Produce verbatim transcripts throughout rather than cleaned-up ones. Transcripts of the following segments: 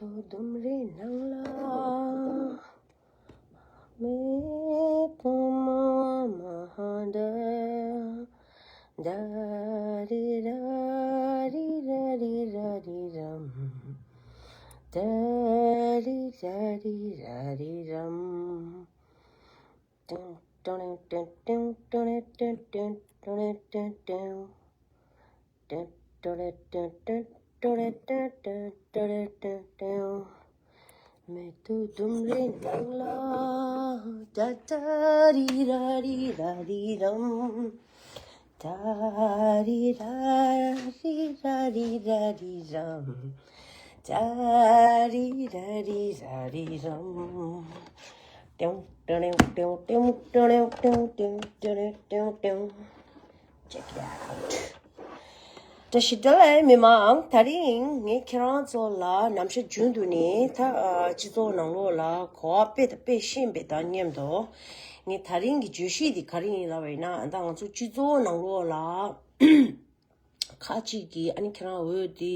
ཏོ་ལྡུམ་རའི་ནང་ལ་མེ་ཏོག་མ་མ་འདྲ། ད་རི་ར་རི་ར་རི་ར་རི་རམ། ད་རི་ར་རི་ར་རི་རམ། ཏུང་ཏུང་ཏུང་ཏུང་ཏུང་ཏུང་ཏུང་ཏུང་ཏུང་ཏུང་ཏུང་ཏུང་། ཏུང་ཏུང་ཏུང་ཏུང་ཏུང་ཏུང་ཏུང་ཏུང་ཏུང་ཏུང་ཏུང་། མེ་ཏོག་ལྡུམ་རའི་ནང་ལ། ད་ད་རི་ར་རི་ར་རི་རམ། ད་རི་ར་རི་ར་རི་ར་རི་རམ། ད་རི་ར་རི་ར་རི་རམ། ཏུང་ཏུང་ཏུང་ཏུང་ཏུང་ཏུང་ཏུང་ཏུང་ཏུང་ཏུང་ཏུང་ཏུང་། Check it out. བཀྲ་ཤིས་བདེ་ལེགས་མི་མང་། དེ་རིང་ངས་ཁྱེད་རང་ཚོ་ལ་ནམ་ཞར་རྒྱུན་དུ་ནས་ད་ཨ་སྤྱི་ཚོགས་ནང་ལོགས་ལ་གོ་བ་སྤེལ་དང་སྤེལ་བཞིན་པའི་དང་མཉམ་དུ། ངས་དེ་རིང་གི་བརྗོད་གཞི་འདི་ག་རེ་ཡིན་ལབ་པ་ཡིན་ན། ད་ང་ཚོ་སྤྱི་ཚོགས་ནང་ལོགས་ལ་ཁ་ཅིག་གིས་ཨ་ནི་ཁྱེད་རང་འོས་འདི་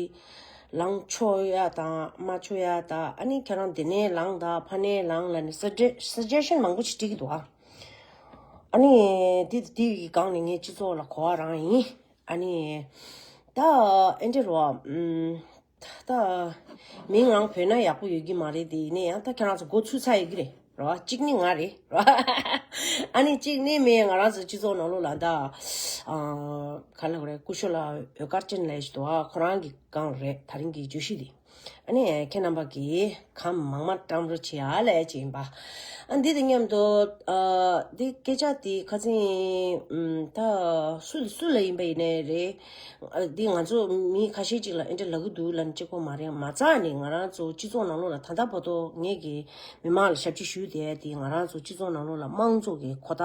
ལངས་ཆོག་ཡ་དང་མ་ཆོག་ཡ་དང་། ཨ་ནི་ཁྱེད་རང་འདི་ནས་ལངས་དང་ཕ་ནས་ལངས་ལབ་ནས་སུ་ཇེ་སུ་ཇེ་ཤན་མང་པོ་ཅིག་སྤྲད་ཀྱི་འདུག་ཨ། ཨ་ནི་དེ་དེ་ཡི་སྒང་ནས་ངས་སྤྱི་ཚོགས་ལ་གོ་བ་རང་ཡིན། ཨ་ནི་ད་ཨེ་འདྲ་རོ། ཨམ། ད་མིང་རང་བོས་ན་ཡག་པོ་ཡོད་ཀྱི་མ་རེད། དེ་ཡིན་ན་ཡང་ད་ཁྱེད་རང་ཚོ་མགོ་ཚོས་ཚར་ཡོད་ཀྱི་རེད་རོ། གཅིག་ནི་ང་རེད་རོ། ཨ་ནི་གཅིག་ནི་མི་ང་རང་ཚོ་སྤྱི་ཚོགས་ནང་ལོགས་ལ་ད་ཨ་ག་ལ་རེད། སྐུ་ཞབས་ལ་འོད་དཀར་ཅན་ལབ་ཞིག་འདུག་ཨ། ཁོ་རང་གི་སྒང་རེད། དེ་རིང་གི་བརྗོད་གཞི་འདི། ཨ་ནི་ཁྱེད་རྣམ་པ་གིས་གང་མང་མང་བཀྲམ་རོགས་བྱེད་ཨ་ལབ་ཅིག་ཡིན་པ། ཨ་འདི་དང་མཉམ་དུ་ཨ་འདི་སྐད་ཆ་འདི་ཁ་སང་ཨམ་ད་སུ་སུ་ལ་ཡིན་པ་ཡིན་ནའི་རེད། ཨ་འདི་ང་ཚོ་མི་ཁ་ཤས་ཅིག་ལ་ཨེ་འདྲ་ལབ་ཀྱི་འདུག་ལབ་ནས་གཅིག་པོ་མ་རེད། མ་རྩ་ནས་ང་རང་ཚོ་སྤྱི་ཚོགས་ནང་ལོགས་ལ་ད་ལྟ་བར་དུ་ངེད་ཀྱི་མི་མང་ལ་ཞབས་ཕྱི་ཞུས་བསྡད་དེ། ང་རང་ཚོ་སྤྱི་ཚོགས་ནང་ལོགས་ལ་དམངས་གཙོ་གི་གོ་ད་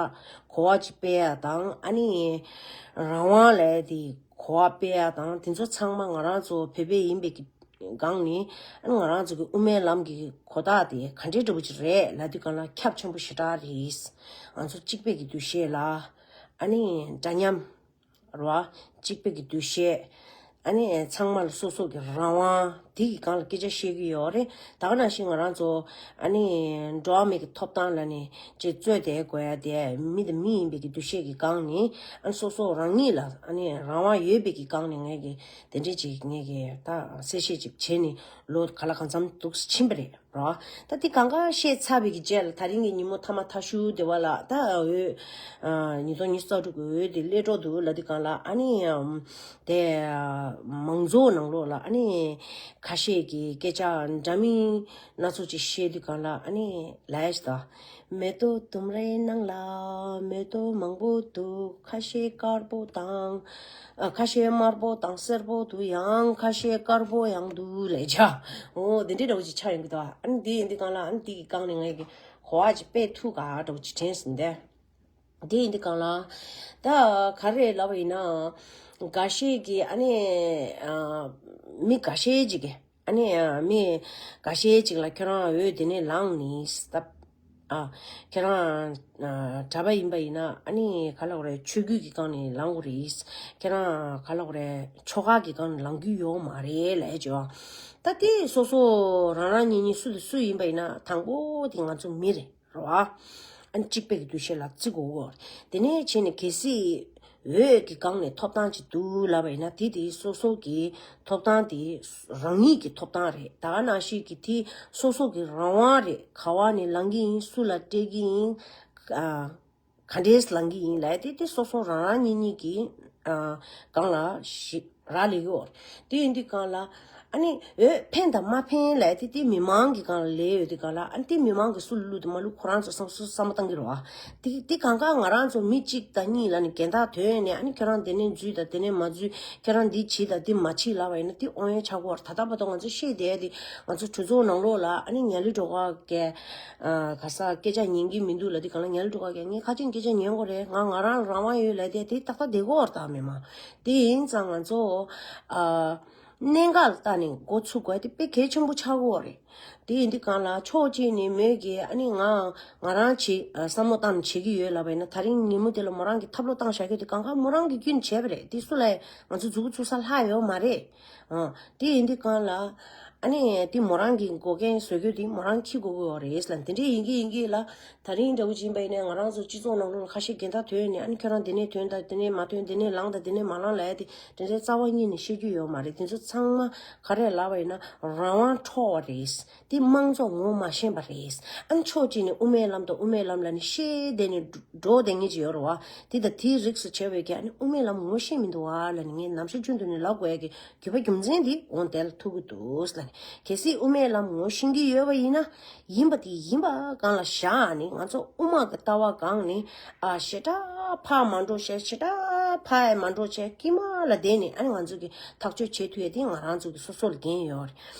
གོ་བ་ཅིག་སྤེལ་ཡ་དང་། ཨ་ནི་རང་དབང་ལབ་དེ་གོ་བ་སྤེལ་ཡ་དང་། དེ་ཚོ་ཚང་མ་ང་རང་ཚོ་བོད་པ་ཡིན་པའི་གི་སྒང་ནས་ཨ་ནི་ང་རང་ཚོ་གི་དབུ་མའི་ལམ་གྱི་གོ་རྟགས་དེ་ག་འདྲའི་འདྲ་པོ་ཅིག་རེད་ལབ་དུས་སྒང་ལ་ཁྱབ་ཆེན་པོ་ཞེ་དྲག་རེད། ང་ཚོ་གཅིག་པའི་གི་འདུ་ཤེས་ལ་ཨ་ནི་འདྲ་མཉམ་རེད་བ། གཅིག་པའི་གི་འདུ་ཤེས། ཨ་ནི་ཚང་མ་ལ་སོ་སོ་གི་རང་དབང་དེ་གི་སྒང་ལ་སྐད་ཆ་བཤད་ཀྱི་ཡོད་རེད། ད་ག་ནང་བཞིན་ང་རང་ཚོ་ཨ་ནི་འགྲོ་བ་མི་གི་ཐོབ་ཐང་ལ་ནི་ཅིག་རྩོད་བསྡད་དགོས་ཡ་དེ། མི་དང་མི་ཡིན་པའི་གི་འདུ་ཤེས་ཀྱི་སྒང་ནས་ཨ་ནི་སོ་སོ་རང་ཉིད་ལ་ཨ་ནི་རང་དབང་ཡོད་པའི་གི་སྒང་ནས་ངས་ཀྱི་དེ་འདྲས་ཅིག་ངས་ཀྱི་ད་གསལ་བཤད་ཅིག་བྱས་ནས་ལོ་ག་ལ་གང་འཚམ་འདུག་ཕྱིན་པ་རེད་རོ། ད་དེ་གང་ག་བཤད་ཚར་བའི་གི་རྗེས་ལ་དེ་རིང་གི་ཉིན་མོ་ཐ་མ་ཐ་ཤུ་དེ་བ་ལ་ད་འོས་ཨ་ཉིས་སྟོང་ཉི་ཤུ་རྩ་དྲུག་གི་འོས་དེ་སླེབས་འགྲོ་འདུག་ལབ་དུས་སྒང་ལ་ཨ་ནི་ཨམ་དེ་མང་གཙོ་ནང་ལོགས་ལ་ཨ་ནི་ཁ་ཤས་ཀྱི་སྐད་ཆ་འདྲ་མིན་སྣ་ཚོགས་ཅིག་བཤད་དུས་སྒང་ལ་ཨ་ནི་ལབ་ཡ་ཞིག་ད། མེ་ཏོག་ལྡུམ་རའི་ནང་ལ་མེ་ཏོག་མང་པོ་འདུག་ཁ་ཤས་དཀར་པོ་དང་། ཨ་ཁ་ཤས་དམར་པོ་དང་སེར་པོ་འདུག་ཡང་ཁ་ཤས་དཀར་པོ་ཡང་འདུག་ལབ་བྱ། འོ་དེ་འདྲའི་འདྲ་བོ་ཅིག་ཆགས་ཡོང་གི་འདུག་ཨ་ནི་དེ་ཡིན་དུས་སྒང་ལ་ཨ་ནི་དེ་གི་སྒང་ནས་ངས་ཀྱི་གོ་བ་ཅིག་སྤེལ་ཐུབ་ག་འདྲ་བོ་ཅིག་དྲན་སོང་སྟེ། དེ་ཡིན་དུས་སྒང་ལ་ད་ག་རེ་ལབ་པ་ཡིན་ན། འགའ་ཤས་ཀྱིས་ཨ་ནི་ཨ་མི་འགའ་ཤས་ཅིག་གིས། ཨ་ནི་ཨ་མི་འགའ་ཤས་ཅིག་ལ་ཁྱོད་རང་འོས་དེ་ནས་ལངས་ནས་སྟབས། ཨ་ཁྱེད་རང་ཨ་གྲྭ་པ་ཡིན་པ་ཡིན་ན་ཨ་ནི་ག་ལབ་དགོས་རེད། ཆོས་བརྒྱུད་ཀྱི་སྒང་ནས་ལངས་དགོས་རེད། ཁྱེད་རང་ག་ལབ་དགོས་རེད། ཆོལ་ཁ་གི་སྒང་ནས་ལངས་རྒྱུ་ཡོད་མ་རེད་ལབ་བྱས། ད་དེ་སོ་སོ་རང་རང་ཉིད་ཉིད་སུ་དང་སུ་ཡིན་པ་ཡིན་ན་དང་པོ་དེ་ང་ཚོ་མི་རེད་རོ། ཨ་ནི་གཅིག་པའི་གི་འདུ་ཤེས་ལ་བརྩི་དགོས་གོ། དེ་ནས་བྱས་ནས་གལ་སྲིད་འོས་ཀྱི་སྒང་ནས་ཐོབ་ཐང་ཅིག་འདུག་ལབ་པ་ཡིན་ན། དེ་དེ་སོ་སོ་གི་ཐོབ་ཐང་དེ་རང་ཉིད་ཀྱི་ཐོབ་ཐང་རེད། ད་ག་ནང་བཞིན་གྱི་དེ་སོ་སོ་གི་རང་དབང་རེད། ག་བ་ནས་ལངས་ཀྱི་ཡིན། སུ་ལ་སྤྲད་ཀྱི་ཡིན། ཨ་ག་འདྲས་ལངས་ཀྱི་ཡིན་ལབ་དེ་དེ་སོ་སོ་རང་རང་ཉིད་ཉིད་ཀྱི་ཨ་སྒང་ལ་ཞིབ་རག་ལས་ཡོད། དེ་ཡིན་དུས་སྒང་ལ་ཨ་ནི་འོས་ཕན་དང་མ་ཕན་ལབ་དེ་དེ་མི་མང་གི་སྒང་ལ་ལས་ཡོད་དུས་སྒང་ལ། ཨ་ནི་དེ་མི་མང་གི་སུ་ལ་བླུགས་དང་མ་བླུགས་ཁོ་རང་ཚོ་བསམ་སོ་བསམ་བློ་བཏང་གི་རེད་བ། དེ་དེ་གང་ག་ང་རང་ཚོ་མི་གཅིག་དང་གཉིས་ལ་ནི་འགལ་ཟླ་ཐོན་ནས། ཨ་ནི་ཁྱོད་རང་དེ་ནས་འཛུལ་དང་དེ་ནས་མ་འཛུལ། ཁྱོད་རང་འདི་བྱེད་དང་འདི་མ་བྱེད་ལབ་པ་ཡིན་ན་དེ་དབང་ཡོད་ཆགས་ཀྱི་ཡོད་རེད། ད་ལྟ་བར་དུ་ང་ཚོ་བཤད་བསྡད་དེ། ང་ཚོ་གྲོས་ཚོགས་ནང་ལོགས་ལ་ཨ་ནི་ཉ་ལི་སྒྲོལ་དཀར་གྱིས་ཨ་ག་ས་སྐད་ཆ་ཉན་གྱི་མི་འདུག་ལབ་དུས་སྒང་ལ། ཉ་ལི་སྒྲོལ་དཀར་གྱིས་ངས་ཁ་ཅིག་སྐད་ཆ་ཉན་དགོས་རེད། ང་ང་རང་རང་དབང་ཡོད་ལབ་དེ་དེ་ཏག་ཏག་བསྡད་ཀྱི་ཡོད་རེད། ད་མི་མང་དེ་ཡིན་ཙང་ང་ཚོ་ཨ་གནད་འགག་ལ་ལྟ་ནས་འགོ་ཚུགས་དགོས་དེ་དཔེ་གལ་ཆེན་པོ་ཆགས་ཀྱི་ཡོད་རེད། དེ་ཡིན་དུས་གང་ལ་ཕྱོགས་གཅིག་ནས་མོས་ཀྱིས་ཨ་ནི་ང་ང་རང་བྱེད་ཨ་བསམ་བློ་བཏང་ནས་བྱེད་ཀྱི་ཡོད་ལབ་པ་ཡིན་ན། ད་རིང་ཉིན་མོ་དེ་ལ་མོ་རང་གིས་ཐབས་བློ་བཏང་བཞག་རྒྱུ་དེ་གང་ག་མོ་རང་གིས་ཁྱོན་ནས་བྱས་པ་རེད། དེ་སུ་ལ་ང་ཚོ་མཛུབ་གུ་ཚུགས་ས་ལྷག་ཡོད་མ་རེད། ཨ་དེ་ཡིན་དུས་གང་ལ་ཨ་ནི་དེ་མོ་རང་གི་འགོག་རྐྱེན་བཟོ་རྒྱུ་དེ་མོ་རང་འཁྱེར་དགོས་ཀྱི་ཡོད་རེད་ལབ། དེ་འདྲས་ཡིན་གྱི་ཡིན་གྱི་ལ། ད་རིང་འདྲ་བོ་ཅིག་ཡིན་པ་ཡིན་ན་ང་རང་ཚོ་སྤྱི་ཚོགས་ནང་ལོགས་ལ་ཁ་ཤས་འགལ་ཟླ་ཐོན་ནས་ཨ་ནི་ཁྱོད་རང་འདི་ནས་ཐོན་དང་འདི་ནས་མ་ཐོན། འདི་ནས་ལངས་དང་འདི་ནས་མ་ལངས་ལབ་ཡ་དེ་དེ་འདྲའི་རྩ་བ་ཉིད་ནས་བཤད་རྒྱུ་ཡོད་མ་རེད། དེ་ཚོ་ཚང་མ་ག་རེ་ལབ་པ་ཡིན་ན་རང་དབང་འཕྲོག་པ་རེད། དེ་དམངས་གཙོ་ངོ་མ་ཤེས་པ་རེད། ཨ་ནི་ཕྱོགས་གཅིག་ནས་དབུ་མའི་ལམ་དང་དབུ་མའི་ལམ་ལབ་ནས་བཤད་བསྡད་ནས་འགྲོ་བསྡད་མཁན་ཅིག་ཡོད་རེད་བ། དེ་དང་དེའི་རིགས་སུ་བྱས་པའི་གི་ཨ་ནི་དབུ་མའི་ལམ་ངོ་ཤེས་མི་འདུག་བ་ལབ་ནས་ངས་ནམ་ཞར་རྒྱུན་དུ་ནས་ལབ་དགོས་ཡ་གི་རྒྱུ་མཚན་དེ་འོང་དེ་ལ་ཐུག་གི་འདུག་ལབ་ནས། གལ་སྲིད་དབུ་མའི་ལམ་ངོ་ཤེས་ཀྱི་ཡོད་པ་ཡིན་ན། ཡིན་པ་དེ་ཡིན་པ་སྒང་ལ་བཞག་ནས་ང་ཚོ་དབུ་མ་གི་ལྟ་བ་སྒང་ནས་ཨ་ཞེ་དྲག་ཕར་མ་འགྲོ་བྱས། ཞེ་དྲག་ཕར་ཡང་མ་འགྲོ་བྱས། དཀྱིལ་མ་ལ་བསྡད་ནས་ཨ་ནི་ང་ཚོ་གི་ཐག་གཅོད་བྱེད་ཐུབ་ཡ་དེ་ང་རང་ཚོ་གི་སོ་སོ་ལ་འགན་ཡོད་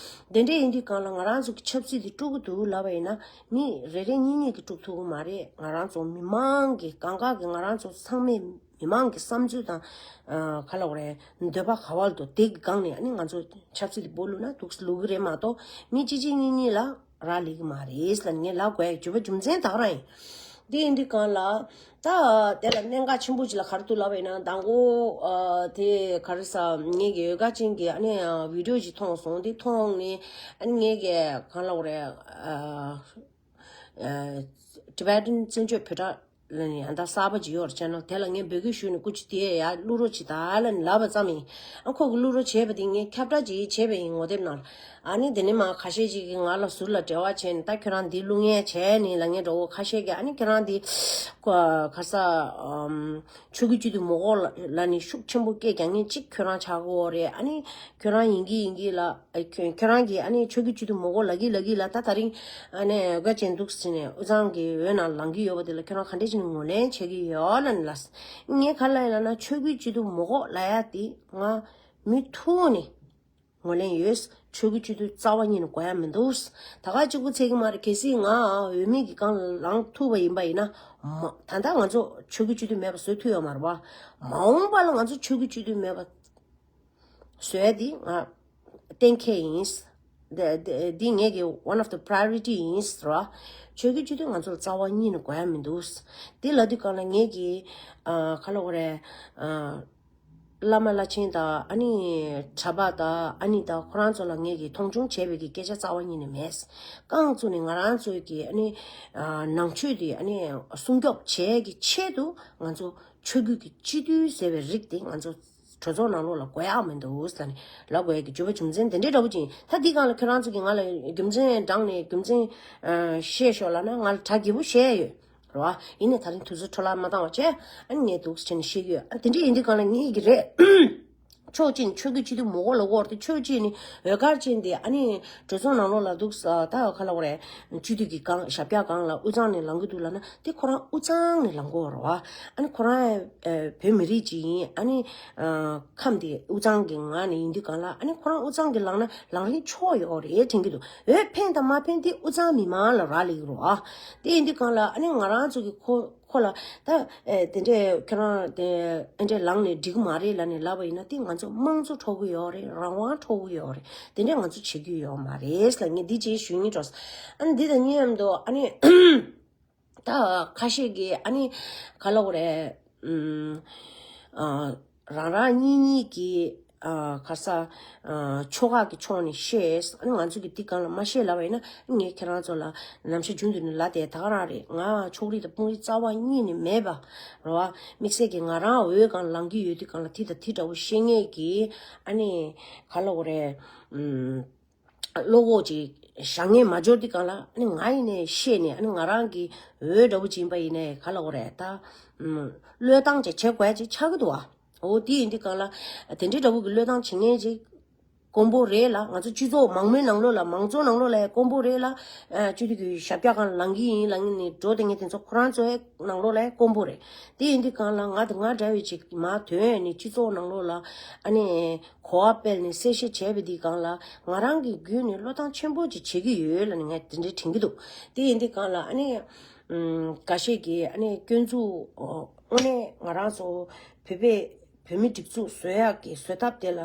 རེད། དེ་འདྲ་ཡིན་དུས་སྒང་ལ་ང་རང་ཚོ་གི་ཆབ་སྲིད་དེ་དཀྲུག་གི་འདུག་ལབ་པ་ཡིན་ན། མི་རེ་རེ་གཉིས་གཉིས་ཀྱིས་དཀྲུག་ཐུབ་གི་མ་རེད། ང་རང་ཚོ་མི་མང་གི་སྒང་ག་གི་ང་རང་ཚོ་ཚང་མས། མི་མང་གི་བསམ་ཚུལ་དང་། ཨ་ག་ལབ་དགོས་རེད། འདོད་པ་ག་བ་ལ་འདུག་དེ་གི་སྒང་ནས་ཨ་ནི་ང་ཚོ་ཆབ་སྲིད་དེ་སྦོ་ལུག་ན་འདུག་ལུག་གི་རེད་མ་གཏོགས་མི་གཅིག་གཅིག་གཉིས་གཉིས་ལ་རག་ལས་ཀྱི་མ་རེད་ལབ་ངས་ལབ་དགོས་ཡ་རྒྱུ་བ་རྒྱུ་མཚན་ད་ག་རང་ཡིན། དེ་ཡིན་དུས་སྒང་ལ་ད་དེ་ལ་གནད་འགག་ཆེན་པོ་ཅིག་ལ་ག་རེ་འདུག་ལབ་པ་ཡིན་ན། མདང་དགོང་ཨ་དེ་ག་རེ་ཟ་ངེད་ཀྱི་འོལ་ཁ་ཅན་གྱི་ཨ་ནི་ཨ་བི་ཌིའོ་ཅིག་མཐོང་སོང་། དེ་མཐོང་ནས་ཨ་ནི་ངེད་ཀྱི་ག་ལབ་དགོས་རེད། ཨ་ཨ་Tibetan་བཙན་བྱོལ་བོད་གྲྭ་ལ་ནི་ཡང་ད་གསར་པ་ཅིག་ཡོད་རེད། ཅེ་ནལ་དེ་ལ་ངས་འབོད་སྐུལ་ཞུས་ནས་སྐུ་མཁྱེན་དེ་ཡར་བླུག་རོགས་བྱེད་ད་ལབ་ནས་ལབ་པ་ཙམ་ཡིན། ཨ་ཁོ་གི་བླུག་རོགས་བྱས་པ་དེ་ངས་ཁྱབ་བསྒྲགས་ཅིག་བྱས་པ་ཡིན་ངོ་དེབ་ནང་ལ། ཨ་ནི་དེ་ནས་མ་ཁ་ཤས་ཅིག་གིས་ང་ལ་ཟུར་ལ་འབྲེལ་བ་བྱས་ནས་ད་ཁྱོད་རང་འདི་བླུག་མཁན་བྱས་ནི་ལབ་མཁན་འདྲ་བོ་ཁ་ཤས་ཀྱིས། ཨ་ནི་ཁྱོད་རང་འདི་ཁ་ས་ཨམ་ཆོས་བརྒྱུད་སྤྱི་འཐུས་མོ་གོ་ལ་ལ་ནི་ཤུགས་ཆེན་པོ་སྐད་རྒྱག་མཁན་གཅིག་ཁྱོད་རང་ཆགས་ཀྱི་ཡོད་རེད། ཨ་ནི་ཁྱོད་རང་ཡིན་གྱི་ཡིན་གྱི་ལ། ཨ་ཁྱོད་ཁྱོད་རང་གིས་ཨ་ནི་ཆོས་བརྒྱུད་སྤྱི་འཐུས་མོ་གོ་ལབ་ཀྱི་ལབ་ཀྱི་ལ། ད་ད་རིང་ཨ་ནི་འོལ་ཁ་ཅན་འདུག་ཟེར་ནས་དབུས་གཙང་གི་འོས་ནང་ལངས་ཀྱི་ཡོད་པ་དེ་ལ་ཁྱོད་རང་ག་འདྲས་བྱས་ནས་ངོས་ལེན་བྱེད་ཀྱི་ཡོད་ལབ་ནས་ལབ། ངས་ག་ལབ་ཡིན་ལབ་ན་ཆོས་བརྒྱུད་སྤྱི་འཐུས་མོ་གོ་ལབ་ཡ་དེ་ང་མུ་མཐུད་ནས་ངོས་ལེན་ཡོད། ཆོས་བརྒྱུད་སྤྱི་འཐུས་རྩ་བ་ཉིད་ནས་དགོས་ཡ་མི་འདུག་ད་ག་གཅིག་པུ་ཚད་ཀྱི་མ་རེད། གལ་སྲིད་ང་འོས་མི་གི་སྒང་ལངས་ཐུབ་པ་ཡིན་པ་ཡིན་ན། མ་ད་ལྟ་ང་ཚོ་ཆོས་བརྒྱུད་སྤྱི་འཐུས་མེད་པ་བཟོ་ཐུབ་ཡོད་མ་རེད་བ། མ་འོངས་པ་ལ་ང་ཚོ་ཆོས་བརྒྱུད་སྤྱི་འཐུས་མེད་པ་བཟོ་ཡ་འདི་ང་གཏན་འཁེལ་ཡིན། འདི་འདི་འདི་ངེད་ཀྱི་one of the priority་ཡིན་ཟེར་བ། ཆོས་བརྒྱུད་སྤྱི་འཐུས་ང་ཚོ་ལ་རྩ་བ་ཉིད་ནས་དགོས་ཡ་མི་འདུག་འདི་ལབ་དུས་སྒང་ལ་ངེད་ཀྱི་ཨ་ག་ལབ་དགོས་རེད། ཨ་བླ་མ་བླ་ཆེན་དང་ཨ་ནི་གྲྭ་པ་དང་ཨ་ནི་དང་ཁོ་རང་ཚོ་ལ་ངེད་ཀྱིས་མཐོང་ཆུང་བྱས་པའི་གི་སྐད་ཆ་རྩ་བ་ཉིད་ནས་མེད། རྐང་བཙུགས་ནས་ང་རང་ཚོའི་གི་ཨ་ནི་ཨ་ནང་ཆོས་དེ་ཨ་ནི་སྲུང་སྐྱོབ་བྱེད་ཀྱི་ཆེད་དུ་ང་ཚོ་ཆོས་བརྒྱུད་ཀྱི་སྤྱི་འཐུས་ཟེར་བའི་རིགས་དེ་ང་ཚོ་གྲོས་ཚོགས་ནང་ལོགས་ལ་དགོས་ཡག་མི་འདུག་ཟེར་ནས་ལབ་དགོས་ཡག་གི་རྒྱུ་བ་རྒྱུ་མཚན་དེ་འདྲའི་འདྲ་པོ་ཅིག་ཡིན། ད་འདི་སྒང་ལ་ཁྱོད་རང་ཚོ་གིས་ང་ལ་རྒྱུ་མཚན་དྲངས་ནས་རྒྱུ་མཚན་ཨ་བཤད་ཤོག་ལབ་ན་ང་ལ་གྲ་རྒྱས་པོ་བཤད་ཡོད་རེད་བ། ཡིན་ནའི་ད་རིང་དུས་ཚོད་འཕྲོ་བརླག་མ་བཏང་བ་བྱས་ཨ་ནི་ངས་འདུག་སེ་བྱས་ནས་བཤད་ཀྱི་ཡོད། ཨ་དེ་འདྲ་ཡིན་དུས་སྒང་ལ་ངེད་ཀྱི་རེད། ཕྱོགས་གཅིག་ནས་ཆོས་བརྒྱུད་སྤྱི་འཐུས་མོ་གོ་ལབ་ཀྱི་ཡོད་རེད་དེ། ཕྱོགས་གཅིག་ནས་འོལ་ཁ་ཅན་དེ་ཨ་ནི་གྲོས་ཚོགས་ནང་ལོགས་ལ་འདུག་ས་ད་ག་ལབ་དགོས་རེད། སྤྱི་འཐུས་ཀྱི་སྒང་ཞབས་བཀྱག་སྒང་ལ་དབུས་གཙང་ནས་ལངས་ཀྱི་འདུག་ལབ་ན་དེ་ཁོ་རང་དབུས་གཙང་ནས་ལངས་ཀྱི་ཡོད་རེད་བ། ཨ་ནི་ཁོ་རང་ཨ་བོད་མི་རིགས་ཅིག་ཡིན། ཨ་ནི་ཨ་ཁམས་དེ་དབུས་གཙང་གི་ངོས་ནས་ཡིན་དུས་སྒང་ལ་ཨ་ནི་ཁོ་རང་དབུས་གཙང་གི་ལངས་ན་ལངས་རིན་ཆོག་ཡོད་རེད་དྲན་གྱི་འདུག་འོས་ཕན་དང་མ་ཕན་དེ་དབུས་གཙང་མི་མང་ལ་རག་ལས་ཀྱི་རེད་བ། དེ་ཡིན་དུས་སྒང་ལ་ཨ་ནི་ང་རང་ཚོ་གི་ཁོ་ཁོ་ལ་ད་ཨེ་དེ་འདྲས་ཁྱོད་རང་དེ་ཨེ་འདྲས་ལངས་ནས་འགྲིག་གི་མ་རེད་ལབ་ནས་ལབ་པ་ཡིན་ན་དེ་ང་ཚོ་དམངས་གཙོ་འཕྲོག་གི་ཡོད་རེད། རང་དབང་འཕྲོག་གི་ཡོད་རེད། དེ་འདྲས་ང་ཚོ་བྱེད་རྒྱུ་ཡོད་མ་རེད་ལབ་ངས་འདི་ཅིག་ཞུ་སྙིང་བྲོ། ཨ་ནི་འདི་དང་མཉམ་དུ་ཨ་ནི་ད་ཁ་ཤས་ཀྱིས་ཨ་ནི་ག་ལབ་དགོས་རེད། ཨུམ། ཨ། རང་རང་གཉིས་གཉིས་ཀྱིས་ཨ་ག་ས་ཨ་ཆོལ་ཁ་གི་ཕྱོགས་ནས་བཤད། ཨ་ནི་ང་ཚོ་གིས་འདི་སྒང་ལ་མ་བཤད་ལབ་པ་ཡིན་ན་ངས་ཁྱེད་རང་ཚོ་ལ་ནམ་ཞག་རྒྱུན་དུ་ནས་ལབ་བསྡད་ད་ག་རང་རེད། ང་ཕྱོགས་རིས་དང་དཔུང་རིས་རྩ་བ་ཉིད་ནས་མེད་པ་རེད་བ། དམིགས་བསལ་གྱིས་ང་རང་འོས་སྒང་ལངས་ཀྱི་ཡོད་དུས་སྒང་ལ་དེ་དང་དེ་འདྲ་བོ་བཤད་མཁན་གྱི་ཨ་ནི་ག་ལབ་དགོས་རེད། ཨུམ། བློ་ཁོག་ཅིག་བཞག་མཁན་མ་འབྱོར་དུས་སྒང་ལ་ཨ་ནི་ང་ཡིན་ནའི་བཤད་ནས་ཨ་ནི་ང་རང་གི་འོས་འདྲ་བོ་ཅིག་ཡིན་པ་ཡིན་ནའི་ག་ལབ་དགོས་རེད་ད། ཨུམ། བློས་བཏང་ཅིག་བྱེད་དགོས་ཅིག་ཆགས་ཀྱི་འདུག་བ། འོ་དེ་ཡིན་དུས་སྒང་ལ་དེ་འདྲའི་འདྲ་བོ་གི་བློས་བཏང་བྱེད་མཁན་ཅིག་དཀོན་པོ་རེད་ལ། ང་ཚོ་སྤྱི་ཚོགས་མང་མོས་ནང་ལོགས་ལ་མང་གཙོ་ནང་ལོགས་ལ་དཀོན་པོ་རེད་ལ། ཨ་སྤྱི་འཐུས་ཀྱི་ཞབས་བཀྱག་སྒང་ལ་ལངས་ཀྱི་ཡིན་ལབ་མཁན་ནི་འགྲོ་བསྡད་མཁན་དེ་ཚོ་ཁོ་རང་ཚོའི་ནང་ལོགས་ལ་དཀོན་པོ་རེད། དེ་ཡིན་དུས་སྒང་ལ་ང་དང་ང་འདྲ་བའི་ཅིག་མར་ཐོན་ནས་སྤྱི་ཚོགས་ནང་ལོགས་ལ་ཨ་ནི་གོ་བ་སྤེལ་ནས་གསལ་བཤད་བྱས་པའི་དེའི་སྒང་ལ་ང་རང་གི་བརྒྱུད་ནས་བློས་བཏང་ཆེན་པོ་ཅིག་བྱེད་ཀྱི་ཡོད་ལབ་ནས་ངས་དེ་འདྲའི་དྲན་གྱི་འདུག་དེ་ཡིན་དུས་སྒང་ལ་ཨ་ནི་ཨམ། འགའ་ཤས་ཀྱིས་ཨ་ནི་སྐྱོན་འཛུགས། ཨོ། དངོས་གནས་ང་རང་ཚོ་བོད་པའི་ བོད་མི་སྒྲིག་འཛུགས་བཟོ་ཡག་གི་བཟོ་ཐབས་དེ་ལ་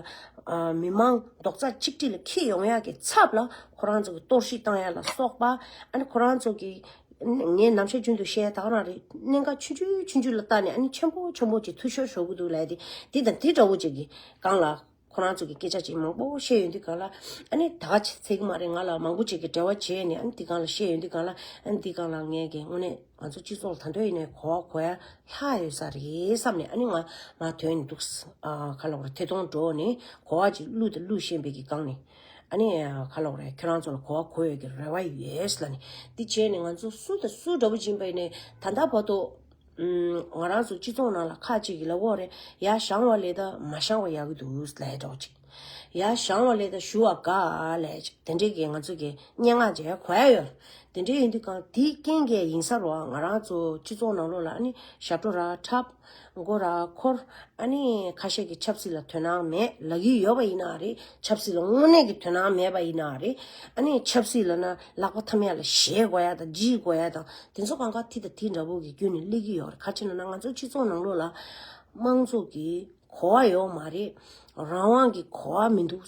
ཨ་མི་མང་རྡོག་རྩ་གཅིག་སྒྲིལ་ལ་འཁྱེར་ཡོང་ཡག་གི་ཚབ་ལ་ཁོ་རང་ཚོ་གི་གཏོར་བཤིག་བཏང་ཡག་ལ་སོགས་པ། ཨ་ནི་ཁོ་རང་ཚོ་གི་ངས་ནམ་ཞག་རྒྱུན་དུ་བཤད་ད་ག་རང་རེད། གནད་འགག་ཆུང་ཆུང་ཆུང་ཆུང་ལ་བལྟས་ནས་ཨ་ནི་ཆེན་པོ་ཆེན་པོ་ཅིག་འཐུས་ཤོར་ཤོར་གི་འདུག་ལབ་དེ་དེ་དང་དེ་འདྲ་བོ་ཅིག་གི་སྒང་ལ། ཁོ་རང་ཚོ་གི་སྐད་ཆ་ཅིག་མང་པོ་བཤད་ཡོང་དུས་སྒང་ལ། ཨ་ནི་ད་ག་ཚད་གི་མ་རེད། ང་ལ་མང་པོ་ཅིག་གི་འབྲེལ་བ་བྱས་ནས་ཨ་ནི་དེ་སྒང་ལ་བཤད་ཡོང་དུས་སྒང་ལ། ཨ་ནི་དེ་སྒང་ལ་ངས་ཀྱི་དངོས་གནས་ང་ཚོ་སྤྱི་ཚོགས་ལ་ད་དུང་ཡིན་ནའི་གོ་བ་གོ་ཡ་ལྷག་ཡོད་ས་རེད་བསམ་ནས། ཨ་ནི་ང་ང་དོན་འདུག་ཨ་ག་ལ་བར་ཐད་གཏོང་འགྲོ་ནས་གོ་བ་ཅིག་བླུགས་དང་བླུགས་ཤེས་པའི་གི་སྒང་ནས། ཨ་ནི་ག་ལ་བར་ཁྱོད་རང་ཚོ་ལ་གོ་བ་གོ་ཡོད་ཀྱི་རེ་བ་ཡོད་ལ་ནི། དེ་བྱས་ནས་ང་ཚོ་སུ་དང་སུ་འདྲ་བོ་ཅིག་ཡིན་པ་ཡིན་ནའི་ད་ལྟ་བར་དུ། ང་རང་ཚོ་སྤྱི་ཚོགས་ནང་ལ་ཁ་ཅིག་གིས་ལབ་ཡོད་རེད། ཡར་བཞེངས་པ་ལས་ད་མ་བཞེངས་པ་ཡག་གི་འདུག་ལབ་འདྲ་བོ་ཅིག་ཡར་བཞེངས་པ་ལས་ད་བཞུགས་པ་དགའ་ལབ་ཅིག་དེ་འདྲའི་གི་ང་ཚོ་གི་སྙན་ངག་ཅིག་གོ་ཡ་ཡོད་རེད། དེ་འདྲའི་ཡིན་དུས་སྒང་དེའི་རྐྱེན་གྱིས་ཡིན་ས་རེད་བ། ང་རང་ཚོ་སྤྱི་ཚོགས་ནང་ལོགས་ལ་ཨ་ནི་ཞབས་བྲོ་ར་འཁྲབ། མགོ་ར་འཁོར། ཨ་ནི་ཁ་ཤས་ཀྱིས་ཆབ་སྲིད་ལ་དོ་སྣང་མེད་ལབ་ཀྱི་ཡོད་པ་ཡིན་ན་རེད། ཆབ་སྲིད་ལ་དངོས་གནས་ཀྱི་དོ་སྣང་མེད་པ་ཡིན་ན་རེད། ཨ་ནི་ཆབ་སྲིད་ལབ་ན་ལག་པ་འཐམ་ཡ་ལ་བཞེས་དགོས་ཡ་དང་བརྗེད་དགོས་ཡ་དང་དེ་ཚོ་གང་ག་དེ་དང་དེ་འདྲ་བོ་གི་བརྒྱུད་ནས་སླེབས་ཀྱི་ཡོད་རེད། ག་རེ་ཟེར་ན་ང་ཚོ་སྤྱི་ཚོགས་ནང་ལོགས་ལ་དམངས་གཙོ་གི་གོ་བ་ཡོད་མ་རེད། རང་དབང་གི་གོ་བ་མི་འདུག་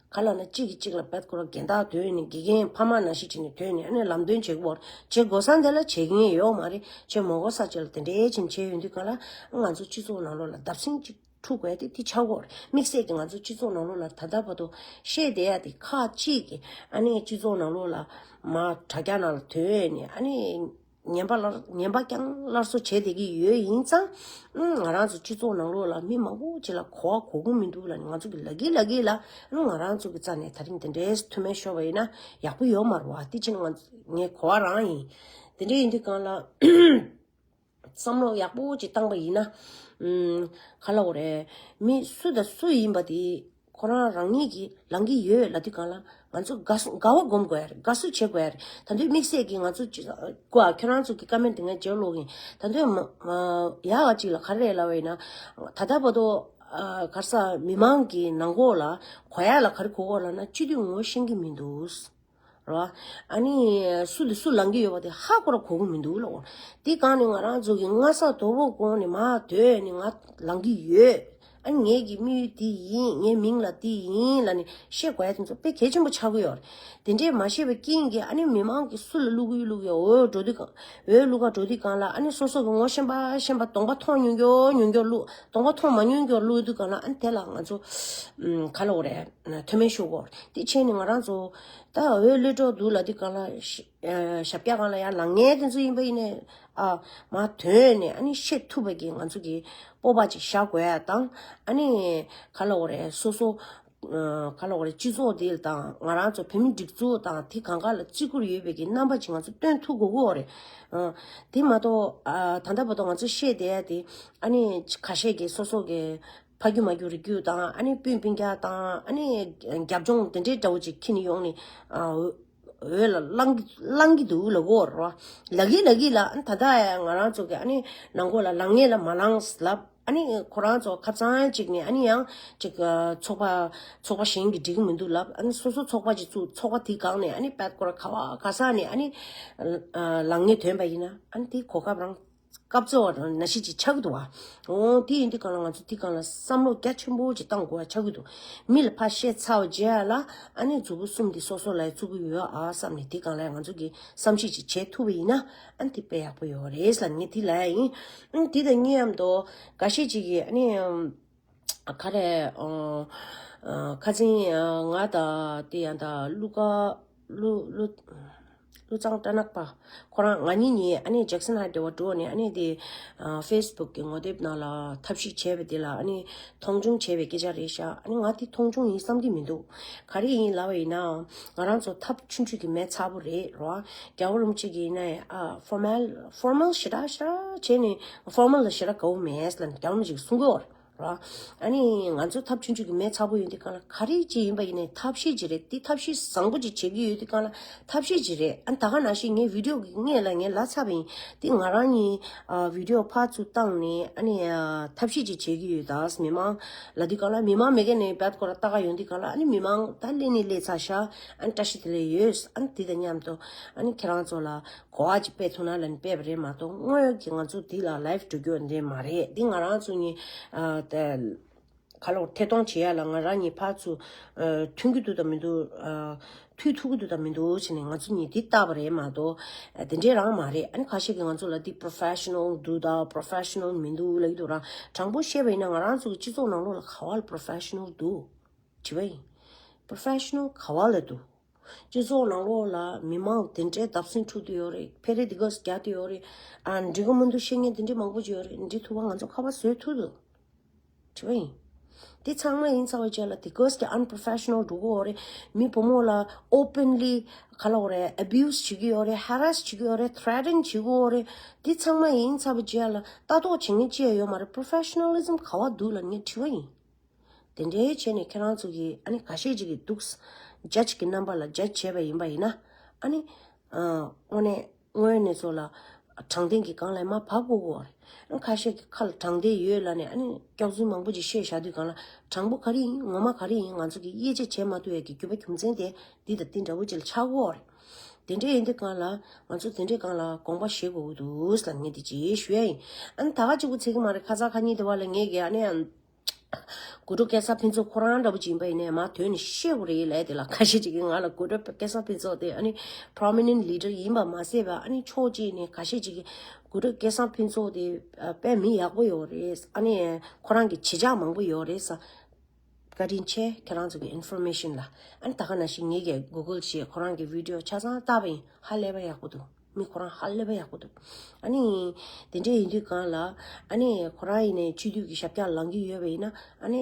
ག་ལབ་ན་གཅིག་གིས་གཅིག་ལ་བེད་ཁོ་རང་གྱེན་ཐག་དོད་ནས་དགེ་རྒན་ཕ་མ་ནང་བཞིན་བྱས་ནས་དོད་ནས་ཨ་ནི་ལམ་སྟོན་བྱེད་དགོས་བྱེད་དགོས་ས་འདི་ལ་བྱེད་མཁན་ཡོད་མ་རེད། བྱེད་མ་དགོས་ས་ཅིག་ལ་དེ་འདྲའི་བྱས་ནས་བྱས་ཡོང་དུས་སྒང་ལ་ང་ཚོ་སྤྱི་ཚོགས་ནང་ལོགས་ལ་བརྡབ་གསིག་ཅིག་འཁྲུག་དགོས་ཡ་དེ་དེ་ཆགས་ཀྱི་ཡོད་རེད། དམིགས་བསལ་གྱི་ང་ཚོ་སྤྱི་ཚོགས་ནང་ལོགས་ལ་ད་ལྟ་བར་དུ་བཤད་བསྡད་ཡ་དེ་ཁག་ཅིག་གིས་ཨ་ནི་སྤྱི་ཚོགས་ནང་ལོགས་ལ་མར་དྲ་རྒྱ་ནང་ལ་དོད་ནས་ཨ་ནི། ངན་པ་སླར་ངན་པ་རྐྱང་སླར་གསོ་བྱས་བསྡད་ཀྱི་ཡོད། ཡིན་ཙང་ཨང་ང་རང་ཚོ་སྤྱི་ཚོགས་ནང་ལོགས་ལ་མི་མང་པོ་ཅིག་ལ་གོ་བ་གོ་གི་མི་འདུག་ལབ་ནས་ང་ཚོ་གི་ལབ་ཀྱི་ལབ་ཀྱི་ལ། ཨང་ང་རང་ཚོ་གི་རྩ་ནས་ད་རིང་དེ་འདྲའི་མཐུ་མེད་ཤོར་བ་ཡིན་ན་ཡག་པོ་ཡོད་མ་རེད་བ། དེ་ཕྱིན་ང་ངའི་གོ་བ་རང་ཡིན། དེ་འདྲ་ཡིན་དུས་སྒང་ལ་བསམ་བློ་ཡག་པོ་ཅིག་བཏང་པ་ཡིན་ན། ཨང་ག་ལབ་དགོས་རེད། མི་སུ་དང་སུ་ཡིན་པ་དེ། ཁོ་རང་རང་ཉིད་ཀྱིས་ལང་གི་ཡོད་ལབ་དུས་སྒང་ལ་ང་ཚོ་དགའ་བསུ་དགའ་བ་སྒོམ་དགོས་ཡ་རེད། དགའ་བསུ་བྱེད་དགོས་ཡ་རེད། ད་དུང་དམིགས་བསལ་གྱིས་ང་ཚོ་ཅི་ཀོ་ཁྱོད་རང་ཚོ་གི་ཀ་མེན་དེ་ངས་བརྗེ་ལོག་ཡིན། ད་དུང་མ་མ་ཡག་ག་ཅིག་ལ་ག་རེ་རེད་ལབ་པ་ཡིན་ན། ད་ལྟ་བར་དུ་ཨ་ག་རེ་ཟེར་མི་མང་གི་ནང་ཁོག་ལ་གོ་ཡ་ལ་ག་རེ་གོ་གོ་ལབ་ན་སྤྱི་འཐུས་ངོ་ཤེས་ཀྱི་མི་འདུག་རོ། ཨ་ནི་སུ་ལ་སུ་ལང་གི་ཡོད་པ་དེ་ཧ་གོ་ར་གོ་གི་མི་འདུག་ལོ། དེ་གང་ནས་ང་རང་ཚོ་གི་སྔ་ས་དོ་པོ་གོང་ནས་མར་དོད་ནས་ང་ལང་གི་ཡོད། ཨ་ནི་ངེད་ཀྱི་དམིགས་ཡུལ་དེ་ཡིན། ངའི་མིང་ལ་དེ་ཡིན་ལབ་ནས་བཤད་དགོས་ཡ་དེ་ཚོ་དཔེ་གལ་ཆེན་པོ་ཆགས་ཀྱི་ཡོད་རེད། དེ་འདྲས་མ་བཤད་པའི་རྐྱེན་གྱིས་ཨ་ནི་མི་མང་གིས་སུ་ལ་བླུག་གི་བླུག་གི་འོ་འགྲོ་དུས་གང་འོ་བླུག་ག་འགྲོ་དུས་གང་ལ་ཨ་ནི་སོ་སོ་གི་ངོ་ཤེས་པ་ཤེས་པ་གདོང་པ་མཐོང་ཉུང་མགྱོགས་ཉུང་མགྱོགས་བླུག་གདོང་པ་མཐོང་མ་ཉུང་མགྱོགས་བླུག་དུས་གང་ལ་ཨ་ནི་དེ་ལ་ང་ཚོ་ཨམ་ག་ལབ་དགོས་རེད། མཐུ་མེད་ཤོར་གོ། དེ་བྱས་ནས་ང་རང་ཚོ་ད་འོས་བློས་གྲོགས་འདུག་ལབ་དུས་སྒང་ལ་ཞབས་བཀྱག་སྒང་ལ་ཡང་ལངས་མཁན་དེ་ཚོ་ཡིན་པ་ཡིན་ནའི་ཨ་མར་དོན་ནས་ཨ་ནི་བཤད་ཐུབ་པ་གི་ང་ཚོ་གི་སྤོབས་པ་ཅིག་བཞག་དགོས་ཡ་དང་ཨ་ནི་ག་ལབ་དགོས་རེད། སོ་སོ་ག་ལབ་དགོས་རེད། སྤྱི་ཚོགས་འདི་དང་ང་རང་ཚོ་བོད་མི་སྒྲིག་འཛུགས་དང་དེ་གང་ག་ལ་བརྩི་བཀུར་ཡོད་པའི་གི་རྣམ་པ་ཅིག་ང་ཚོ་སྟོན་ཐུབ་དགོས་ཀྱི་ཡོད་རེད། དེ་མ་གཏོགས་ད་ལྟ་བར་དུ་ང་ཚོ་བཤད་བསྡད་ཡ་དེ་ཨ་ནི་ཁ་ཤས་ཀྱིས་སོ་སོ་གི་ཕ་རྒྱུད་མ་རྒྱུད་རིགས་རྒྱུད་དང་ཨ་ནི་སྤུན་སྤུན་ཀྱག་དང་ཨ་ནི་རྒྱབ་ལྗོངས་དེ་འདྲའི་འདྲ་བོ་ཅིག་འཁྱེར་ནས་ཡོང་ནས་ཨ་འོ་འོས་ལ་ལང་གི་ལང་གི་འདུག་ལབ་ཀྱི་ཡོད་རེད་བ། ལབ་ཀྱི་ལབ་ཀྱི་ལ་ཨ་ནི་ད་ལྟ་ཡང་ང་རང་ཚོ་གི་ཨ་ནི་ནང་ཁོག་ལ་ལངས་ངེས་ལ་མ་ལངས་ལབ། ཨ་ནི་ཁོ་རང་ཚོ་ཁ་སང་ཅིག་ནས་ཨ་ནི་ཡང་ཅིག་ཚོགས་པ་ཚོགས་པ་གཞན་གྱིས་འགྲིག་གི་མི་འདུག་ལབ། ཨ་ནི་སོ་སོ་ཚོགས་པ་ཅིག་བཙུགས། ཚོགས་པ་དེའི་སྒང་ནས་ཨ་ནི་པད་ཁོ་ར་ག་བ་ག་ས་ནས་ཨ་ནི་ལངས་ངེས་ཐོན་པ་ཡིན་ན་ཨ་ནི་དེ་གོ་སྐབས་རང་སྐབས་འཚོལ་བ་ནང་བཞིན་ཅིག་ཆགས་ཀྱི་འདུག་བ། འོ་དེ་ཡིན་དུས་སྒང་ལ་ང་ཚོ་དེ་སྒང་ལ་བསམ་བློ་རྒྱ་ཆེན་པོ་ཅིག་བཏང་དགོས་པ་ཆགས་ཀྱི་འདུག་མི་ལ་ཕར་བཤད་ཚར་བ་རྗེས་ལ་ཨ་ནི་མཛུ་གུ་གསུམ་དེ་སོ་སོ་ལ་བཙུགས་ཀྱི་ཡོད་ཨ་བསམ་ནས་དེ་སྒང་ལ་ང་ཚོ་གིས་བསམ་གཞིག་ཅིག་བྱེད་ཐུབ་པ་ཡིན་ན་ཨ་ནི་དེ་དཔེ་ཡག་པོ་ཡོད་རེད་ལབ་ངས་དེ་ལབ་ཡ་ཡིན། ཨ་ནི་དེ་དང་མཉམ་དུ་འགའ་ཤས་ཅིག་གིས་ཨ་ནི་ག་རེ་ཁ་སང་ང་དང་དེ་ཡང་ད་ཀླུ་ཀ་ཀླུ་ཀླུ། ཀླུ་བཙན་སྦྲ་ནག་པ། ཁོ་རང་ང་གཉིས་གཉིས་ཨ་ནི་ཇེག་སན་ཧའེཊ་འབྲེལ་བ་འགྲོ་ནས་ཨ་ནི་དེ་ཨ་ཕེ་སི་བུག་གི་ངོ་དེབ་ནང་ལ་ཐབས་ཤེས་བྱས་པ་དེ་ལ་ཨ་ནི་མཐོང་ཆུང་བྱས་པའི་སྐད་ཆ་རེད་ཤག་ཨ་ནི་ང་དེ་མཐོང་ཆུང་ཡིན་བསམ་གྱི་མི་འདུག་ག་རེ་ཡིན་ལབ་པ་ཡིན་ན་ང་རང་ཚོ་ཐབས་ཆུང་ཆུང་གི་མེད་ཚ་པོ་རེད་རོ། རྒྱལ་བ་རིན་པོ་ཆེ་གིས་ཡིན་ན་ཡང་ཨ་ཕོར་མལ་ཕོར་མལ་ཞེ་དྲག་ཞེ་དྲག་བྱས་ནས་ཕོར་མལ་ལ་ཞེ་དྲག་དགའ་བོ་མེད་ལབ་ནས་རྒྱལ་བ་རིན་པོ་ཆེ་གིས་གསུང་གི་ཡོད་རེད། ར། ཨ་ནི་ང་ཚོ་ཐབས་ཆུང་ཆུང་གི་མེད་ཚ་པོ་ཡོད་དུས་སྒང་ལ་ག་རེ་ཅིག་ཡིན་པ་ཡིན་ནའི་ཐབས་ཤེས་ཅིག་རེད། དེ་ཐབས་ཤེས་བཟང་པོ་ཅིག་བྱེད་ཀྱི་ཡོད་དུས་སྒང་ལ་ཐབས་ཤེས་ཅིག་རེད། ཨ་ནི་ད་ག་ནང་བཞིན་ངའི་བི་ཌི་ཡོ་གི་སྔོན་ལ་ངས་ལབ་ཚར་བ་ཡིན། དེ་ང་རང་གཉིས་ཨ་བི་ཌི་ཡོ་ཕར་ཚུར་བཏང་ནས་ཨ་ནི་ཨ་ཐབས་ཤེས་ཅིག་བྱེད་ཀྱི་ཡོད་ད། མི་མང་ལབ་དུས་སྒང་ལ་མི་མང་མེད་མཁན་ནས་བད་ཁོ་ར་ལྟ་ག་ཡོང་དུས་སྒང་ལ་ཨ་ནི་མི་མང་ད་སླེབས་ནས་སླེབས་ཚར་ཤག་ཨ་ནི་བཀྲ་ཤིས་བདེ་ལེགས་ཡོད། ཨ་ནི་དེ་དང་མཉམ་དུ་ཨ་ནི་ཁྱེད་རང་ཚོ་ལ་གོ་བ་ཅིག་སྤེལ་ཐུབ་ན་ལབ་ནས་སྤེལ་བ་རེད་མ་གཏོགས་དངོས་ཡོད་ཀྱི་ང་ཚོ་འདི་ལ་ལའེབ་འགྲོ་རྒྱུ་འདི་མ་རེད། འདི་ང་རང་ཚོ་གཉིས་ཨ་ ད་ག་ལོག་ཐད་གཏོང་བྱེད་ཡ་ལ་ང་རང་གཉིས་ཕར་ཚུར་མཐུན་གྱི་འདུག་དང་མི་འདུག་མཐུན་ཐུབ་ཀྱི་འདུག་དང་མི་འདུག་བྱས་ནས་ང་ཚོ་གཉིས་འདི་བལྟས་པ་རེད་མ་གཏོགས། དེ་འདྲའི་རང་མ་རེད། ཨ་ནི་ཁ་ཤས་ཀྱིས་ང་ཚོ་ལ་འདི་པོ་རོ་ཕེ་ཤི་ནལ་འདུག་དང་པོ་རོ་ཕེ་ཤི་ནལ་མི་འདུག་ལབ་ཀྱི་འདུག་རང་དྲང་པོ་བཤད་པ་ཡིན་ན་ང་རང་ཚོ་གི་སྤྱི་ཚོགས་ནང་ལོགས་ལ་ག་བ་ལ་པོ་རོ་ཕེ་ཤི་ནལ་འདུག་དྲི་བ་ཡིན། པོ་རོ་ཕེ་ཤི་ནལ་ག་བ་ལ་འདུག་སྤྱི་ཚོགས་ནང་ལོགས་ལ་མི་མང་དེ་འདྲའི་བརྡབ་གསིག་འཁྲུག་དུ་ཡོད་རེད། ཕེ་རེ་དི་གོས་རྒྱག་དུ་ཡོད་རེད། ཨ་འགྲིག་གི་མི་འདུག་བཤད་མཁན་དེ་འདྲའི་མང་པོ་ཅིག་ཡོད་རེད། འདི་ཐུབ་པ་ང་ཚོ་ཁ་པར་བཟོས་ཐུབ་འདུག་དྲི་བ་ཡིན། དེ་ཚང་མ་ཡིན་ཚར་བའི་རྗེས་ལ་དི་གོས་ཀྱི་ཨན་པོ་རོ་ཕེ་ཤི་ནལ་འགྲོ་གི་ཡོད་རེད། མི་བུ་མོ་ལ་ཨོ་པན་ལི་ག་ལབ་དགོས་རེད། ཨ་བིའུ་སི་བྱེད་ཀྱི་ཡོད་རེད། ཧ་ར་སི་བྱེད་ཀྱི་ཡོད་རེད། ཐི་རེ་ཊན་བྱེད་ཀྱི་ཡོད་རེད། དེ་ཚང་མ་ཡིན་ཚར་བའི་རྗེས་ལ་ལྟ་རྟོག་བྱེད་མཁན་ཅི་ཡང་ཡོད་མ་རེད། པོ་རོ་ཕེ་ཤི་ནལ་ལི་ཛམ་ག་བ་འདུག་ལབ་ངས་དྲི་བ་ཡིན། དེ་འདྲའི་བྱས་ནས་ཁྱེད་རང་ཚོ་གིས་ཨ་ནི་ཁ་ཤས་ཅིག་གིས་འདུག་ཇ་ཇི་གི་རྣམ་པ་ལ་ཇ་ཇི་བྱས་པ་ཡིན་པ་ཡིན་ན། ཨ་ནི་ཨ་དངོས་གནས་དངོས་གནས་ཚོ་ལ་དྲང་བདེན་གྱི་སྒང་ལ་མར་བབས་དགོས་ཀྱི་ཡོད་རེད། ཨ་ཁ་ཤས་ཀྱི་ཁ་ལ་དྲང་བདེན་ཡོད་ལབ་ནས་ཨ་ནི་སྐྱག་རྫུན་མང་པོ་ཅིག་བཤད་བཞག་དུས་སྒང་ལ་དྲང་པོ་ག་རེ་ཡིན་ངོ་མ་ག་རེ་ཡིན་ང་ཚོ་གིས་དབྱེ་འབྱེད་བྱེད་མ་ཐུབ་ཡས་ཀྱི་རྒྱུ་མཚན་དེ་འདི་དང་འདི་འདྲ་བོ་ཅིག་ལ་ཆགས་ཀྱི་ཡོད་རེད། དེ་འདྲ་ཡིན་དུས་སྒང་ལ་ང་ཚོ་དེ་འདྲའི་སྒང་ལ་དགོངས་པ་བཞེས་དགོས་ཀྱི་འདུག་ལབ་ངས་འདི་ཅིག་ཞུ་ཡ་ཡིན། ཨ་ནི་ད་ག་གཅིག་པུ་ཚིག་གི་མ་རེད། ཁ་ཚ་ཁ་ཉིན་དེ་བ་ལ་ངས་ཀྱི་ཨ་ནི་གུ་རུ་སྐལ་བཟང་ཕུན་ཚོགས་ཁོ་རང་འདྲ་པོ་ཅིག་ཡིན་པ་ཡིན་ནའི་མར་དོན་ནི་ཤེས་དགོས་རེད་ལབ། དེ་ལ་ཁ་ཤས་ཅིག་གིས་ང་ལ་གུ་རུ་སྐལ་བཟང་ཕུན་ཚོགས་དེ་ཨ་ནི་པོ་རོ་མི་ནེན་ཊི་ལི་ཌར་ཡིན་པ་མ་ཟད་པ་ཨ་ནི་ཕྱོགས་གཅིག་ནས་ཁ་ཤས་ཅིག་གིས་གུ་རུ་སྐལ་བཟང་ཕུན་ཚོགས་དེ་དཔེ་མི་ཡག་པོ་ཡོད་རེད། ཨ་ནི་ཁོ་རང་གི་བྱེད་བྱ་མང་པོ་ཡོད་རེད་ས། བཀའ་དྲིན་ཆེ་ཁྱེད་རང་ཚོ་གི་ཨིན་ཕོར་མེ་ཤན་ལ། ཨ་ནི་ད་ག་ནང་བཞིན་ངེད་ཀྱིས་གུ་གལ་བྱས་ཁོ་རང་གི་བི་ཌི་ཡོ་ཆ་ཚང་བལྟས་པ་ཡིན། ཧ་ལས་པ་ཡག་པོ་འདུག་མི་ཁོ་རང་ཧ་ལས་པ་ཡག་པོ་འདུག་ཨ་ནི་དེ་འདྲ་ཡིན་དུས་སྒང་ལ་ཨ་ནི་ཁོ་རང་ཡིན་ནའི་སྤྱི་འཐུས་ཀྱི་ཞབས་བཀྱག་ལངས་ཀྱི་ཡོད་པ་ཡིན་ན་ཨ་ནི་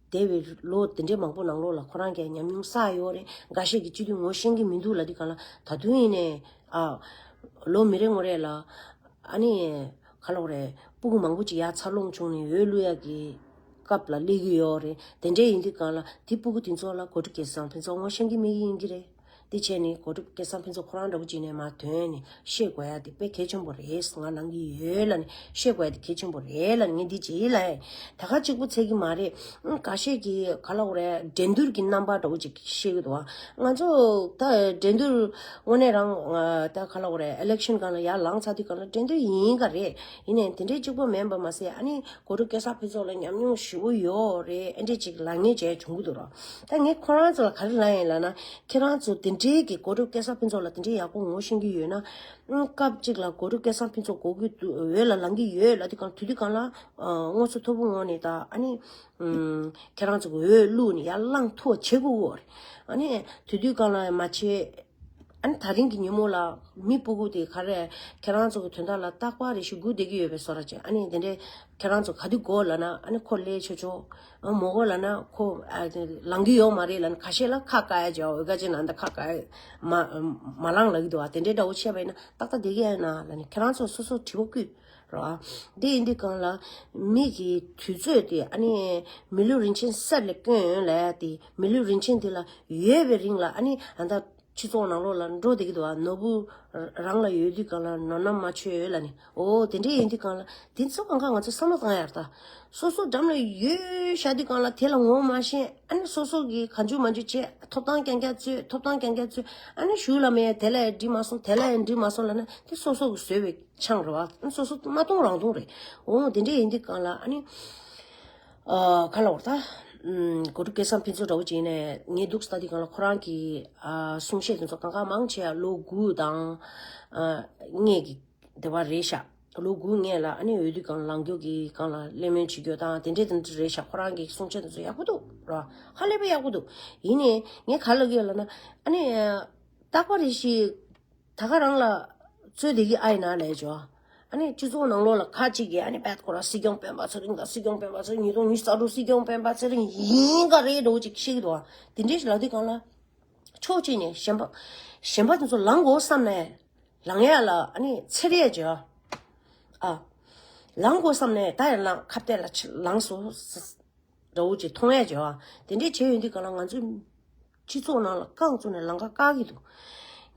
འདས་པའི་ལོ་དེ་འདྲའི་མང་པོ་ནང་ལོགས་ལ་ཁོ་རང་གིས་ཉམས་མྱོང་བསགས་ཡོད་རེད། འགའ་ཤས་ཀྱིས་སྤྱི་འཐུས་ངོ་ཤེས་ཀྱི་མི་འདུག་ལབ་དུས་སྒང་ལ་ད་དུང་ཡིན་ནའི་ཨ་ལོ་མི་རེ་ངོ་རེ་ལ་ཨ་ནི་ག་ལབ་དགོས་རེད། སྤུ་གུ་མང་པོ་ཅིག་ཡར་འཚར་ལོངས་བྱུང་ནས་འོས་བླུག་ཡག་གི་སྐབས་ལ་སླེབས་ཀྱི་ཡོད་རེད། དེ་འདྲ་ཡིན་དུས་སྒང་ལ་དེ་སྤུ་གུ་དེ་ཚོ་ལ་གོ་སྒྲིག་སྐལ་བཟང་ཕུན་ཚོགས་ངོ་ཤེས་ཀྱི་མེད་ཀྱི་ཡིན་གྱི་རེད། དེ་བྱས་ནས་གོ་སྒྲིག་སྐལ་བཟང་ཕུན་ཚོགས་ཁོ་རང་འདྲ་པོ་ཅིག་ནས་མར་དོན་ནས་བཤད་དགོས་ཡ་དེ་དཔེ་གལ་ཆེན་པོ་རེད། ང་ལངས་ཀྱི་ཡོད་ལབ་ནས་བཤད་དགོས་ཡ་དེ་གལ་ཆེན་པོ་རེད་ལབ་ནས་ངས་འདི་ཅིག་ལབ་ཡ། ད་ག་གཅིག་པུ་ཚད་ཀྱི་མ་རེད། ཨང་། འགའ་ཤས་ཀྱིས་ག་ལབ་དགོས་རེད། འགྲན་བསྡུར་གྱི་རྣམ་པ་འདྲ་པོ་ཅིག་བཤད་ཀྱི་འདུག་ཨ། ང་ཚོ་ད་འགྲན་བསྡུར་དངོས་གནས་རང་ད་ག་ལབ་དགོས་རེད། ཨི་ལེག་ཤན་སྒང་ལ་ཡར་ལངས་ཚར་དུས་སྒང་ལ་འགྲན་བསྡུར་ཡིན་ག་རེད། ཡིན་ནའི་དེ་འདྲའི་གཅིག་པོ་མིན་པ་མ་ཟད་ཨ་ནི་གོ་སྒྲིག་སྐལ་བཟང་ཕུན་ཚོགས་ལ་ཉམས་མྱོང་ཞེ་པོ་ཡོད་རེད། ཨེ་འདྲས་ཅིག་ལབ་མཁན་བྱས་བྱུང་གི་འདུག་ར། ད་ངས་ཁོ་རང་ཚོ་ལ་ག་རེ་ལབ་ཡིན་ལབ་ན། ཁྱེད་རང་ཚོ་དེ་འདྲའི་གི་གོ་སྒྲིག་སྐལ་བཟང་ཕུན་ཚོགས་ལ་དེ་འདྲའི་ཡག་པོ་ངོ་ཤེས་ཀྱི་ཡོད་ན། ཨང་། སྐབས་གཅིག་ལ་གོ་སྒྲིག་སྐལ་བཟང་ཕུན་ཚོགས་དགོས་ཀྱི་འདུག་འོས་ལ་ལངས་ཀྱི་ཡོད་ལབ་དུས་སྒང་དུས་དུས་སྒང་ལ་ཨ་དངོས་སུ་ཐོར་བུ་ངོས་ནས་ད་ཨ་ནི་ཨང་། ཁྱེད་རང་ཚོ་གི་འོས་བླུགས་ནས་ཡར་ལངས་ཐུབ་པ་བྱེད་དགོས་ཀྱི་ཡོད་རེད། ཨ་ནི་དུས་དུས་སྒང་ལ་མ་བྱེད། ཨ་ནི་ད་རིང་གི་ཉིན་མོ་ལ་མི་སྤུ་གུ་དེ་ག་རེ་ཁྱེད་རང་ཚོ་གི་དོན་དག་ལ་རྟག་པར་རེ་ཞིག་སྒུག་བསྡད་ཀྱི་ཡོད་པའི་བཟོ་འདྲ་ཅིག་ཨ་ནི་དེ་འདྲའི་ཁྱེད་རང་ཚོ་ག་དུས་དགོས་ལབ་ན་ཨ་ནི་ཁོ་སླེབས་ཆོག་ཆོག་ཨ་མ་དགོས་ལབ་ན་ཁོ་ཨ་ལངས་ཀྱི་ཡོད་མ་རེད་ལབ་ནས་ཁ་ཤས་ལ་ཁ་བཀག་ཡ་བྱས། འོས་བཀའ་ཅན་ལ་འདི་ཁ་བཀག་ཡ་མ་མ་ལངས་ལབ་ཀྱི་འདུག་ཨ། དེ་འདྲའི་འདྲ་བོ་བཤད་པ་ཡིན་ན་ཏག་ཏག་བསྡད་ཀྱི་ཡོད་ན་ལབ་ནས་ཁྱེད་རང་ཚོ་སོ་སོ་དྲི་བ་བསྐུལ་རོགས་ཨ། དེ་ཡིན་དུས་སྒང་ལ་མི་གི་དུས་ཚོད་དེ་ཨ་ནི་མི་ལུས་རིན་ཆེན་གསེར་ལས་དཀོན་ལབ་ཡ་དེ་མི་ལུས་རིན་ཆེན་དེ་ལ་ཡོད་པའི་རིང་ལ་ཨ་ནི་ཨ་ད། སྤྱི་ཚོགས་ནང་ལོགས་ལ་འགྲོ་བསྡད་ཀྱི་འདུག་ཨ། ནོར་བུ་རང་ལ་ཡོད་དུས་སྒང་ལ་ནོར་ན་མ་ཆོད་ལབ་ནས། འོ་དེ་འདྲས་ཡིན་དུས་སྒང་ལ་དེ་ཚོ་གང་ག་ང་ཚོ་བསམ་བློ་བཏང་ཡ་རེད་ད། སོ་སོ་འགྲམ་ལ་ཡོད་བཞག་དུས་སྒང་ལ་དེ་ལ་ངོ་མ་ཤེས། ཨ་ནི་སོ་སོ་གིས་གང་བྱུང་མང་བྱུང་བྱས། ཐོབ་ཐང་རྐྱང་རྐྱང་རྩོད། ཐོབ་ཐང་རྐྱང་རྐྱང་རྩོད། ཨ་ནི་གཞུག་ལ་མེད་དེ་ལ་འགྲིག་མ་སོང་། དེ་ལ་འགྲིག་མ་སོང་ལབ་ན་དེ་སོ་སོ་གིས་བཟོས་པའི་ཆང་རེད་བ། ཨ་ནི་སོ་སོ་མ་གཏོང་རང་གཏོང་རེད། འོ་དེ་འདྲས་ཡིན་དུས་སྒང་ལ་ཨ་ནི། ཨ་ག་ལབ་དགོས་རེད་ད། ཨུམ། གོ་སྒྲིག་སྐལ་བཟང་ཕུན་ཚོགས་འདྲ་བོ་ཅིག་ཡིན་ནའི་ངས་འདུག་སེ་ལྟ་དུས་སྒང་ལ་ཁོ་རང་གི་ཨ་གསུང་བཤད་དེ་ཚོ་གང་ག་མང་ཆེ་བ་ལོ་དགུ་དང་ཨ་ལྔ་གི་འདི་བ་རེད་ཤག་ལོ་དགུ་ལྔ་ལ་ཨ་ནི་འོས་བསྡུ་སྒང་ལངས་རྒྱུ་གི་སྒང་ལ་གླེང་མོལ་བྱེད་རྒྱུ་དང་དེ་འདྲས་དེ་འདྲས་རེད་ཤག་ཁོ་རང་གི་གསུང་བཤད་དེ་ཚོ་ཡག་པོ་འདུག་ར། ཧ་ལས་པ་ཡག་པོ་འདུག་ཡིན་ནའི་ངས་ག་ལབ་ཀྱི་ཡོད་ལབ་ན། ཨ་ནི་རྟག་པ་རེ་ཞིག་ད་ག་རང་ལ་རྩོད་བསྡད་ཀྱི་ཨ་ཡིན་ན་ལས་ཅོ། ཨ་ནི་སྤྱི་ཚོགས་ནང་ལོགས་ལ་ཁ་ཅིག་གིས་ཨ་ནི་བད་ཁོ་ར་སྲིད་སྐྱོང་སྤེན་པ་ཚེ་རིང་དང་སྲིད་སྐྱོང་སྤེན་པ་ཚེ་རིང་ཉིས་སྟོང་ཉི་ཤུ་རྩ་དྲུག་སྲིད་སྐྱོང་སྤེན་པ་ཚེ་རིང་ཡིན་ག་རེ་འདྲ་བོ་ཅིག་བཤད་ཀྱི་འདུག་ཨ། དེ་འདྲའི་ཞིག་ལབ་དུས་སྒང་ལ་ཕྱོགས་གཅིག་ནས་གཞན་པ་གཞན་པ་དེ་ཚོ་ལངས་དགོས་བསམ་ནས་ལངས་ཡ་ལ་ཨ་ནི་འཚེར་ཡ་ཅོ། ཨ། ལངས་དགོས་བསམ་ནས་ད་ཡང་ལངས་ཁ་གཏད་ལ་ལངས་སོང་། འདྲ་བོ་ཅིག་མཐོང་ཡ་ཅིག་ཡོད། དེ་འདྲས་བྱས་ཡོང་དུས་སྒང་ལ་ང་ཚོའི་སྤྱི་ཚོགས་ནང་ལ་རྐང་བཙུགས་ནས་ལམ་ཁ་བཀག་གི་འདུག་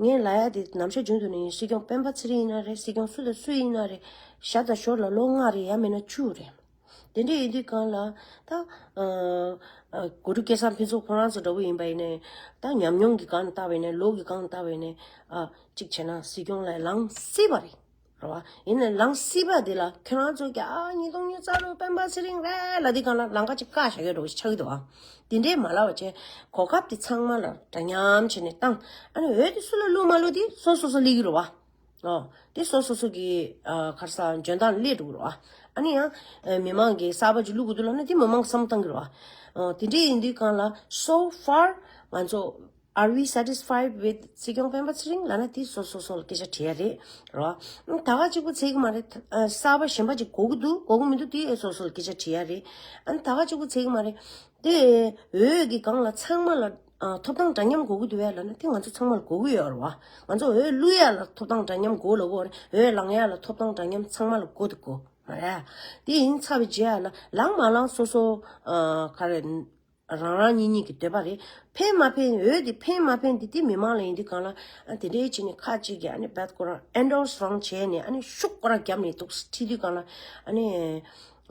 ངས་ལབ་ཡ་དེ་ནམ་ཞག་རྒྱུན་དུ་ནས་སྲིད་སྐྱོང་སྤེན་པ་ཚེ་རིང་ཡིན་ན་རེད། སྲིད་སྐྱོང་སུ་དང་སུ་ཡིན་ན་རེད། ཞག་དང་ཞོར་ལ་ལོ་ལྔ་རེད། ཡང་མིན་ན་བཅུ་རེད། དེ་འདྲས་ཡིན་དུས་སྒང་ལ་ད་ཨ་ཨ་གོ་སྒྲིག་སྐལ་བཟང་ཕུན་ཚོགས་ཁོ་རང་ཚོ་འདྲ་བོ་ཡིན་པ་ཡིན་ནའི་ད་ཉམས་མྱོང་གི་སྒང་ནས་བལྟས་པ་ཡིན་ནའི་ལོ་གི་སྒང་ནས་བལྟས་པ་ཡིན་ནའི་ཨ་གཅིག་བྱས་ན་སྲིད་སྐྱོང་ལ་ལངས་སྲིད་པ་རེད། རེད་བ། ཡིན་ནའི་ལངས་སྲིད་པ་དེ་ལ་ཁྱོད་རང་ཚོ་གི་ཨ་ཉིས་སྟོང་ཉི་ཤུ་རྩ་དྲུག་སྤེན་པ་ཚེ་རིང་རེད་ལབ་དུས་སྒང་ལ་ལམ་ཁ་ཅིག་བཀག་བཞག་ཡོད་འགྲོ་ཆགས་ཀྱི་འདུག་ཨ། དེ་འདྲའི་མ་ལབ་པ་བྱས། གོ་སྐབས་དེ་ཚང་མ་ལ་འདྲ་མཉམ་བྱས་ནས་བཏང་། ཨ་ནི་འོས་དེ་སུ་ལ་བླུགས་མ་བླུགས་དེ་སོ་སོ་སོ་སླེབས་ཀྱི་རེད་བ། ཨོ། དེ་སོ་སོ་སོ་གི་ཨ་ག་རེ་ཟེར་འཇོན་ཐང་སླེབས་འགྲོ་གི་རེད་བ། ཨ་ནི་ཡང་ཨ་མི་མང་གི་གསར་པ་ཅིག་བླུག་དགོས་འདུག་ལབ་ན་དེ་མི་མང་གིས་བསམ་བློ་བཏང་གི་རེད་བ། ཨོ། དེ་འདྲའི་ཡིན་དུས་སྒང་ལ་so far ང་ཚོ Are we satisfied with སྲིད་སྐྱོང་སྤེན་པ་ཚེ་རིང་ལབ་ན་དེ་སོ་སོ་སོ་ལ་སྐད་ཆ་དྲི་ཡ་རེད། རེད་བ། ད་ག་གཅིག་པུ་ཚད་ཀྱི་མ་རེད། གསར་པ་གཞན་པ་ཅིག་དགོས་ཀྱི་འདུག་དགོས་ཀྱི་མི་འདུག་དེ་སོ་སོ་ལ་སྐད་ཆ་དྲི་ཡ་རེད། ཨ་ནི་ད་ག་གཅིག་པུ་ཚད་ཀྱི་མ་རེད། དེ་འོས་ཀྱི་སྒང་ལ་ཚང་མ་ལ་ཐོབ་ཐང་འདྲ་མཉམ་དགོས་ཀྱི་འདུག་བས་ལབ་ན་དེ་ང་ཚོ་ཚང་མ་ལ་དགོས་ཀྱི་ཡོད་རེད་བ། ང་ཚོ་འོས་བླུག་ཡ་ལ་ཐོབ་ཐང་འདྲ་མཉམ་དགོས་ལབ་དགོས་རེད། འོས་ལེན་ཡ་ལ་ཐོབ་ཐང་འདྲ་མཉམ་ཚང་མ་ལ་དགོས་དེ་དགོས་མ་རེད། དེ་ཡིན་ཚར་བའི་རྗེས་ལ་ལངས་མ་ལངས་སོ་སོ་ག་རེ། རང་རང་གཉིས་གཉིས་ཀྱི་འདོད་པ་རེད། ཕན་མ་ཕན། འོས་དེ་ཕན་མ་ཕན་དེ་དེ་མི་མང་ལ་ཡིན་དུས་སྒང་ལ་ཨ་དེ་འདྲའི་བྱས་ནས་ཁ་ཅིག་གིས་ཨ་ནི་བད་ཁོ་རང་ཨེན་ཌོར་སི་རང་བྱས་ནས་ཨ་ནི་ཤུགས་ཁོ་རང་བརྒྱབ་ནས་འདུག་ཁྲིད་དུས་སྒང་ལ་ཨ་ནི་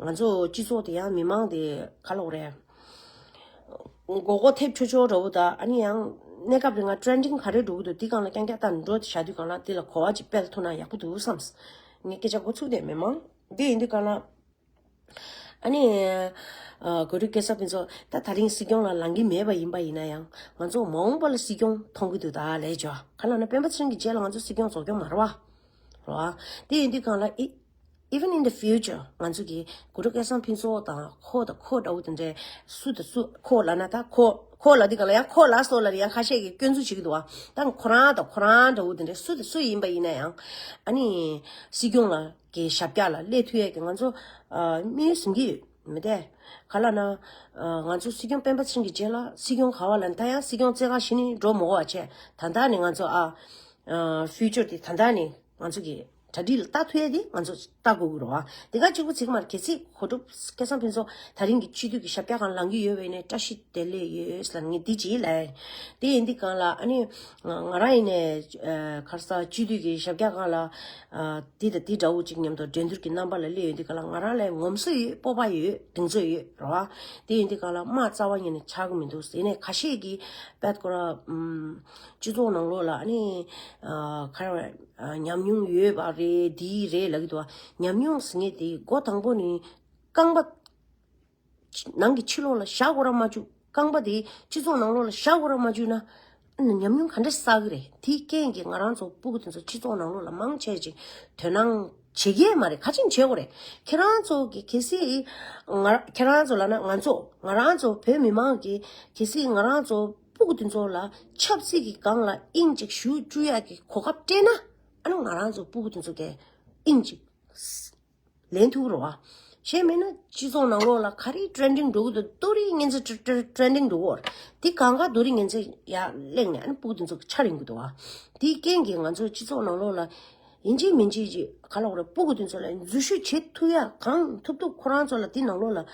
ང་ཚོ་སྤྱི་ཚོགས་དེ་ཡང་མི་མང་དེ་ག་ལབ་དགོས་རེད། མགོ་སྐོར་ཐེབས་ཆོག་ཆོག་འདྲ་བོ་དང་ཨ་ནི་ཡང་གནས་སྐབས་རིང་ང་ཊེ་རེན་ཌིང་ག་རེ་འགྲོ་གི་འདུག་དེ་སྒང་ལ་རྐྱང་རྐྱང་ལྟ་འགྲོ་བྱ་དུས་སྒང་ལ་དེ་ལ་གོ་བ་ཅིག་སྤེལ་ཐུབ་ན་ཡག་པོ་འདུག་བསམས། ངས་སྐད་ཆ་འགོ་ཚུགས་དེ་མི་མང་དེ་ཡིན་དུས་སྒང་ལ། ཨ་ནི། ཨ་གུ་རུ་སྐལ་བཟང་ཕུན་ཚོགས་ད་ད་རིང་སྲིད་སྐྱོང་ལ་ལངས་ཀྱི་མེད་པ་ཡིན་པ་ཡིན་ན་ཡང་ང་ཚོ་མ་འོངས་པ་ལ་སྲིད་སྐྱོང་མཐོང་གི་འདུག་ད་ལས་ཅོ་ག་ལབ་ན་སྤེན་པ་ཚེ་རིང་གི་རྗེས་ལ་ང་ཚོ་སྲིད་སྐྱོང་རྫོགས་སྐྱོང་མ་རེད་བ། རེད་བ། དེ་ཡིན་དུས་སྒང་ལ་ཨི་even in the future ང་ཚོ་གི་གུ་རུ་སྐལ་བཟང་ཕུན་ཚོགས་དང་ཁོ་དང་ཁོ་འདྲ་བོ་དེ་འདྲའི་སུ་དང་སུ་ཁོ་ལབ་ན་ད་ཁོ་ཁོ་ལབ་དུས་སྒང་ལ་ཡང་ཁོ་ལབ་སོང་ལབ་ཡང་ཁ་ཤས་ཀྱིས་སྐྱོན་འཛུགས་བྱེད་ཀྱི་འདུག་བ། ད་ཁོ་རང་དང་ཁོ་རང་འདྲ་བོ་དེ་འདྲའི་སུ་དང་སུ་ཡིན་པ་ཡིན་ན་ཡང་ཨ་ནི་སྲིད་སྐྱོང་ལ། གི་ཞབས་བཀྱག་ལ་སླེབས་ཐུབ་ཡས་ཀྱི་ང་ཚོ་ཨ་དམིགས་ཡུལ་འཛིན་གྱི་ཡོད་མི་དེ། ག་ལབ་ན་ཨ་ང་ཚོ་སྲིད་སྐྱོང་སྤེན་པ་ཚེ་རིང་གི་རྗེས་ལ་སྲིད་སྐྱོང་ག་བ་ལ་ད་ཡང་སྲིད་སྐྱོང་རྩེ་ཁ་ཞིག་ནི་འགྲོ་མི་དགོས་པ་བྱས་ད་ལྟ་ནས་ང་ཚོ་ཨ་ཨ་ཕིའུ་ཅར་དེ་ད་ལྟ་ནས་ང་ཚོ་གི་གྲ་སྒྲིག་ལ་ལྟ་ཐུབ་ཡས་དེ་ང་ཚོ་ལྟ་དགོས་ཀྱི་རེད་བ། དེ་ག་གཅིག་པུ་ཚིག་མར་གལ་སྲིད་གོ་སྒྲུབ་སྐལ་བཟང་ཕུན་ཚོགས་ད་རིང་གི་སྤྱི་འཐུས་ཀྱི་ཞབས་བཀྱག་སྒང་ལངས་ཀྱི་ཡོད་པ་ཡིན་ནའི་བཀྲ་ཤིས་བདེ་ལེགས་ཡོད་ལ་ངས་འདི་བྱེད་ལ། དེ་ཡིན་དུས་སྒང་ལ་ཨ་ནི་ང་རང་ཡིན་ནའི་ཨ་ག་རེ་ཟེར་སྤྱི་འཐུས་ཀྱི་ཞབས་བཀྱག་སྒང་ལ་ཨ་འདི་དང་འདི་འདྲ་བོ་ཅིག་མཉམ་དུ་འགྲན་བསྡུར་གྱི་རྣམ་པ་ལ་སླེབས་ཡོང་དུས་སྒང་ལ་ང་རང་ལ་ངོམ་སོ་ཡོད། སྤོབས་པ་ཡོད། གདེང་ཚོད་ཡོད་རེད་བ། དེ་ཡིན་དུས་སྒང་ལ་དམག་རྩ་བ་ཉིད་ནས་ཆགས་ཀྱི་མི་འདུག་ཡིན་ནའི་ཁ་ཤས་ཀྱིས་བད་ཁོ་ར་ཨམ་སྤྱི་ཚོགས་ནང་ལོགས་ལ་ཨ་ནི་ཨ་ག་རེ་ཨ་ཉམས་མྱོང་ཡོད་པ་རེད། འདི་རེད་ལབ་ཀྱི་འདུག་བ། ཉམས་མྱོང་ཟེར་མཁན་དེ་འགོ་དང་པོ་ནས་རྐང་པ། ནང་གི་ཕྱི་ལོགས་ལ་བཞག་དགོས་ར་མ་བཅུག་རྐང་པ་དེ་སྤྱི་ཚོགས་ནང་ལོགས་ལ་བཞག་དགོས་ར་མ་བཅུག་ན། ཨ་ནི་ཉམས་མྱོང་ག་འདྲ་བསགས་ཀྱི་རེད། དེའི་རྐྱེན་གྱིས་ང་རང་ཚོ་སྤུ་གུ་དེ་ཚོ་སྤྱི་ཚོགས་ནང་ལོགས་ལ་མང་ཆེ་ཅིག་དོ་སྣང་བྱེད་ཀྱི་མ་རེད། ག་ཅིག་བྱེད་དགོས་རེད། ཁྱེད་རང་ཚོ་གི་གལ་སྲིད་ང་ཁྱེད་རང་ཚོ་ལབ་ན་ང་ཚོ་ང་རང་ཚོ་བོད་མི་མང་གིས་གལ་སྲིད་ང་རང་ཚོ་སྤུ་གུ་དེ་ཚོ་ལ་ཆབ་སྲིད་ཀྱི་སྒང་ལ་དབྱིངས་ཅིག་ཞུགས་བཅུག་ཡག་གི་གོ་སྐབས་སྤྲད་ན། ཨ་ནི་ང་རང་ཚོ་སྤུ་གུ་དེ་ཚོ་གི་དབྱིངས་ཅིག་ལེན་ཐུབ་རོགས་ཨ། གཞན་མིན་ན་སྤྱི་ཚོགས་ནང་ལོགས་ལ་ག་རེ་ཊེ་རེན་ཌིང་འགྲོ་གི་འདུག་ཏོ་རིགས་ངན་ཚེ་ཊེ་རེན་ཌིང་འགྲོ་གོ། དེ་གང་ག་ཏོ་རིགས་ངན་ཚེ་ཡར་གླེང་ནས་ཨ་ནི་སྤུ་གུ་དེ་ཚོ་ཆ་རིང་གི་འདུག་ཨ། དེའི་རྐྱེན་གྱིས་ང་ཚོ་སྤྱི་ཚོགས་ནང་ལོགས་ལ་ཡིན་གཅིག་མིན་གཅིག་ཅིག་ག་ལ་འོ་རེད། སྤུ་གུ་དེ་ཚོ་ལ་འཛུལ་ཞུགས་བྱེད་ཐུབ་ཡ་གང་ཐུབ་ཐུབ་ཁོ་རང་ཚོ་ལ་དེ་ནང་ལོགས་ལ་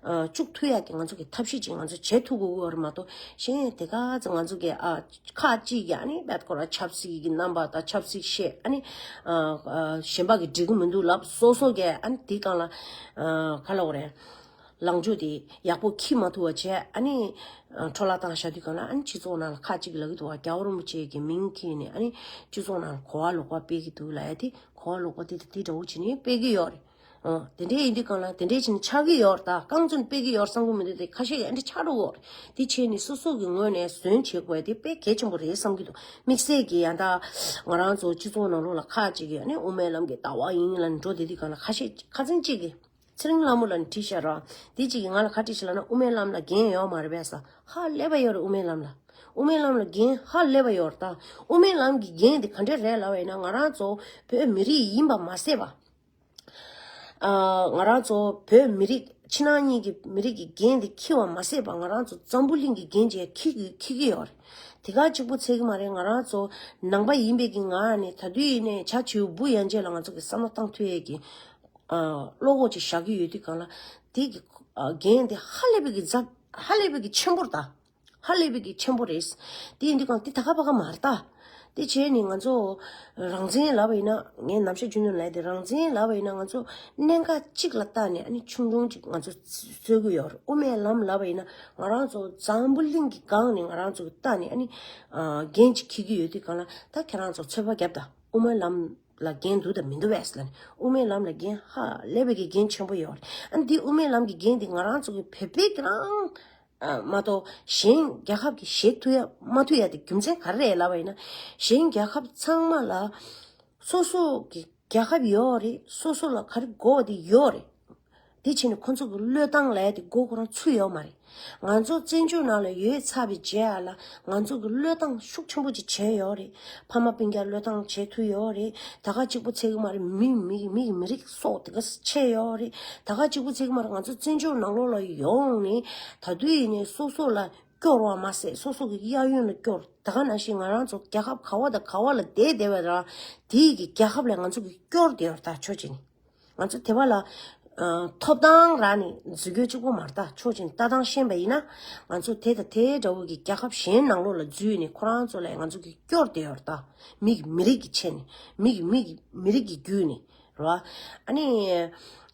བཅུག་ཐུབ་ཡ་གི་ང་ཚོ་གི་ཐབས་ཤེས་ཅིག་ང་ཚོ་བྱེད་ཐུབ་དགོས་ཀྱི་ཡོད་རེད་མ་གཏོགས་གཞན་དེ་ག་ཚོད་ང་ཚོ་གི་ཨ། ཁག་ཅིག་གིས་ཨ་ནི་བད་ཁོ་ར་ཆབ་སྲིད་ཀྱི་རྣམ་པ་དང་ཆབ་སྲིད་བཤད་ཨ་ནི་ཨ་ཨ་གཞན་པ་གིས་འགྲིག་གི་མི་འདུག་ལབ། སོ་སོ་གིས་ཨ་ནི་དེའི་སྒང་ལ་ཨ་ག་ལབ་དགོས་རེད། ལངས་ཕྱོགས་དེ་ཡག་པོ་འཁྱེར་མ་ཐུབ་པ་བྱས་ཨ་ནི་ཨ་འཕྲོ་བརླག་བཏང་བཞག་དུས་སྒང་ལ་ཨ་ནི་སྤྱི་ཚོགས་ནང་ལ་ཁག་ཅིག་གིས་ལབ་ཀྱི་འདུག་བ། རྒྱལ་བ་རིན་པོ་ཆེ་གི་མིང་འཁྱེར་ནས་ཨ་ནི་སྤྱི་ཚོགས་ནང་ལ་གོ་བ་ལོག་པ་སྤེལ་གྱི་འདུག་ལབ་ཡ་དེ་གོ་བ་ལོག་པ་དེ་དང་དེ་འདྲ་བོ་བྱས་ནས་སྤེལ་གྱི་ཡོད་རེད། ཨོ། དེ་འདྲའི་ཡིན་དུས་སྒང་ལ་དེ་འདྲའི་ཕྱིན་ཆགས་ཀྱི་ཡོད་རེད། ད་རྐང་བཙུན་སྤེལ་གྱི་ཡོད་བསམ་གྱི་མི་འདུག་དེ་ཁ་ཤས་ཡང་འདྲ་ཆགས་འགྲོ་གི་ཡོད་རེད། དེ་བྱས་ནས་སོ་སོ་གི་ངོས་ནས་བཟོན་བྱེད་དགོས་དེ་དཔེ་གལ་ཆེན་པོ་རེད་བསམ་གྱི་འདུག་དམིགས་བསལ་གྱི་ཡང་ད་ང་རང་ཚོ་སྤྱི་ཚོགས་ནང་ལོགས་ལ་ཁག་ཅིག་གིས་ཨ་ནི་དབུ་མའི་ལམ་གྱི་ལྟ་བ་ཡིན་ལབ་འགྲོ་བསྡད་དུས་སྒང་ལ་ཁ་ཤས་ཁ་སང་གཅིག་གིས་ཚེ་རིང་ལྷ་མོ་ལ་ནི་དྲིས་ཤག་ར། དེ་གཅིག་གིས་ང་ལ་ག་དྲིས་ཤག་ལབ་ན་དབུ་མའི་ལམ་ལ་འགན་ཡོད་མ་རེད་པས་ཟེར། ཧ་ལས་པ་ཡོད་རེད། དབུ་མའི་ལམ་ལ་དབུ་མའི་ལམ་ལ་འགན་ཧ་ལས་པ་ཡོད་རེད། ད་དབུ་མའི་ལམ་གྱི་འགན་དེ་ག་འདྲས་རེད་ལབ་པ་ཡིན་ན་ང་རང་ཚོ་བོད་མི་རིགས་ཡིན་པ་མ་ཟད་པ། ཨ། ང་རང་ཚོ་བོད་མི་རིགས་ཕྱི་ནང་གཉིས་ཀྱི་མི་རིགས་ཀྱི་འགན་དེ་འཁྱེར་བ་མ་ཟད་པ་ང་རང་ཚོ་འཛམ་བུ་གླིང་གི་འགན་བཅས་འཁྱེར་གྱི་འཁྱེར་གྱི་ཡོད་རེད། དེ་ག་གཅིག་པུ་ཚད་ཀྱི་མ་རེད། ང་རང་ཚོ་ནང་པ་ཡིན་པའི་གི་ངང་ནས་ད་དུས་ཡིན་ནའི་བྱ་བྱིའུ་འབུ་ཡན་ཆད་ལ་ང་ཚོ་གི་བསམ་བློ་བཏང་ཐུབ་ཡས་ཀྱི་ཨ། བློ་ཁོག་ཅིག་བཞག་གི་ཡོད་དུས་སྒང་ལ་དེ་གི་ཨ། འགན་དེ་ཧ་ལས་པའི་གི་ཛབ་ཧ་ལས་པའི་གི་ཆེན་པོ་རེད་ད། ཧ་ལས་པའི་གི་ཆེན་པོ་རེད། དེ་ཡིན་དུས་སྒང་དེ་ད་ག་པ་ག་མ་རེད་ད། དེ་བྱས་ནས་ང་ཚོ་རང་བཙན་ལབ་པ་ཡིན་ན་ངས་ནམ་ཞག་རྒྱུན་དུ་ལབ་དེ་རང་བཙན་ལབ་པ་ཡིན་ན་ང་ཚོ་གནད་འགག་གཅིག་ལ་བལྟས་ནས་ཨ་ནི་ཆུང་ཆུང་ཅིག་ང་ཚོ་རྩོད་གི་ཡོད་རེད། དབུ་མའི་ལམ་ལབ་པ་ཡིན་ན་ང་རང་ཚོ་འཛམ་བུ་གླིང་གི་སྒང་ནས་ང་རང་ཚོ་གི་བལྟས་ནས་ཨ་ནི་འགན་ཅིག་འཁྱེར་གི་ཡོད་དུས་སྒང་ལ་ད་ཁྱེད་རང་ཚོ་ཚོད་དཔག་བརྒྱབ་ད། དབུ་མའི་ལམ་ ལ་འགན་འདུག་དང་མི་འདུག་བས་ལ་ནི། དབུ་མའི་ལམ་ལ་འགན་ཧ་ལས་པའི་གི་འགན་ཆེན་པོ་ཡོད་རེད། ཨ་ནི་འདི་དབུ་མའི་ལམ་གྱི་འགན་འདི་ང་རང་ཚོ་གི་བོད་པའི་གི་རང་ཨ་མ་གཏོགས་གཞན་རྒྱལ་ཁབ་ཀྱི་བཞེས་ཐུབ་ཡ་མ་ཐུབ་ཡ་དེ་རྒྱུ་མཚན་ག་རེ་རེད་ལབ་པ་ཡིན་ན། གཞན་རྒྱལ་ཁབ་ཚང་མ་ལ་སོ་སོ་གི་རྒྱལ་ཁབ་ཡོད་རེད། སོ་སོ་ལ་ག་རེ་དགོས་པ་དེ་ཡོད་རེད། དེ་བྱས་ནས་ཁོ་ཚོ་གི་བློས་བཏང་ལས་དེ་མགོ་ཁོ་རང་ཚུད་ཡོད་མ་རེད། ང་ཚོ་བཙན་བྱོལ་ནང་ལ་ཡོད་ཚར་བའི་རྗེས་ཨ་ལ་ང་ཚོ་གི་བློས་བཏང་ཤུགས་ཆེན་པོ་ཅིག་བྱས་ཡོད་རེད། ཕ་མ་སྤུན་ཀྱག་བློས་བཏང་བྱེད་ཐུབ་ཡོད་རེད། ད་ག་གཅིག་པོ་ཚད་གི་མ་རེད། མི་མི་མི་མི་རིགས་སོགས་དེ་ག་ཆད་ཡོད་རེད། ད་ག་གཅིག་པོ་ཚད་གི་མ་རེད། ང་ཚོ་བཙན་བྱོལ་ནང་ལོགས་ལ་ཡོང་ནས་ད་དུས་ཡིན་ནས་སོ་སོ་ལ་སྐྱོར་བ་མ་ཟད་སོ་སོ་གི་གཡས་གཡོན་ལ་སྐྱོར། ད་ག་ནང་བཞིན་ང་རང་ཚོ་རྒྱལ་ཁབ་ག་བ་དང་ག་བ་ལ་བསྡད་བསྡད་པ་ར་དེའི་གི་རྒྱལ་ཁབ་ལ་ང་ཚོ་གི་སྐྱོར་བསྡད་ཡོད་རེད། ད་ཆོས་བྱས་ནས། ང་ཚོ་དེ་བ་ལ་ཨ་ཐོབ་ཐང་རག་ནས་འཛུལ་རྒྱུ་གཅིག་པོ་མ་རེད། ད་ཆོས་བྱས་ནས་ལྟ་སྟངས་ཤེས་པ་ཡིན་ན་ང་ཚོ་དེ་དང་དེ་འདྲ་བོ་གི་རྒྱལ་ཁབ་གཞན་ནང་ལོགས་ལ་འཛུལ་ནས་ཁོ་རང་ཚོ་ལ་ང་ཚོ་གི་སྐྱོར་བསྡད་ཡོད་རེད། ད་མི་གི་མི་རིགས་ཀྱི་ཆེད་ནས་མི་གི་མི་གི་མི་རིགས་ཀྱི་བརྒྱུད་ནས་རེད་བ། ཨ་ནི་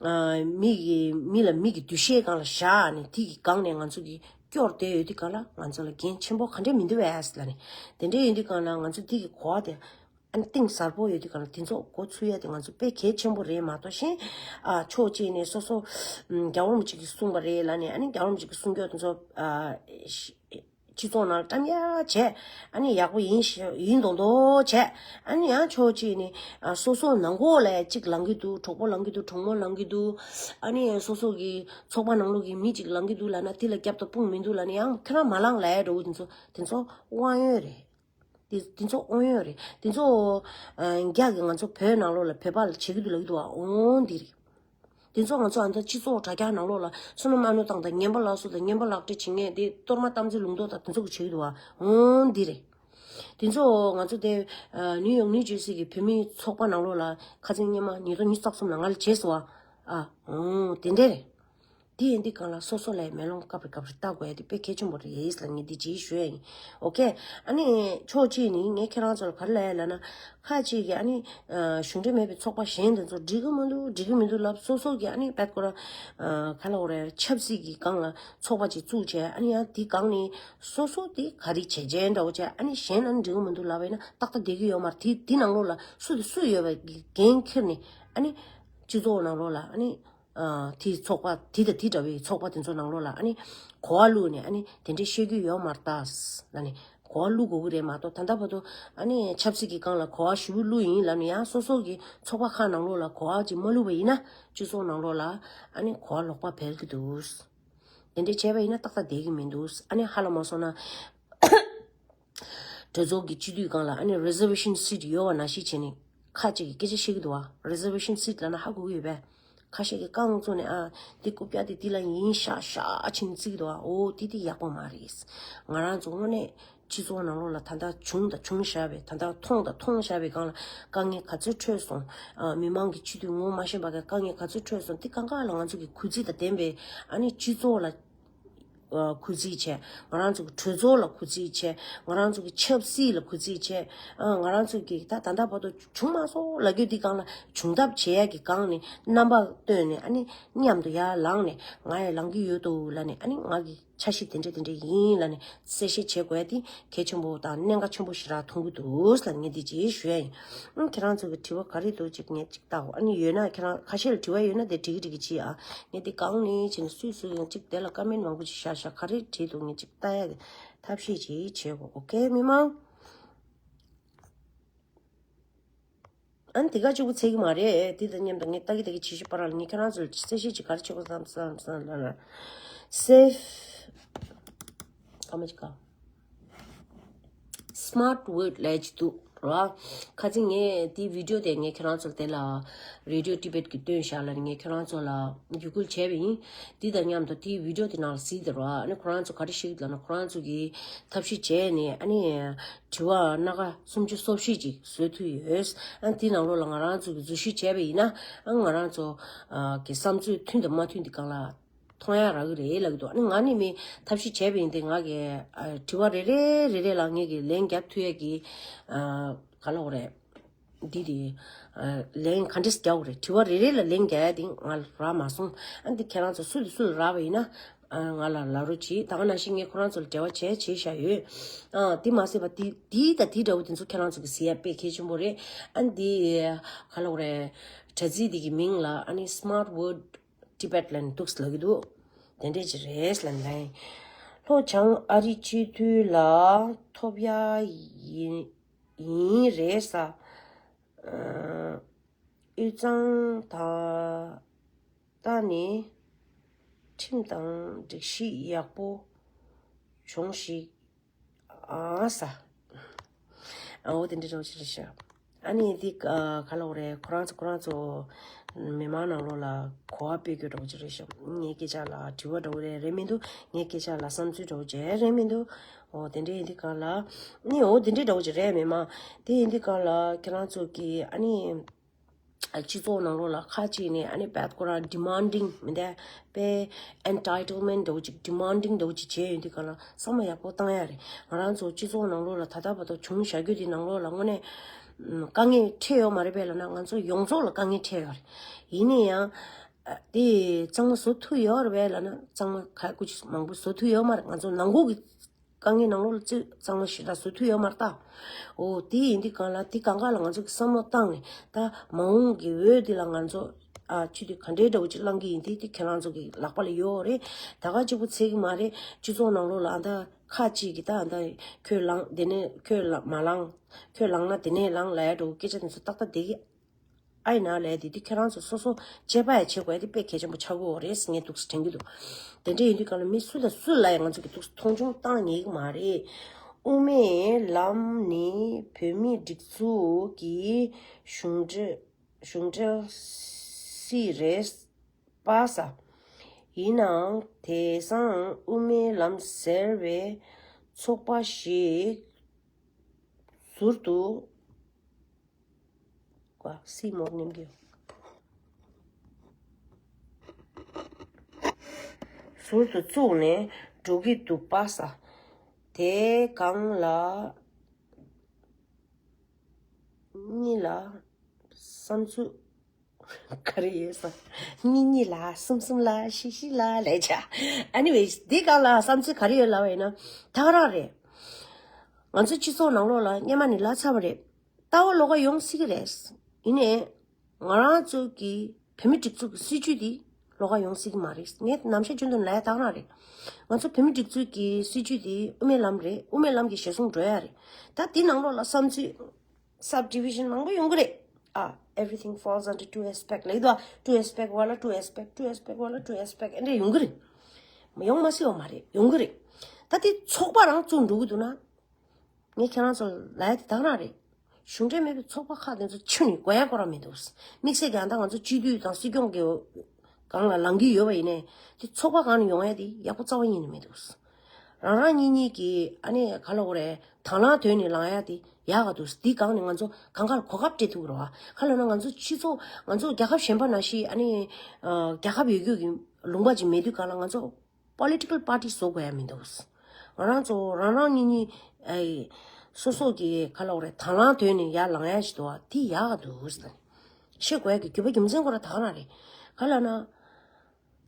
ཨ་མི་གི་མི་ལ་མི་གི་འདུ་ཤེས་སྒང་ལ་བཞག་ནས་དེ་གི་སྒང་ནས་ང་ཚོ་གི་སྐྱོར་བསྡད་ཡོད་དུས་སྒང་ལ་ང་ཚོ་ལ་འགན་ཆེན་པོ་ག་འདྲས་མི་འདུག་བས་ལ་ནི། དེ་འདྲས་ཡོད་དུས་སྒང་ལ་ང་ཚོ་དེ་གི་གོ་བ་དེ། ཨ་ནི་གཏིང་ཟབ་པོ་ཡོད་དུས་གང་ལ་དེ་ཚོ་འགོ་ཚུགས་ཡ་དེ་ང་ཚོ་དཔེ་གལ་ཆེན་པོ་རེད་མ་གཏོགས་གཞན། ཨ་ཕྱོགས་གཅིག་ནས་སོ་སོ་ཨམ་རྒྱལ་བ་རིན་པོ་ཆེ་གིས་གསུངས་པ་རེད་ལབ་ནས། ཨ་ནི་རྒྱལ་བ་རིན་པོ་ཆེ་གིས་གསུང་རྒྱུ་དེ་ཚོ་ཨ་སྤྱི་ཚོགས་ནང་བཀྲམ་ཡ་བྱས། ཨ་ནི་ཡག་པོ་ཡིན་ཞེས་ཡིན་མདོག་མདོག་བྱས། ཨ་ནི་ཡང་ཕྱོགས་གཅིག་ནས་ཨ་སོ་སོ་ནང་ཁོག་ལ་གཅིག་ལང་གི་འདུག་གྲོགས་པོ་ལང་གི་འདུག་གྲོགས་མོ་ལང་གི་འདུག་ཨ་ནི་སོ་སོ་གི་ཚོགས་པ་ནང་ལོགས་ཀྱི་མི་གཅིག་ལང་གི་འདུག་ལབ་ན་དེ་ལ་རྒྱབ་དང་དཔུང་མི་འདུག་ལབ་ནས་ཡང་ཁྱོད་རང་མ་ལང་ལབ་ཡ་འདྲ་བོ་དེ་ཚོ་དེ་ཚོ་དབང་ཡོད་རེད། དེ་དེ་ཚོ་དབང་ཡོད་རེད། དེ་ཚོ་ཨ་རྒྱ་གི་ང་ཚོ་བོད་ནང་ལོགས་ལ་བོད་པ་ལ་བྱེད་ཀྱི་འདུག་ལབ་ཀྱི་འདུག་བ། འོང་འདི་རེད། དེ་ཚོ་ང་ཚོ་ཨ་མདའ་སྤྱི་ཚོགས་དྲ་རྒྱ་ནང་ལོགས་ལ་བསོད་ནམས་ཨ་ནུ་དང་དང་ངན་པ་ལགས་སོ་དང་ངན་པ་ལག་སྤྲད་བྱེད་མཁན་དེ་གཏོར་མ་དམ་ཚིག་ལུང་རྟོགས་དང་དེ་ཚོ་གི་བྱེད་ཀྱི་འདུག་བ། འོང་འདི་རེད། དེ་ཚོ་ང་ཚོ་དེ་ཨ་ནིའུ་ཡོག་ནིའུ་ཇར་སི་གི་བོད་མིའི་ཚོགས་པ་ནང་ལོགས་ལ་ཁ་སང་སྔོན་མ་ཉིས་སྟོང་ཉི་ཤུ་རྩ་གསུམ་ལ་ང་ལ་བྱས་སོང་བ། ཨ་འོང་དེ་འདྲས་རེད། དེ་ཡིན་དུས་གང་ལ་སོ་སོ་ལ་མེ་ལོང་སྐབས་རེ་སྐབས་རེ་ལྟ་དགོས་ཡ་དེ་དཔེ་གལ་ཆེན་པོ་རེད་ལབ་ངས་འདི་ཅིག་ཞུ་ཡ་ཡིན། ཨོ་ཁེ། ཨ་ནི་ཕྱོགས་གཅིག་ནས་ངས་ཁྱེད་རང་ཚོ་ལ་ག་རེ་ལབ་ཡ་ལབ་ན། ཁ་ཅིག་གིས་ཨ་ནི་ཨ་གཞུང་འབྲེལ་མེད་པའི་ཚོགས་པ་གཞན་དེ་ཚོ་འགྲིག་གི་མི་འདུག་འགྲིག་གི་མི་འདུག་ལབ། སོ་སོ་གིས་ཨ་ནི་བེད་ཁོ་རང་ཨ་ག་ལབ་དགོས་རེད། ཆབ་སྲིད་ཀྱི་སྒང་ལ་ཚོགས་པ་ཅིག་བཙུགས་བྱས། ཨ་ནི་ཡང་དེ་སྒང་ནས་སོ་སོ་དེ་ག་རེ་བྱས་བྱས་འདྲ་བོ་བྱས། ཨ་ནི་གཞན་ལ་ནི་འགྲིག་གི་མི་འདུག་ལབ་པ་ཡིན་ན་ཏག་ཏག་བསྡད་ཀྱི་ཡོད་མ་རེད། དེ་དེ་ནང་ལོགས་ལ་སུ་དེ་སུ་ཡོད་པའི་འགན་འཁྱེར་ནས་ཨ་ནི་སྤྱི་ཚོགས་ནང་ལོགས་ལ་ཨ་ནི། ཨ་དེའི་ཚོགས་པ་དེ་དང་དེ་འདྲ་བའི་ཚོགས་པ་དེ་ཚོ་ནང་ལོགས་ལ་ཨ་ནི་གོ་བ་བླུགས་ནས། ཨ་ནི་དེ་འདྲའི་བཤད་རྒྱུ་ཡོད་མ་རེད་ད་ལབ་ནས་གོ་བ་བླུགས་དགོས་ཀྱི་རེད་མ་གཏོགས། ད་ལྟ་བར་དུ་ཨ་ནི་ཆབ་སྲིད་ཀྱི་སྒང་ལ་གོ་བ་ཞེ་པོ་བླུགས་ཡིན་ལབ་ནས་ཡང་སོ་སོ་གི་ཚོགས་པ་ཁག་ནང་ལོགས་ལ་གོ་བ་ཅིག་མ་བླུགས་པ་ཡིན་ན་སྤྱི་ཚོགས་ནང་ལོགས་ལ་ཨ་ནི་གོ་བ་ལོག་པ་འཕེལ་གྱི་འདུག་དེ་འདྲ་བྱས་པ་ཡིན་ན་ཏག་ཏག་བསྡད་ཀྱི་མི་འདུག་ཨ་ནི་ཧ་ལམ་མ་སོང་ན། གྲོས་ཚོགས་ཀྱི་སྤྱི་འཐུས་སྒང་ལ་ཨ་ནི་reservation seat ཡོད་པ་ནང་བཞིན་བྱས་ནས་ཁ་ཅིག་གིས་སྐད་ཆ་བཤད་ཀྱི་འདུག་བ། reservation seat ལབ་ན་ཧ་གོ་གི་ཡོད་པས། ཁ་ཤས་ཀྱིས་རྐང་བཙུགས་ནས་ཨ་འདི་རྐུབ་བཀྱག་དེ་འདི་ལ་ཡིན་ཤག་ཤག་བྱས་ནས་བརྩི་གི་འདུག་བ། འོ་དེ་དེ་ཡག་པོ་མ་རེད། ང་རང་ཚོ་དངོས་གནས་སྤྱི་ཚོགས་ནང་ལོགས་ལ་ད་ལྟ་བྱུང་དང་བྱུང་བཞག་པའི། ད་ལྟ་མཐོང་དང་མཐོང་བཞག་པའི་སྒང་ལ་དཀའ་ངལ་ག་ཚོད་འཕྲད་སོང་། ཨ་མི་མང་གི་སྤྱི་འཐུས་ངོ་མ་ཤེས་པ་གི་དཀའ་ངལ་ག་ཚོད་འཕྲད་སོང་། དེ་གང་ག་ལ་ང་ཚོ་གི་གུས་བརྩི་དང་ལྡན་པའི་ཨ་ནི་སྤྱི་ཚོགས་ལ། ཨ་གུས་བརྩི་བྱས། ང་རང་ཚོ་གི་གྲོས་ཚོགས་ལ་གུས་བརྩི་བྱས། ང་རང་ཚོ་གི་ཆབ་སྲིད་ལ་གུས་བརྩི་བྱས། ཨ་ང་རང་ཚོ་གི་ད་ད་ལྟ་བར་དུ་བྱུང་མ་སོང་ལབ་རྒྱུ་འདི་སྒང་ལ་བྱུང་ཐབས་བྱེད་ཡ་གི་སྒང་ནས་རྣམ་པ་སྟོན་ནས། ཨ་ནི་མཉམ་དུ་ཡར་ལངས་ནས་ང་ཡང་ལངས་ཀྱི་ཡོད་དོ་ལབ་ནས། ཨ་ནི་ང་གི་འཆར་གཞི་དེ་འདྲ་དེ་འདྲ་ཡིན་ལབ་ནས་གསལ་བཤད་བྱེད་དགོས་ཡ་དེ་གལ་ཆེན་པོ་དང་གནད་འགག་ཆེན་པོ་ཞིག་རག་མཐོང་གི་འདུག་ལབ་ངས་འདི་ཅིག་ཞུ་ཡ་ཡིན། ཨང་ཁྱེད་རང་ཚོ་གི་དྲི་བ་ག་རེ་འདུག་ཅིག་ངས་ཅིག་ལྟ་འོ། ཨ་ནི་ཡོད་ན་ཁྱེད་རང་ཁ་ཤས་ལ་དྲི་བ་ཡོད་ན་དེ་འགྲིག་གི་འགྲིག་གི་བྱེད་ཨ། ངས་དེ་གང་ནས་བྱས་ནས་སུས་སུས་ཡང་ཅིག་དེ་ལ་ཀ་མེན་མང་པོ་ཅིག་བཞག་བཞག་ག་རེ་བྲིས་འདུག་ངས་ཅིག་ལྟ་ཡ་གི་ཐབས་ཤེས་ཅིག་བྱེད་དགོས། ཨོ་ཁེ་མི་མང་། ཨ་ནི་དེ་ག་གཅིག་པུ་ཚད་ཀྱི་མ་རེད། དེ་དང་མཉམ་དུ་ངས་ལྟ་གི་ལྟ་གི་བྱེད་ཤེས་པ་ར་ལ་ངས་ཁྱེད་རང་ཚོ་ལ་གསལ་བཤད་ཅིག་ག་རེ་བྱེད་དགོས་བསམ་བསམ་བསམ་ལ་ལ་སེབ་ཀ་མ་ཅིག་ག Smart Word ལབ་ཅིག་འདུག་ར། ཁ་ཚིག་ངས་དེའི་བི་ཌི་ཡོ་དེ་ངས་ཁྱེད་རང་ཚོ་ལ་དེ་ལ་Radio Tibet གི་སྟོན་བཞག་ལ་ངས་ཁྱེད་རང་ཚོ་ལ་བརྒྱུད་སྐུལ་བྱས་པ་ཡིན། དེ་དང་མཉམ་དུ་དེའི་བི་ཌི་ཡོ་དེ་ནང་ལ་གཟིགས་དང་ར། ཨ་ནི་ཁོ་རང་ཚོ་ག་རེ་བཤད་ཀྱི་འདུག་ལབ་ན། ཁོ་རང་ཚོ་གིས་ཐབས་ཤེས་བྱས་ནས་ཨ་ནི་དྲི་བ་སྣ་ཁ་སུམ་ཅུ་སོ་བཞི་ཅིག་བཟོ་ཐུབ་ཡོད། ཨ་ནི་དེའི་ནང་ལོགས་ལ་ང་རང་ཚོ་གིས་འཛུལ་ཞུགས་བྱས་པ་ཡིན་ན། ཨ་ང་རང་ཚོ་གི་བསམ་ཚུལ་མཐུན་དང་མ་མཐུན་དེ་སྒང་ལ་མཐོང་ཡ་རག་གི་རེད་ལབ་ཀྱི་འདུག་ཨ་ནི་ང་ནི་མི་ཐབས་ཤེས་བྱས་པ་ཡིན་ཏེ། ང་གི་ཨ་དྲི་བ་རེ་རེ་རེ་རེ་ལ་ངས་ཀྱི་ལན་རྒྱབ་ཐུབ་ཡ་གི་ཨ་ག་ལབ་དགོས་རེད། འདི་དེ་ཨ་ལན་ག་འདྲས་རྒྱག་དགོས་རེད། དྲི་བ་རེ་རེ་ལ་ལན་རྒྱག་ཡ་དེ་ང་ལ་རག་མ་སོང་། ཨ་འདི་ཁྱེད་རང་ཚོ་སུ་དང་སུ་ལ་རག་པ་ཡིན་ན། ཨ། ང་ལ་ལབ་རོགས་གྱིས། ད་ག་ནང་བཞིན་ངས་ཁོ་རང་ཚོ་ལ་འབྲེལ་བ་བྱས་བྱས་བཞག་ཡོད། ཨ། དེ་མ་ཟད་པ་དེ་དེ་དང་དེ་འདྲ་བོ་དེ་ཚོ་ཁྱེད་རང་ཚོ་གི་གཟིགས་ཡ་དཔེ་གལ་ཆེན་པོ་རེད། ཨ། འདི་ག་ལབ་དགོས་རེད། དྲ་ཚིགས་འདི་གི་མིང་ལ་ཨ་ནི་Smart Word Tibet ལབ་ནས་འདུག་ལབ་ཀྱི་འདུག་དེ་འདྲས་ཅིག་རེད་ལབ་ནས། ལྷོ་བྱང་ཨ་རི་སྤྱི་འཐུས་ལ་ཐོབ་ཡ་ཡིན་ཡིན་རེད་ས། ཨ། དབུས་གཙང་ད་ད་ནི་ཁྲིམས་དང་སྒྲིག་གཞི་ཡག་པོ་བྱུང་ཞིག་ཨ་ས། ཨ། འོ་དེ་འདྲ་འདྲ་བོ་ཅིག་རེད་ཤག་ཨ་ནི་འདི་ག་ལབ་དགོས་རེད། ཁོ་རང་ཚོ་ཁོ་རང་ཚོ་མི་མང་ནང་ལོགས་ལ་གོ་བ་སྤེལ་རྒྱུ་འདྲ་བོ་ཅིག་རེད་ཤག་ངའི་སྐད་ཆ་ལ་དྲི་བ་འདྲ་བོ་རེད་རེད་མི་འདུག་ངའི་སྐད་ཆ་ལ་བསམ་ཚུལ་འདྲ་བོ་ཅིག་རེད་མི་འདུག་འོ་དེ་འདྲ་ཡིན་དུས་གང་ལ། ནི་འོ་དེ་འདྲ་འདྲ་བོ་ཅིག་རེད་མི་མང་། དེ་ཡིན་དུས་གང་ལ་ཁྱེད་རང་ཚོ་གི་ཨ་ནི། སྤྱི་ཚོགས་ནང་ལོགས་ལ་ཁ་ཅིག་ནས་ཨ་ནི་བད་ཁོ་རང་demanding མི་འདུག་པས། Entitlement འདྲ་བོ་ཅིག demanding འདྲ་བོ་ཅིག་བྱས་ཡོང་དུས་གང་ལ་བསམ་བློ་ཡག་པོ་བཏང་ཡ་རེད། ང་རང་ཚོ་སྤྱི་ཚོགས་ནང་ལོགས་ལ་ད་ལྟ་བར་དུ་བྱུང་བཞག་རྒྱུ་དེ་ནང་ལོགས་ལ་དངོས་གནས་དཀའ་ངལ་འཕྲད་ཡོད་མ་རེད་པས་ལབ་ན། ང་ཚོ་ཡོངས་རྫོགས་ལ་དཀའ་ངལ་འཕྲད་ཡོད་རེད། ཡིན་ན་ཡང་དེ་གཙང་མ་བཟོ་ཐུབ་ཡོད་རེད་པས་ལབ་ན། གཙང་མ་ག་ཀུ་ཅི་མང་པོ་བཟོ་ཐུབ་ཡོད་མ་རེད། ང་ཚོ་ནང་ཁུལ་གྱི་དཀའ་ངལ་ནང་ལོགས་ལ་ཙི་གཙང་མ་ཞེ་དྲག་བཟོ་ཐུབ་ཡོད་མ་རེད་ད། འོ་དེ་ཡིན་དུས་གང་ལ་དེ་གང་ག་ལ་ང་ཚོ་གི་བསམ་བློ་བཏང་ནས་ད་མ་འོངས་ཀྱི་འོས་དེ་ལ་ང་ཚོ་ཨ་ཆུ་དེ་ག་འདྲའི་འདྲ་བོ་ཅིག་བླང་གི་ཡིན་དེ་དེ་ཁྱེད་རང་ཚོ་གི་ལག་པ་ལ་ཡོད་རེད། ད་ག་གཅིག་པུ་ཚད་གི་མ་རེད། སྤྱི་ཚོགས་ནང་ལོགས་ལ་ཨ་ད་ཁ་ཅིག་གི་ད་ཨ་ད་ཁྱོད་ལངས་དེ་ནས་ཁྱོད་ལ་མ་ལངས། ཁྱོད་ལངས་ན་དེ་ནས་ལངས་ལབ་ཡ་འདྲ་བོ་སྐད་ཆ་དེ་ཚོ་ཏག་ཏག་བསྡད་གི་ཨ་ཡིན་ན་ལས་དེ་དེ་ཁྱེད་རང་ཚོ་སོ་སོ་དཔྱད་པ་ཡང་བྱེད་དགོས་ཡ་དེ་དཔེ་གལ་ཆེན་པོ་ཆགས་ཀྱི་ཡོད་རེད་ཟེར་ངས་འདུག་སེ་དྲན་གྱི་འདུག་དེ་འདྲ་ཡིན་དུས་གང་ལ་མི་སུ་དང་སུ་ལ་ཡང་ང་ཚོ་གི་འདུག་སེ་མཐོང་ཆུང་བཏང་ཉན་གྱི་མ་རེད། དབུ་མའི་ལམ་ནི་བོད་མིའི་སྒྲིག་འཛུགས་ཀྱི་གཞུང་འབྲེལ་གཞུང་འབྲེལ་སྲིད་རེད་པ་ས། ཡིན་ནའང་དེང་སང་དབུ་མའི་ལམ་ཟེར་བའི་ཚོགས་པ་ཞིག་ཟུར་དུ། ཀ་སི་མོར་ནེམ་གི་ཟུར་དུ་བཙུགས་ནས་འགྲོ་གི་འདུག་པ་ས། དེ་གང་ལ་གཉིས་ལ་བསམ་ཚུལ་ག་རེ་ཡོད་ས། གཉིས་གཉིས་ལ་གསུམ་གསུམ་ལ་བཞི་བཞི་ལ་ལས་བྱ། Anyways འདི་གང་ལ་བསམ་ཚུལ་ག་རེ་ཡོད་ལབ་པ་ཡིན་ན་ད་ག་རང་རེད། ང་ཚོ་སྤྱི་ཚོགས་ནང་ལོགས་ལ་སྔོན་མ་ནས་ལབ་ཚར་བ་རེད། ལྟ་བ་ལོགས་ཀ་ཡོང་སྲིད་ཀྱི་རེད། ཡིན་ནའི་ང་རང་ཚོ་གི་བོད་མི་སྒྲིག་འཛུགས་ཀྱི་སྲིད་ཇུས་འདི་ལོགས་ཀ་ཡོང་སྲིད་ཀྱི་མ་རེད། ངས་ནམ་ཞག་རྒྱུན་དུ་ལབ་ཡ་ད་ག་རང་རེད། ང་ཚོ་བོད་མི་སྒྲིག་འཛུགས་ཀྱི་སྲིད་ཇུས་འདི་དབུ་མའི་ལམ་རེད། དབུ་མའི་ལམ་གྱི་ཞལ་གསུང་འགྲོ་ཡ་རེད། ད་འདི་ནང་ལོགས་ལ་བསམ་ཚུལ་subdivision མང་པོ་ཡོང་གི་རེད། ཨ། Everything falls under two aspect ལབ་ཀྱི་འདུག་ཨ། two aspect བ་ལ་two aspect two aspect བ་ལ་two aspect ཨེ་འདྲ་ཡོང་གི་རེད། མ་ཡོང་མ་སྲིད་པ་མ་རེད། ཡོང་གི་རེད། ད་དེ་ཚོགས་པ་རང་བཙུགས་འགྲོ་གི་འདུག་ན། ངས་ཁྱེད་རང་ཚོ་ལ་ལབ་ཡ་དེ་ད་ག་རང་རེད། གཞུང་འབྲེལ་མེད་པའི་ཚོགས་པ་ཁག་དེ་ཚོ་ཁྱོན་ནས་དགོས་ཡ་ཁོ་རང་མི་འདུག་དམིགས་བསལ་གྱི་ཨ་ད་ང་ཚོ་སྤྱི་འཐུས་དང་སྲིད་སྐྱོང་གི་སྒང་ལ་ལངས་ཀྱི་ཡོད་པ་ཡིན་ནའི་དེ་ཚོགས་པ་སྒང་ནས་ཡོང་ཡ་དེ་ཡག་པོ་རྩ་བ་ཉིད་ནས་མི་འདུག་རང་རང་གཉིས་གཉིས་ཀྱིས་ཨ་ནི་ག་ལབ་དགོས་རེད། དང་བླངས་དོན་ནས་ལངས་ཡ་དེ་ཡག་ག་འདུག་དེ་སྒང་ནས་ང་ཚོ་གང་ག་ལ་གོ་སྐབས་སྤྲད་ཐུབ་ཀྱི་རེད་བ། ག་ལབ་ན་ང་ཚོ་སྤྱི་ཚོགས་ང་ཚོ་རྒྱལ་ཁབ་གཞན་པ་ནང་བཞིན་ཨ་ནི་རྒྱལ་ཁབ་ཡོད་རྒྱུ་གི་ལུང་པ་ཅིག་མེད་དུས་གང་ལ་ང་ཚོ་political party བཟོ་དགོས་ཡ་མི་འདུག་ང་རང་ཚོ་རང་རང་གཉིས་གཉིས་ཨེ་སོ་སོ་གི་ག་ལབ་དགོས་རེད། དང་བླངས་དོན་ནས་ཡར་ལངས་ཡ་ཞིག་འདུག་བ། དེ་ཡག་ག་འདུག་ཟེར་ནས་བཤད་དགོས་ཡ་གི་རྒྱུ་བ་རྒྱུ་མཚན་ཁོ་རང་ད་ག་རང་རེད། ག་ལབ་ན།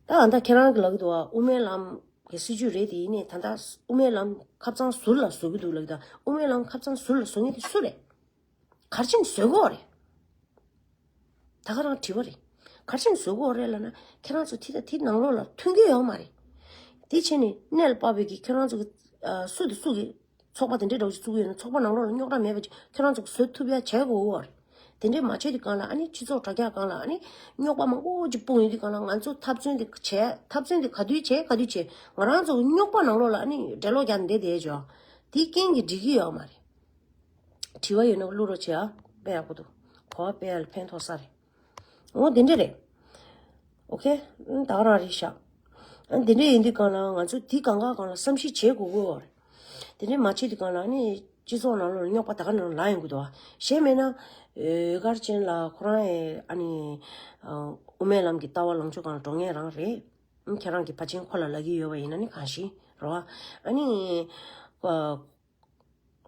ད་ཨ་ད་ཁྱེད་རང་གི་ལབ་ཀྱི་འདུག་བ། དབུ་མའི་ལམ་གྱི་སྲིད་ཇུས་རེད་དེ། ཡིན་ནའི་ད་ལྟ་དབུ་མའི་ལམ་ཁབ་གཙང་ཟུར་ལ་བཟོ་གི་འདུག་ལབ་ཀྱི་འདུག་དབུ་མའི་ལམ་ཁབ་གཙང་ཟུར་ལ་བཟོ་མཁན་དེ་སུ་རེད། ག་རེ་བྱས་ནས་བཟོ་གི་ཡོད་རེད། ད་ག་རང་དྲི་བ་རེད། ག་རེ་བྱས་ནས་བཟོ་གི་ཡོད་རེད་ལབ་ན། ཁྱེད་རང་ཚོ་དེ་དང་དེ་ནང་ལོགས་ལ་མཐུན་གྱི་ཡོད་མ་རེད། དེ་བྱས་ནས་གནས་ལ་དཔག་པའི་གི་ཁྱེད་རང་ཚོ་གི་ཨ་སུ་དང་སུ་གི་ཚོགས་པ་དེ་འདྲའི་འདྲ་བོ་ཞིག་བཙུགས་ཡོད་ན། ཚོགས་པ་ནང་ལོགས་ལ་རྙོག་དྲ་མེད་པ་ཅིག་ཁྱེད་རང་ཚོ་གིས་བཟོ་ཐུབ་ཡ་བྱེད་དགོས་ཀྱི་ཡོད་རེད། དེ་འདྲའི་མ་བྱས་དུས་གང་ལ་ཨ་ནི་སྤྱི་ཚོགས་དྲ་རྒྱ་སྒང་ལ་ཨ་ནི་རྙོག་པ་མང་པོ་ཅིག་སྤུངས་ཡོད་དུས་གང་ལ། ང་ཚོ་འཐབ་རྩོད་འདི་བྱས། འཐབ་རྩོད་འདི་ག་དུས་བྱས་ག་དུས་བྱས། ང་རང་ཚོ་རྙོག་པ་ནང་ལོགས་ལ་ཨ་ནི་འགྲེ་ལོག་རྒྱག་ནས་བསྡད་བསྡད་ཅོག་དེའི་རྐྱེན་གྱིས་འགྲིག་གི་ཡོད་མ་རེད། དྲི་བ་ཡོད་ན་བླུག་རོགས་བྱེད་ཨ། དཔེ་ཡག་པོ་འདུག་གོ་བ་སྤེལ་ཡ་ལ་ཕན་ཐོགས་ས་རེད། འོ་དེ་འདྲ་རེད། ཨོ་ཁེ། ཨ་ད་ག་རང་རེད་ཤག་ཨ་དེ་འདྲ་ཡིན་དུས་གང་ལ་ང་ཚོ་དེ་གང་ག་གང་ལ་བསམ་གཞིག་བྱེད་དགོས་ཀྱི་ཡོད་རེད། དེ་འདྲ་མ་བྱེད་དུས་གང་ལ་ཨ་ནི་སྤྱི་ཚོགས་ནང་ལོགས་ལ་རྙོག་པ་ད་ག་ནང་ལ་ཡོང་གི་འདུག་བ། གཞན་མེད་ན་འོད་དཀར་ཅན་ལགས་ཁོ་རང་ཨེ་ཨ་ནི་ཨ་དབུ་མའི་ལམ་གྱི་ལྟ་བ་ལངས་ཕྱོགས་སྒང་ལ་འགྲོ་མཁན་རང་རེད། ཨ་ཁྱེད་རང་གི་ཕ་ཆེན་ཁོ་ལ་ལབ་ཀྱི་ཡོད་པ་ཡིན་ན་ནི་གང་ཞིག་རེད་བ། ཨ་ནི་ཨ་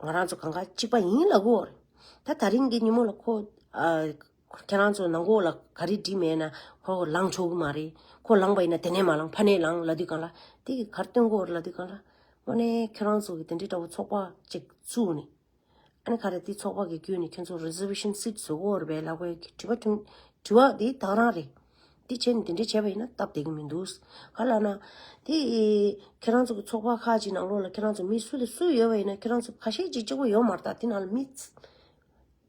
ང་རང་ཚོ་གང་ག་གཅིག་པ་ཡིན་ལབ་ཀྱི་ཡོད་རེད། ད་དེ་རིང་གི་ཉིན་མོ་ལ་ཁོ་ཨ་ ཁྱེད་རང་ཚོ་ནང་ཁོག་ལ་ག་རེ་བྲིས་མེད་ན་ཁོ་ལངས་ཆོག་གི་མ་རེད། ཁོ་ལངས་པ་ཡིན་ན་དེ་ནས་མ་ལངས་ཕ་ནས་ལངས་ལབ་དུས་གང་ལ་དེ་གི་གར་སྟོན་གོ་ལབ་དུས་གང་ལ་དངོས་གནས་ཁྱེད་རང་ཚོ་གི་དེ་འདྲའི་འདྲ་བོ་ཚོགས་པ་ཅིག་བཙུགས་ནས། ཨ་ནི་ག་རེ་དེ་ཚོགས་པ་གི་བརྒྱུད་ནས་ཁྱེད་ཚོ་reservation seat་བཟོ་གོ་རེད་པས་ལབ་དགོས་ཀྱི་དྲི་བ་དྲི་དྲི་བ་དེ་ད་རང་རེད། དེ་བྱས་ནས་དེ་འདྲ་བྱས་པ་ཡིན་ན་སྟབས་བདེ་གི་མི་འདུག་ག་ལབ་ན། དེ་ཁྱེད་རང་ཚོ་གི་ཚོགས་པ་ཁག་ཅིག་ནང་ལོགས་ལ་ཁྱེད་རང་ཚོ་མི་སུ་དང་སུ་ཡོད་པ་ཡིན་ན་ཁྱེད་རང་ཚོ་ཁ་ཤས་ཅིག་གཅིག་པོ་ཡོད་མ་རེད་ད། དེ་ནང་ལ་མི།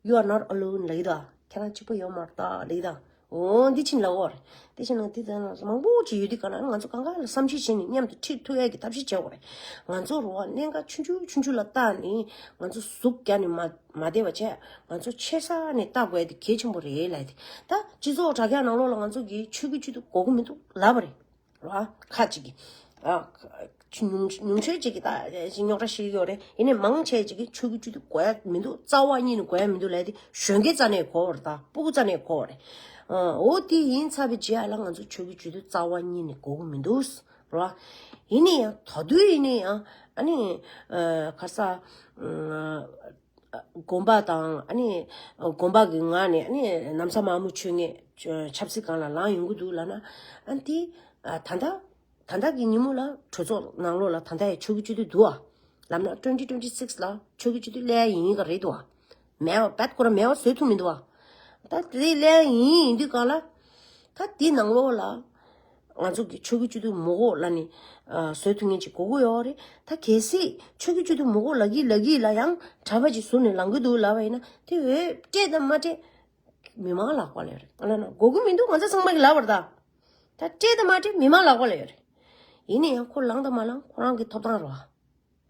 You are not alone ལབ་ཀྱི་འདུག་ཁྱེད་རང་གཅིག་པོ་ཡོད་མ་རེད་ད་ལབ་ཀྱི་འདུག་འོ་འདི་ཕྱིན་ལབ་འོ་རེད། དེ་ཕྱིན་ན་དེ་ལྟར་ན་མང་པོ་ཅིག་ཡོད་དུས་ག་ན་ང་ཚོ་གང་ག་ལ་བསམ་ཤེས་བྱས་ནས་མཉམ་དུ་ཁྲིད་ཐུབ་ཡས་ཀྱི་ཐབས་ཤེས་བྱེད་དགོས་རེད། ང་ཚོ་རུ་བ་གནད་འགག་ཆུང་ཆུང་ཆུང་ཆུང་ལ་བལྟས་ནས་ང་ཚོ་ཟུག་རྒྱག་ནས་མ་མ་བསྡད་པ་བྱས། ང་ཚོ་ཆེ་ས་ནས་བལྟ་དགོས་དེ་གལ་ཆེན་པོ་རེད་ལབ་དེ། ད་སྤྱི་ཚོགས་དྲ་རྒྱ་ནང་ལོགས་ལ་ང་ཚོ་གི་ཆོས་བརྒྱུད་སྤྱི་འཐུས་དགོས་ཀྱི་མི་འདུག་ལབ་པ་རེད། ར། ཁ་ཅིག་གིས། ཨ། ཉུང་ཉུང་ཤོས་ཅིག་གིས་ད་རྙོག་དྲ་ཞིག་ཡོད་རེད། ཡིན་ནའི་མང་ཆེ་ཅིག་གིས་ཆོས་བརྒྱུད་སྤྱི་འཐུས་དགོས་ཡ་མི་འདུག་རྩ་བ་ཉིད་ནས་དགོས་ཡ་མི་འདུག་ལབ་དེ་གཞོན་སྐྱེས་རྩ་ནས་དགོས་པ་རེད། ད་སྤུ་གུ་རྩ་ནས་དགོས་པ་རེད། ཨ། འོ་དེ་ཡིན་ཚར་བའི་རྗེས་ལ་ང་ཚོ་ཆོས་བརྒྱུད་སྤྱི་འཐུས་རྩ་བ་ཉིད་ནས་དགོས་ཀྱི་མི་འདུག་ར། ཡིན་ནའི་ཡང་ད་དུང་ཡིན་ནའི་ཡང་ཨ་ནི། ཨ། ག་ས། ཨ། དགོན་པ་དང་ཨ་ནི་དགོན་པ་གི་ངག་ནས་ཨ་ནི་ན་བཟའ་དམར་མོ་མཆོད་མེ་ཆབ་སྲིད་སྒང་ལ་ལངས་ཡོང་གི་འདུག་ལབ་ན། ཨ་ནི་དེ་ད་ལྟ་ད་ལྟ་གི་ཉིན་མོ་ལ་གྲོས་ཚོགས་ནང་ལོགས་ལ་ད་ལྟ་ཡང་ཆོས་བརྒྱུད་སྤྱི་འཐུས་འདུག་ཨ། ལབ་ན་twenty twenty six ལ་ཆོས་བརྒྱུད་སྤྱི་འཐུས་སླེབས་ཡ་ཡིན་ག་རེད་འདུག་ཨ། མེད་པ་བད་ཁོ་ར་མེད་པ་བཟོ་ཐུབ་མི་འདུག་ཨ། ད་དེ་སླེབས་ཡ་ཡིན་ཡིན་དུས་གང་ལ། ད་དེ་ནང་ལོགས་ལ། ང་ཚོ་གི་ཆོས་བརྒྱུད་སྤྱི་འཐུས་མི་དགོས་ལབ་ནས། ཨ། བཟོ་ཐུབ་མཁན་ཅིག་དགོས་ཀྱི་ཡོད་རེད། ད་གལ་སྲིད་ཆོས་བརྒྱུད་སྤྱི་འཐུས་མི་དགོས་ལབ་ཀྱི་ལབ་ཀྱི་ལ་ཡང་གྲྭ་པ་ཅིག་ཟུར་ནས་ལངས་ཀྱི་འདུག་ལབ་པ་ཡིན་ན་དེ་འོས་སྤྲད་དང་མ་སྤྲད། མི་མང་ལག་པ་ལ་ཡོད་རེད། ཨ་ལ་ན་དགོས་ཀྱི་མི་འདུག་ང་ཚོ་ཚང་མ་གི་ལབ་པ་རེད་ད། ད་སྤྲད་དང་མ་སྤྲད་མི་མང་ལག་པ་ལ་ཡོད་རེད། ཡིན་ན་ཡང་ཁོ་ལངས་དང་མ་ལངས་ཁོ་རང་གི་ཐོབ་ཐང་རེད་བ།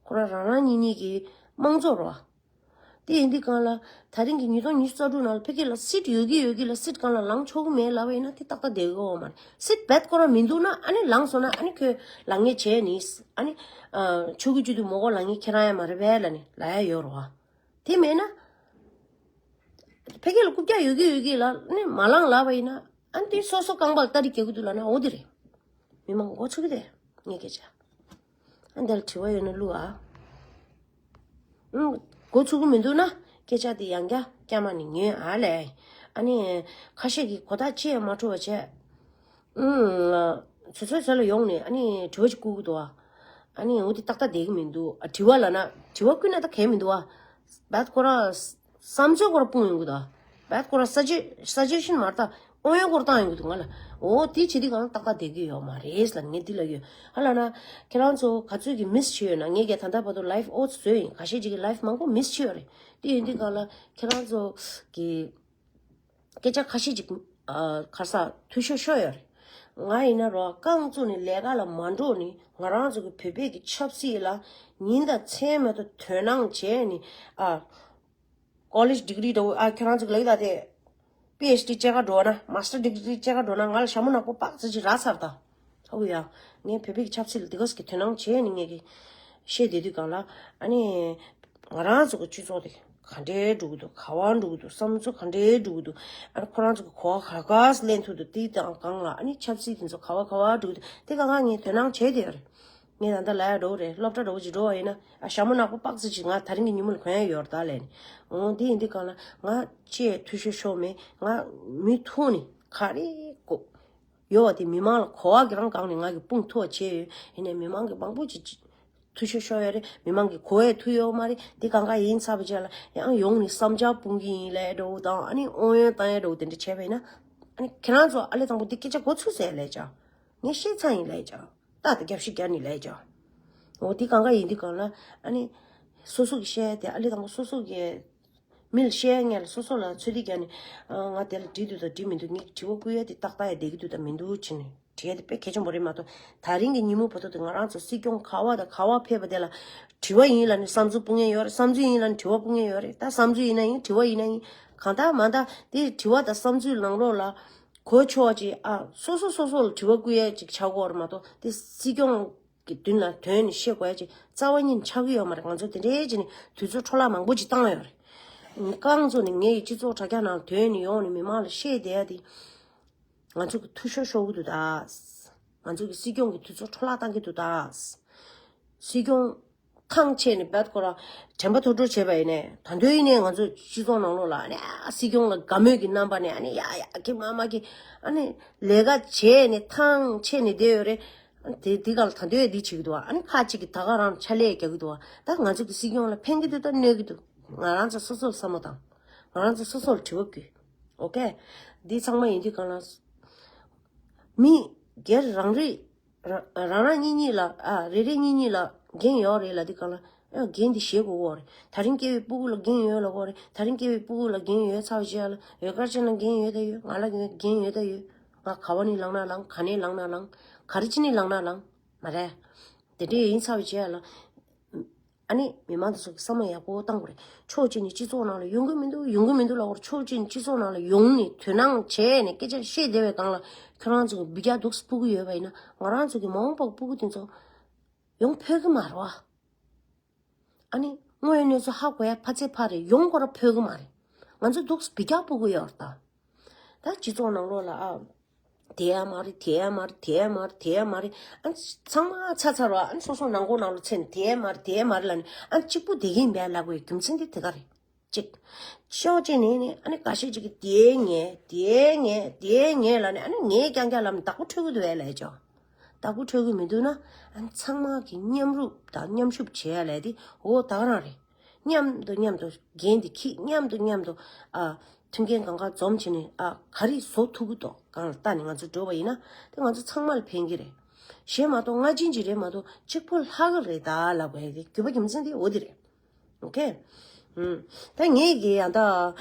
ཁོ་རང་རང་རང་ཉིད་ཉིད་ཀྱི་དམངས་གཙོ་རེད་བ། དེ་ཡིན་དུས་གང་ལ་ད་རིང་གི་ཉིས་སྟོང་ཉི་ཤུ་རྩ་དྲུག་ནང་ལ་ཕ་གི་ལ་སིད་ཡོད་ཀྱི་ཡོད་ཀྱི་ལ་སིད་གང་ལ་ལངས་ཆོག་གི་མེད་ལབ་པ་ཡིན་ན་དེ་ཏག་ཏག་བསྡད་ཀྱི་ཡོད་མ་རེད། སིད་བད་ཁོ་རང་མི་འདུག་ན་ཨ་ནི་ལངས་སོང་ན་ཨ་ནི་ཁོས་ལངས་ངེས་བྱས་ནི་ཨ་ནི། ཨ། ཆོས་བརྒྱུད་སྤྱི་འཐུས་མི་དགོས་ལངས་ངེས་ཁྱེད་རང་ཡང་མ་རེད་པས་ལབ་ནི་ལབ་ཡ་ཡོད་རེད་བ། དེ་མེད་ན། ཕ་གི་ལ་རྐུབ་བཀྱག་ཡོད་ཀྱི་ཡོད་ཀྱི་ལ་ནི་མ་ལངས་ལབ་པ་ཡིན་ན་ཨ་ནི་དེ་སོ་སོ་རྐང་པ་ལ་སྟ་རི་རྒྱག་གི་འདུག་ལབ་ན་འོ་དེ་རེད། མི་མང་མགོ་ཚོས་ཀྱི་དེ་ངས་སྐད་ཆ། ཨ་འདི་ལ་དྲི་བ་ཡོད་ན་བླུག་ཨ། ཨུམ། མགོ་ཚོས་ཀྱི་མི་འདུག་ན་སྐད་ཆ་དེ་ཡང་བསྐྱར་བསྐྱར་མ་ནས་ཉོན་ཨ་ལས། ཨ་ནི་ཁ་ཤས་ཀྱིས་གོ་ཐག་ཅི་ཡང་མ་འཕྲོ་བ་བྱས། ཨུམ། ཚོད་ཚོད་ཚོད་ལ་ཡོང་ནས་ཨ་ནི་དྲི་བ་ཅིག་བསྐུར་གི་འདུག་ཨ། ཨ་ནི་འོ་དེ་ཏག་ཏག་བསྡད་ཀྱི་མི་འདུག་ཨ། དྲི་བ་ལབ་ན་དྲི་བ་བསྐུར་ན་ད་གལ་མི་འདུག་ཨ། བད་ཁོ་རང་བསམ་ཚུལ་ཁོ་རང་སྤུངས་ཡོང་གི་འདུག་ཨ། བད་ཁོ་རང་ས་ཇེ་ས་ཇེ་ཤིན་མ་རེད་ད། ཨོ་ཡོན་སྐོར་བཏང་ཡོང་གི་འདུག་ང་ལ། འོ་དེ་བྱེད་དུས་གང་ཏག་ཏག་བསྡད་ཀྱི་ཡོད་མ་རེད་ལ་ངས་འདི་ལ་ཡོད། ཧ་ལ་ན་ཁྱེད་རང་ཚོ་ག་ཚོད་ཀྱི་མིས་བྱས་ཡོད་ན། ངས་ཀྱང་ད་ལྟ་བར་དུ་ལའིབ་ཨོ་ཚོ་བཟོས་ཡིན། ཁ་ཤས་ཅིག་གི་ལའིབ་མང་པོ་མིས་བྱས་ཡོད་རེད། དེ་ཡིན་དུས་གང་ལ་ཁྱེད་རང་ཚོ་གི་སྐད་ཆ་ཁ་ཤས་ཅིག་ཨ། གར་ས་འཐུས་ཤོར་ཤོར་ཡོད་རེད། ང་ཡིན་ན་རོ་རྐང་བཙུགས་ནས་ལས་ཀ་ལ་མ་འགྲོ་ནི་ང་རང་ཚོ་གི་བོད་པའི་གི་ཆབ་སྲིད་ལ་ཉིན་དང་མཚན་མེད་དུ་དོ་སྣང་བྱས་ནི་ཨ། ཀོ་ལེཇ་ཌི་གི་རི་འདྲ་བོ་ཨ་ཁྱོད་རང་ཚོ་གི་ལབ་ཀྱི་ད་དེ། པི་ཨེཆ་ཌི་བྱེད་ག་འགྲོ་བ་ན་མ་སི་ཊར་ཌི་གི་རི་བྱེད་ག་འགྲོ་ན་ང་ལ་ཞྭ་མོ་ནག་པོ་པགས་ཙི་ཅིག་རག་ཚར་ད། ཧོ་ཡ། ངས་བོད་པའི་ཆབ་སྲིད་ལ་དེ་ག་ཟིག་གི་དོ་སྣང་བྱས་ནི་ངས་གི་བཤད་བསྡད་དུས་གང་ལ་ཨ་ནི། ང་རང་ཚོ་གི་སྤྱི་ཚོགས་དེ་ག་འདྲའི་འགྲོ་གི་འདུག་ག་བ་འགྲོ་གི་འདུག་བསམ་ཚུལ་ག་འདྲའི་འགྲོ་གི་འདུག་ཨ་ནི་ཁོ་རང་ཚོ་གི་གོ་བ་ག་ག་ཟིག་ལེན་ཐུབ་འདུག་དེ་དང་གང་ལ་ཨ་ནི་ཆབ་སྲིད་དེ་ཚོ་ག་བ་ག་བ་འགྲོ་གི་འདུག་དེ་གང་གང་ངས་དོ་སྣང་བྱས་བསྡད་ཡོད་རེད། ངས་ད་ལྟ་ལབ་ཡ་འགྲོ་གི་རེད། སློབ་གྲྭ་འགྲོ་གི་ཅིག་འགྲོ་བ་ཡིན་ན་ཨ་ཞྭ་མོ་ནག་པོ་པགས་ཙི་ཅིག་ང་དེ་རིང་གི་ཉིན་མོ་ལ་གོན་ཡ་ཡོད་རེད་ད་ལབ་ནི། འོ་དེ་ཡིན་དུས་གང་ལ་ང་ཅིག་འཐུས་ཤོར་ཤོར་མེད། ང་མི་ཐུག་ནི་ག་རེ་གོ་ཡོད་བ་དེ་མི་མང་ལ་གོ་བ་གི་རང་སྒང་ནས་ང་གི་དཔུང་ཐུ་བ་བྱས་ཡོད། ཡིན་ནའི་མི་མང་གི་མང་པོ་ཅིག་འཐུས་ཤོར་ཤོར་ཡོད་རེད། མི་མང་གི་གོ་བས་ཐུག་ཡོད་མ་རེད། དེ་གང་ག་ཡིན་ཚར་བ་ཅིག་ལ་ཡང་ཡོང་ནི་བསམ་འཆར་སྤུངས་ཀྱི་ཡིན་ལབ་འགྲོ་དང་ཨ་ནི་ཨོ་ཡོན་བཏང་ཡ་འགྲོ་དེ་འདྲ་བྱས་པ་ཡིན་ན་ཨ་ནི་ཁྱེད་རང་ཚོ་ཨ་ལས་དང་པོ་འདི་སྐད་ཆ་གོ་ཚུགས་ཟེར་ལབ་ཅག་ངས་བཤད་ཚར་ཡིན་ལབ་ཅག་ཏག་ཏག་རྒྱབ་བཤིག་རྒྱབ་ནི་ལས་ཀྱང་། འོ་དེ་གང་ག་ཡིན་དུས་གང་ལ་ཨ་ནི། སོ་སོ་གི་བཤད་དེ་ཨ་ལི་དང་པོ་སོ་སོ་གི། མི་ལ་བཤད་ངས་ལ་སོ་སོ་ལ་ཚོད་ལྟ་རྒྱག་ནི། ང་དེ་ལ་འགྲིག་འདུག་དང་འགྲིག་མི་འདུག་ངས་དྲི་བ་བསྐུར་ཡ་དེ་ཏག་ཏག་ཡ་བསྡད་ཀྱི་འདུག་དང་མི་འདུག་ཅེས་ནི་དྲི་ཡ་དེ་དཔེ་གལ་ཆེན་པོ་རེད་མ་གཏོགས་ད་རིང་གི་ཉིན་མོ་བར་དུ་དེ་ང་རང་ཚོ་སྲིད་སྐྱོང་ག་བ་དང་ག་བ་ཕེབས་པ་དེ་ལ་དྲི་བ་ཡིན་ལ་ནི་བསམ་ཚུལ་སྤུངས་ཡ་ཡོད་རེད། བསམ་ཚུལ་ཡིན་ལ་ནི་དྲི་བ་སྤུངས་ཡ་ཡོད་རེད། ད་བསམ་ཚུལ་ཡིན་ན་ཡིན་དྲི་བ་ཡིན་ན་ཡིན་གང་ལྟར་མ་ལྟར་དེ་དྲི་བ་དང་བསམ་ཚུལ་ནང་ལོགས་ལ། གོ་ཆོག་ཅིག་ཨ། སོ་སོ་སོ་སོ་ལ་དྲི་བ་བསྐུར་ཡས་ཅིག་ཆགས་ཀྱི་ཡོད་རེད་མ་གཏོགས་དེ་སྲིད་སྐྱོང་གི་མདུན་ལ་དོན་ནི་བཤད་དགོས་ཡས་ཅིག་རྩ་བ་ཉིད་ནས་ཆགས་ཀྱི་ཡོད་མ་རེད། ང་ཚོ་དེ་འདྲའི་ཅིག་ནི་དུས་ཚོད་འཕྲོ་བརླག་མང་པོ་ཅིག་བཏང་ཡོད་རེད། རྐང་བཙུགས་ནས་ངའི་སྤྱི་ཚོགས་དྲ་རྒྱ་ནང་དོན་ནི་ཡོང་ནས་མི་མང་ལ་བཤད་བསྡད་ཡ་དེ་ང་ཚོ་གི་འཐུས་ཤོར་ཤོར་གི་འདུག་ད། ང་ཚོ་གི་སྲིད་སྐྱོང་གི་དུས་ཚོད་འཕྲོ་བརླག་བཏང་གི་འདུག་ད། སྲིད་སྐྱོང་ ཐང་ཆད་ནས་བད་ཁོ་རང་དྲན་པ་ཐོར་ཐོར་བྱས་པ་ཡིན་ནས། ད་འདོད་ཡིན་ནས་ང་ཚོ་སྤྱི་ཚོགས་ནང་ལོགས་ལ་ཨ་ནི་ཨ་སྲིད་སྐྱོང་ལ་དགའ་མོས་ཀྱི་རྣམ་པ་ནས་ཨ་ནི་ཡ་ཡ་ཀི་མ་མ་ཀི་ཨ་ནི་ལས་ཀ་བྱས་ནས་ཐང་ཆད་ནས་བསྡད་ཡོད་རེད། དེ་དེ་ག་ལ་ད་འདོད་འདི་བྱེད་ཀྱི་འདུག་ཨ་ནི་ཁ་ཅིག་གིས་ད་ག་རང་ཕྱག་ལས་རྒྱག་གི་འདུག་ད་ང་ཚོ་གི་སྲིད་སྐྱོང་ལ་ཕན་གྱི་འདུག་ད་གནོད་ཀྱི་འདུག་ང་རང་ཚོ་སོ་སོར་བསམ་བློ་བཏང་། ང་རང་ཚོ་སོ་སོར་དྲི་བ་བཀོད། ཨོ་ཀེ། འདི་ཚང་མ་ཡིན་དུས་གང་ལ། མི་སྒེར་རང་རེ་རང་རང་རང་གཉིས་གཉིས་ལ་ཨ་རེ་རེ་གཉིས་གཉིས་ལ་འགན་ཡོད་རེད་ལབ་དུས་གང་ལ། ཨ་འགན་འདི་བཞེས་དགོས་ཀྱི་ཡོད་རེད། དེ་རིང་སྐྱེ་བའི་སྤུ་གུ་ལ་འགན་ཡོད་ལབ་ཀྱི་ཡོད་རེད། དེ་རིང་སྐྱེ་བའི་སྤུ་གུ་ལ་འགན་ཡོད་ཚར་བ་བྱས་ལ་ཡོད་གར་ཅན་ལ་འགན་ཡོད་ད་ཡོད། ང་ལ་འགན་འགན་ཡོད་ད་ཡོད། ང་ག་བ་ནས་ལངས་ན་ལངས། ག་ནས་ལངས་ན་ལངས། ག་རེ་བྱས་ནས་ལངས་ན་ལངས། མ་རེད། དེ་འདྲས་ཡིན་ཚར་བ་བྱས་ལ། ཨ་ནི་མི་མང་དེ་ཚོ་གི་བསམ་བློ་ཡག་པོ་བཏང་དགོས་རེད། ཕྱོགས་གཅིག་ནས་སྤྱི་ཚོགས་ནང་ལ་ཡོང་གི་མི་འདུག་ཡོང་གི་མི་འདུག་ལབ་དགོས་རེད། ཕྱོགས་གཅིག་ནས་སྤྱི་ཚོགས་ནང་ལ་ཡོང་ནས་དོ་སྣང་བྱས་ནས་སྐད་ཆ་བཤད་བསྡད་པའི་སྒང་ལ་ཁྱོད་རང་ཚོ་གི་འབུ་རྒྱག་འདུག་སྤུ་གུ་ཡོད་པ་ཡིན་ན་ང་རང་ཚོ་གི་མ་འོངས་པ་སྤུ་གུ་དེ་ཚོ་ཡོང་ཕོད་གི་མ་རེད་བ། ཨ་ནི་དངོས་ཡོད་གནས་ཚུལ་ཧ་གོ་ཡ་ཕ་ཚེ་ཕ་རེད། ཡོང་ཁོ་ར་ཕོད་གི་མ་རེད། ང་ཚོ་འདུག་སེ་འབུ་རྒྱག་སྤུ་གུ་ཡོད་རེད་ད། ད་སྤྱི་ཚོགས་ནང་ལོགས་ལ་ཨ། དེ་ཡ་མ་རེད། དེ་ཡ་མ་རེད། དེ་ཡ་མ་རེད། དེ་ཡ་མ་རེད། ཨ་ཚང་མ་ཚར་ཚར་བ་ཨ་སོ་སོ་ནང་སྒོ་ནང་ལོགས་ཚུད་ནས་དེ་ཡ་མ་རེད། དེ་ཡ་མ་རེད་ལབ་ནས་ཨ་གཅིག་པུ་བསྡད་ཀྱིན་པའི་ལབ་དགོས་རྒྱུ་མཚན་དེ་དེ་ག་རེད། གཅིག་ཕྱོགས་གཅིག་ནས་ནི་ཨ་ནི་འགའ་ཤས་ཅིག་གིས་དེ་ངས་དེ་ངས་དེ་ངས་ལབ་ནས་ཨ་ནི་ངས་རྐྱང་རྐྱང་ལབ་ནས་བདག་པོ་འཕྲོད་ཀྱི་འདུག་ཨེ་ལབ་ཅོ། བདག་པོ་འཕྲོད་ཀྱི་མི་འདུག་ན་ཨ་ནི་ཚང་མ་གིས་མཉམ་རུབ་དང་མཉམ་ཞུགས་བྱེད་ཡ་ལབ་དེ་འོ་ད་ག་རང་རེད། མཉམ་དུ་མཉམ་དུ་འགན་དེ་འཁྱེར། མཉམ་དུ་མཉམ་དུ་ཨ་མཐུན་རྐྱེན་གང་ག་འཛོམས་བྱས་ནས་ཨ་ག་རེ་བཟོ་ཐུབ་ཀྱི་འདུག་སྒང་ལ་ལྟ་ནས་ང་ཚོ་འགྲོ་བ་ཡིན་ན་དེ་ང་ཚོ་ཚང་མ་ལ་ཕན་གྱི་རེད། གཞན་མ་གཏོགས་སྔ་ཕྱི་གཅིག་རེད་མ་གཏོགས་གཅིག་པོ་ལྷག་གི་རེད་ད་ལབ་དགོས་ཡ་དེ་རྒྱུ་མཚན་དེ་འོ་དེ་རེད། ཨོ་ཁེ། ཨུམ། ད་ངས་ཀྱི་ཡང་ད་ཨ་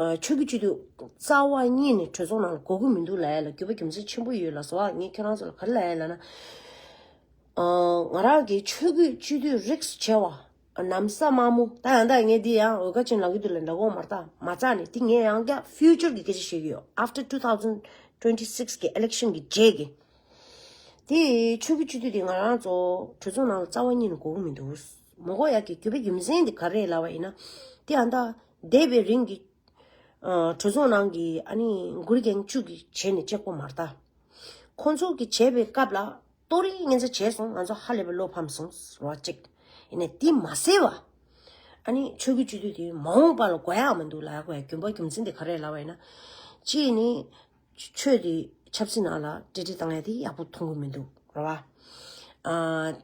ཨ་ཆོས་བརྒྱུད་སྤྱི་འཐུས་རྩ་བ་ཉིད་ནས་གྲོས་ཚོགས་ནང་ལ་དགོས་ཀྱི་མི་འདུག་ལབ་ཡ་ལ་རྒྱུ་མཚན་ཆེན་པོ་ཡོད་ལ་སོ། ངས་ཁྱེད་རང་ཚོ་ལ་ག་རེ་ལབ་ཡ་ལབ་ན། ཨ་ང་རང་གི་ཆོས་བརྒྱུད་སྤྱི་འཐུས་རིགས་ཆེ་བ་ནམ་བཟའ་དམར་མོ། ད་ཡང་ད་ངས་འདི་ཡང་འོལ་ཁ་ཅན་ལགས་ཀྱི་དུས་ལ་འདྲ་གོ་མ་རེད། ད་མ་རྩ་ནས་འདི་ངས་ཡང་བསྐྱར་ཕིའུ་ཅར་གྱི་སྐད་ཆ་བཤད་ཀྱི་ཡོད། After two thousand twenty six གི་ཨི་ལེག་ཤན་གྱི་རྗེས་ཀྱི། དེ་ཆོས་བརྒྱུད་སྤྱི་འཐུས་དེ་ང་རང་ཚོ་གྲོས་ཚོགས་ནང་ལ་རྩ་བ་ཉིད་ནས་དགོས་ཀྱི་མི་འདུག་མ་དགོས་ཡག་གི་རྒྱུ་བའི་རྒྱུ་མཚན་དེ་ག་རེ་ལབ་པ་ཡིན་ན། དེ་ཨ་ད་འདས་པའི་རིང་གི་ཨ་གྲོས་ཚོགས་ནང་གི་ཨ་ནི་མགོ་རིལ་རྒན་བཅུ་གིས་བྱས་ནས་བཅུག་པ་མ་རེད་ད། ཁོང་ཚོ་གིས་བྱས་པའི་སྐབས་ལ་ཏོག་རེ་ངན་ཚ་བྱས་སོང་། ང་ཚོ་ཧ་ལས་པའི་བློ་ཕམ་སོང་རོ་གཅིག་ཡིན་ནའི་དེ་མ་ཟད་པ། ཨ་ནི་ཆོས་བརྒྱུད་སྤྱི་འཐུས་དེ་མ་འོངས་པ་ལ་དགོས་ཡག་མི་འདུག་ལབ་དགོས་ཡག་རྒྱུ་མཚན་དེ་ག་རེ་ལབ་པ་ཡིན་ན། གཅིག་ནི། ཆོས་དེ་ཆབ་སྲིད་ནང་ལ་འབྲེལ་འདྲིས་བཏང་ཡ་དེ་ཡག་པོ་མཐོང་གི་མི་འདུག་རེད་བ། ཨ།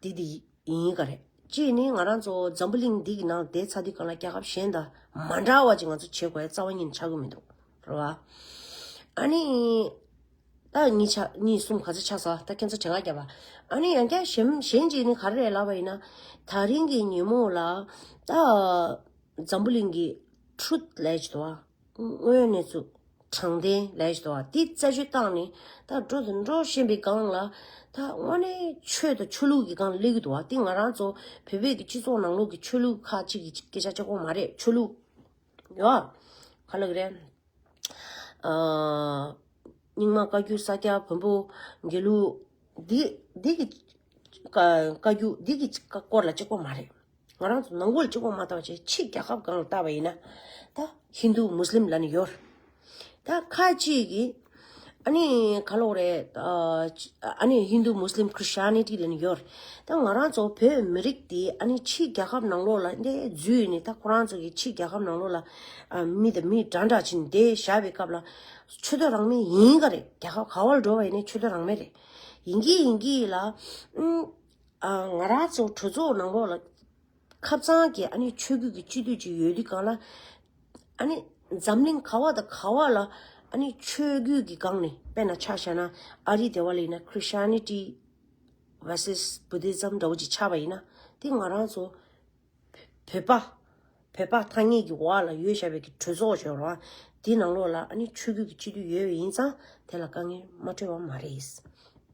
དེ་དེ་ཡིན་ག་རེད། གཅིག་ནི་ང་རང་ཚོ་འཛམ་བུ་གླིང་འདི་གི་ནང་བསྡད་ཚར་དུས་སྒང་ལ་རྒྱལ་ཁབ་གཞན་དང་མ་འདྲ་བ་ཅིག་ང་ཚོ་བྱེད་དགོས་ཡ་རྩ་བ་ཉིད་ནས་ཆགས་ཀྱི་མི་འདུག་རེད་བ། ཨ་ནི། ད་གཉིས་ཆ་གཉིས་གསུམ་ག་ཚོད་ཆགས་སོང་། ད་ཁྱེད་ཚོ་དྲན་ག་རྒྱབ་པ། ཨ་ནི་ཡང་བསྐྱར་གཞན་གཞན་གཅིག་ནི་ག་རེ་རེད་ལབ་པ་ཡིན་ན། ད་རིང་གི་ཉིན་མོ་ལ་ད་འཛམ་བུ་གླིང་གི་ཊུ་རུཐ་ལབ་ཅིག་འདུག་བ། དངོས་གནས་ཚུལ། དྲང་བདེན་ལབ་ཞིག་འདུག་བ། དེ་རྩད་གཅོད་བཏང་ནས་ད་འགྲོ་དང་འགྲོ་བཞིན་པའི་སྒང་ལ་ད་དངོས་གནས་ཆོས་དང་ཆོས་ལུགས་ཀྱི་སྒང་ལ་སླེབས་ཀྱི་འདུག་བ། དེ་ང་རང་ཚོ་བོད་པའི་གི་སྤྱི་ཚོགས་ནང་ལོགས་ཀྱི་ཆོས་ལུགས་ཁག་ཅིག་གི་སྐད་ཆ་གཅིག་པོ་མ་རེད། ཆོས་ལུགས་ཡོད་ག་ལ་གི་རེད། ཨ། རྙིང་མ་བཀའ་བརྒྱུད་ས་སྐྱ་བོན་པོ་དགེ་ལུགས་འདི་འདི་གི་བཀའ་བཀའ་བརྒྱུད་འདི་གི་སྐོར་ལ་གཅིག་པོ་མ་རེད། ང་རང་ཚོ་ནང་ཁུལ་གཅིག་པོ་མ་ལྟ་བ་བྱས་ཕྱི་རྒྱལ་ཁབ་སྒང་ལ་ལྟ་བ་ཡིན་ན་ད་ཧིན་དུ་མུ་སི་ལིམ་ལབ་ནས་ཡོད། ད་ཁ་ཅིག་གིས་ཨ་ནི་ག་ལབ་རེད། ཨ་ནི་ཧིན་དུ་མུ་སི་ལིམ་ཁྲི་སི་ཊི་ཡ་ནི་ཊི་ལབ་ནས་ཡོད། ད་ང་རང་ཚོ་བོད་མི་རིགས་དེ་ཨ་ནི་ཕྱི་རྒྱལ་ཁབ་ནང་ལོགས་ལ་འདི་འཛུལ་ནས་ད་ཁོ་རང་ཚོ་གི་ཕྱི་རྒྱལ་ཁབ་ནང་ལོགས་ལ་ཨ་མི་དང་མི་འདྲ་འདྲ་ཕྱིན་བསྡད་བཞག་པའི་སྐབས་ལ་ཆོས་དད་རང་མོས་ཡིན་ག་རེད། རྒྱལ་ཁབ་ག་བར་འགྲོ་བ་ཡིན་ནའི་ཆོས་དད་རང་མོས་རེད། ཡིན་གྱི་ཡིན་གྱི་ལ། ཨ་ང་རང་ཚོ་གྲོས་ཚོགས་ནང་ལོགས་ལ་ཁབ་གཙང་གི་ཨ་ནི་ཆོས་བརྒྱུད་ཀྱི་སྤྱི་འཐུས་ཅིག་ཡོད་དུས་སྒང་ལ། ཨ་ནི་འཛམ་གླིང་ག་བ་དང་ག་བ་ལ་ཨ་ནི་ཆོས་བརྒྱུད་ཀྱི་སྒང་ནས་དཔེར་ན་ཆ་བཞག་ན་ཨ་རི་དེ་བ་ལ་ཡིན་ན་Christianity versus Buddhism འདྲ་བོ་ཅིག་ཆགས་པ་ཡིན་ན་དེ་ང་རང་ཚོ་བོད་པ། བོད་པ་ཐ་སྙད་ཀྱི་འོག་ལ་ཡོད་བཞག་པའི་གི་གྲོས་ཚོགས་ཡོད་རེད་བ། དེའི་ནང་ལོགས་ལ་ཨ་ནི་ཆོས་བརྒྱུད་ཀྱི་སྤྱི་འཐུས་ཡོད་པ་ཡིན་ཙང་དེ་ལ་དཀའ་ངལ་མ་འཕྲད་པ་མ་རེད།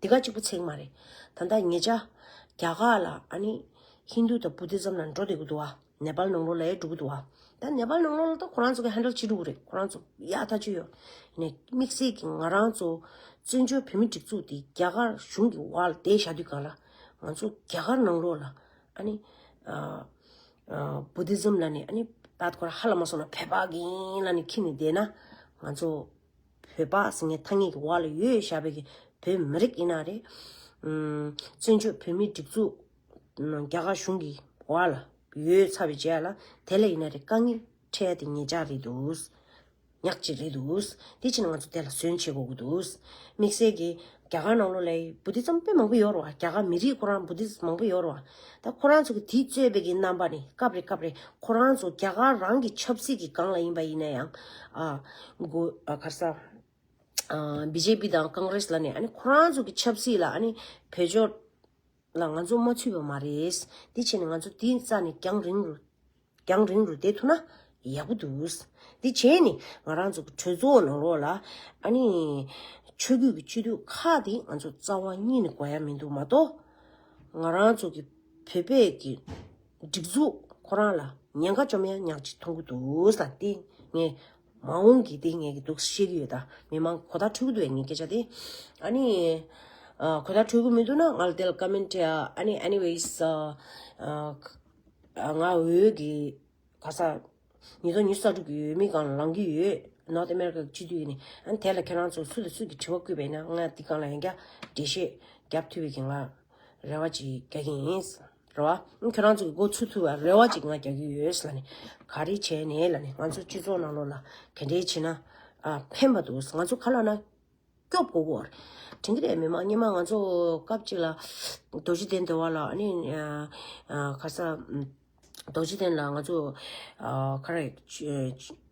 དེ་ག་གཅིག་པུ་ཚིག་མ་རེད། ད་ལྟ་ཉེ་ཆར་རྒྱ་གར་ལ་ཨ་ནི་ཧིན་དུ་དང་བུ་དྷི་ཛམ་ལ་འགྲོ་བསྡད་ཀྱི་འདུག་བ། ནེ་པཱལ་ནང་ལོགས་ལ་ཡང་འགྲོ་གི་འདུག་བ། ད་ནེ་པཱལ་ནང་ལོགས་ལ་ད་ཁོ་རང་ཚོ་གི་ཧེན་ཌལ་བྱེད་འགྲོ་གི་རེད། ཁོ་རང་ཚོ་ཡག་ཐག་ཆོད་ཡོད། ཡིན་ནའི་དམིགས་བསལ་གྱི་ང་རང་ཚོ་བཙན་བྱོལ་བོད་མི་སྒྲིག་འཛུགས་དེ་རྒྱ་གར་གཞུང་གི་འོག་ལ་བསྡད་བཞག་དུས་སྒང་ལ་ང་ཚོ་རྒྱ་གར་ནང་ལོགས་ལ་ཨ་ནི་ཨ་ཨ་བུ་དྷི་ཛམ་ལབ་ནས་ཨ་ནི་ད་ཁོ་རང་ཧ་ལས་མ་སོང་ན་བོད་པ་གི་ཡིན་ལབ་ནས་འཁྱེར་ནས་བསྡད་ན་ང་ཚོ་བོད་པ་ཟེར་མཁན་ཐ་སྙད་ཀྱི་འོག་ལ་ཡོད་བཞག་པའི་གི་བོད་མི་རིགས་ཡིན་ན་རེད། ཨུམ། བཙན་བྱོལ་བོད་མིའི་སྒྲིག་འཛུགས་ རྒྱ་གར་གཞུང་གི་འོག་ལ་ཡོད་ཚར་བའི་རྗེས་ལ་དེ་ལ་ཡིན་ན་རེ་དཀའ་ངལ་འཕྲད་དེ་ཉེ་ཆར་རེད་འདུག་ཉག་ཅིག་རེད་འདུག་དེ་ཕྱིན་ང་ཚོ་དེ་ལ་ཟོན་བྱེད་དགོས་ཀྱི་འདུག་དམིགས་བསལ་གྱི་རྒྱ་གར་ནང་ལོགས་ལ་བུ་དི་ཙམ་དཔེ་མང་པོ་ཡོད་རེད་བ། རྒྱ་གར་མི་རིགས་ཁོ་རང་བུ་དི་ཙམ་མང་པོ་ཡོད་རེད་བ། ད་ཁོ་རང་ཚོ་གི་དེ་གཙོས་པའི་གི་རྣམ་པ་ནི་སྐབས་རེ་སྐབས་རེ་ཁོ་རང་ཚོ་རྒྱ་གར་རང་གི་ཆབ་སྲིད་ཀྱི་སྒང་ལ་ཡིན་པ་ཡིན་ན་ཡང་ཨ་གོ་ཨ་ག་རེ་ཟ་ཨ་བི་ཇེ་པི་དང་ཀོང་རེ་སི་ལ་ནི་ཨ་ནི་ཁོ་རང་ཚོ་གི་ཆབ་སྲིད་ལ་ཨ་ནི་བེད་སྤྱོད་ལ་ང་ཚོ་མ་ཚུད་པ་མ་རེད། དེ་བྱས་ནས་ང་ཚོ་དེའི་རྩ་ནས་རྒྱང་རིང་རུ་རྒྱང་རིང་རུ་བསྡད་ཐུབ་ན་ཡག་པོ་འདུག་དེ་བྱས་ནས་ང་རང་ཚོ་གི་གྲོས་ཚོགས་ནང་ལོགས་ལ་ཨ་ནི་ཆོས་བརྒྱུད་ཀྱི་སྤྱི་འཐུས་ཁག་དེ་ང་ཚོ་རྩ་བ་ཉིད་ནས་དགོས་ཡ་མི་འདུག་མ་གཏོགས་ང་རང་ཚོ་གི་བོད་པའི་གི་སྒྲིག་འཛུགས་ཁོ་རང་ལ་ཉེན་ཁ་བཅོམ་ཡ་ཉག་ཅིག་མཐོང་གི་འདུག་ཟེར་དེ་ངས་མ་འོངས་ཀྱི་དེ་ངས་ཀྱི་འདུག་བཤད་ཀྱི་ཡོད། ད་མི་མང་གོ་བརྡ་འཕྲོད་ཀྱི་འདུག་ངའི་སྐད་ཆ་དེ། ཨ་ནི་ཨ་གོ་བརྡ་འཕྲོད་ཀྱི་མི་འདུག་ན་ང་ལ་དེ་ལ་ཀོ་མེན་ཊི་ཡ། ཨ་ནི་ཨེ་ནི་ཝེ་སི་ཨ་ཨ་ང་འོས་ཀྱི་ག་ས་ཉིས་སྟོང་ཉི་ཤུ་རྩ་དྲུག་གི་འོས་མི་སྒང་ལ་ལངས་ཀྱི་ཡོད། ནོར་ཐ་ཨ་མེ་རི་ཀ་གི་སྤྱི་འཐུས་ཡིན་ནི། ཨ་ནི་དེ་ལ་ཁྱེད་རང་ཚོ་སུ་དང་སུ་གི་དྲི་བ་བཀོད་པ་ཡིན་ན་ང་འདི་སྒང་ལ་ཡང་བསྐྱར་འགྲེལ་བཤད་རྒྱབ་ཐུབ་པའི་གི་ང་རེ་བ་ཅིག་རྒྱག་གི་ཡིན། རེད་བ། ཁྱོད་རང་ཚོ་གི་འགོ་ཚུགས་ཐུབ་པ་རེ་བ་ཅིག་ང་རྒྱག་གི་ཡོད་ལབ་ནས། ག་རེ་བྱས་ནས་ལབ་ནས་ང་ཚོ་སྤྱི་ཚོགས་ནང་ལོགས་ལ་ག་འདྲས་བྱས་ན་ཨ་ཕན་པ་འདུག་ང་ཚོ་ག་ལབ་ན་སྐྱོབ་དགོས་གོ། དྲན་གི་རེད། མི་མང་སྔོན་མ་ང་ཚོ་སྐབས་གཅིག་ལ་རྡོ་རྗེ་གདན་སྡེ་བ་ལ་ཨ་ནི་ཨ་ཨ་ག་ས་རྡོ་རྗེ་གདན་ལ་ང་ཚོ་ཨ་ག་རེ་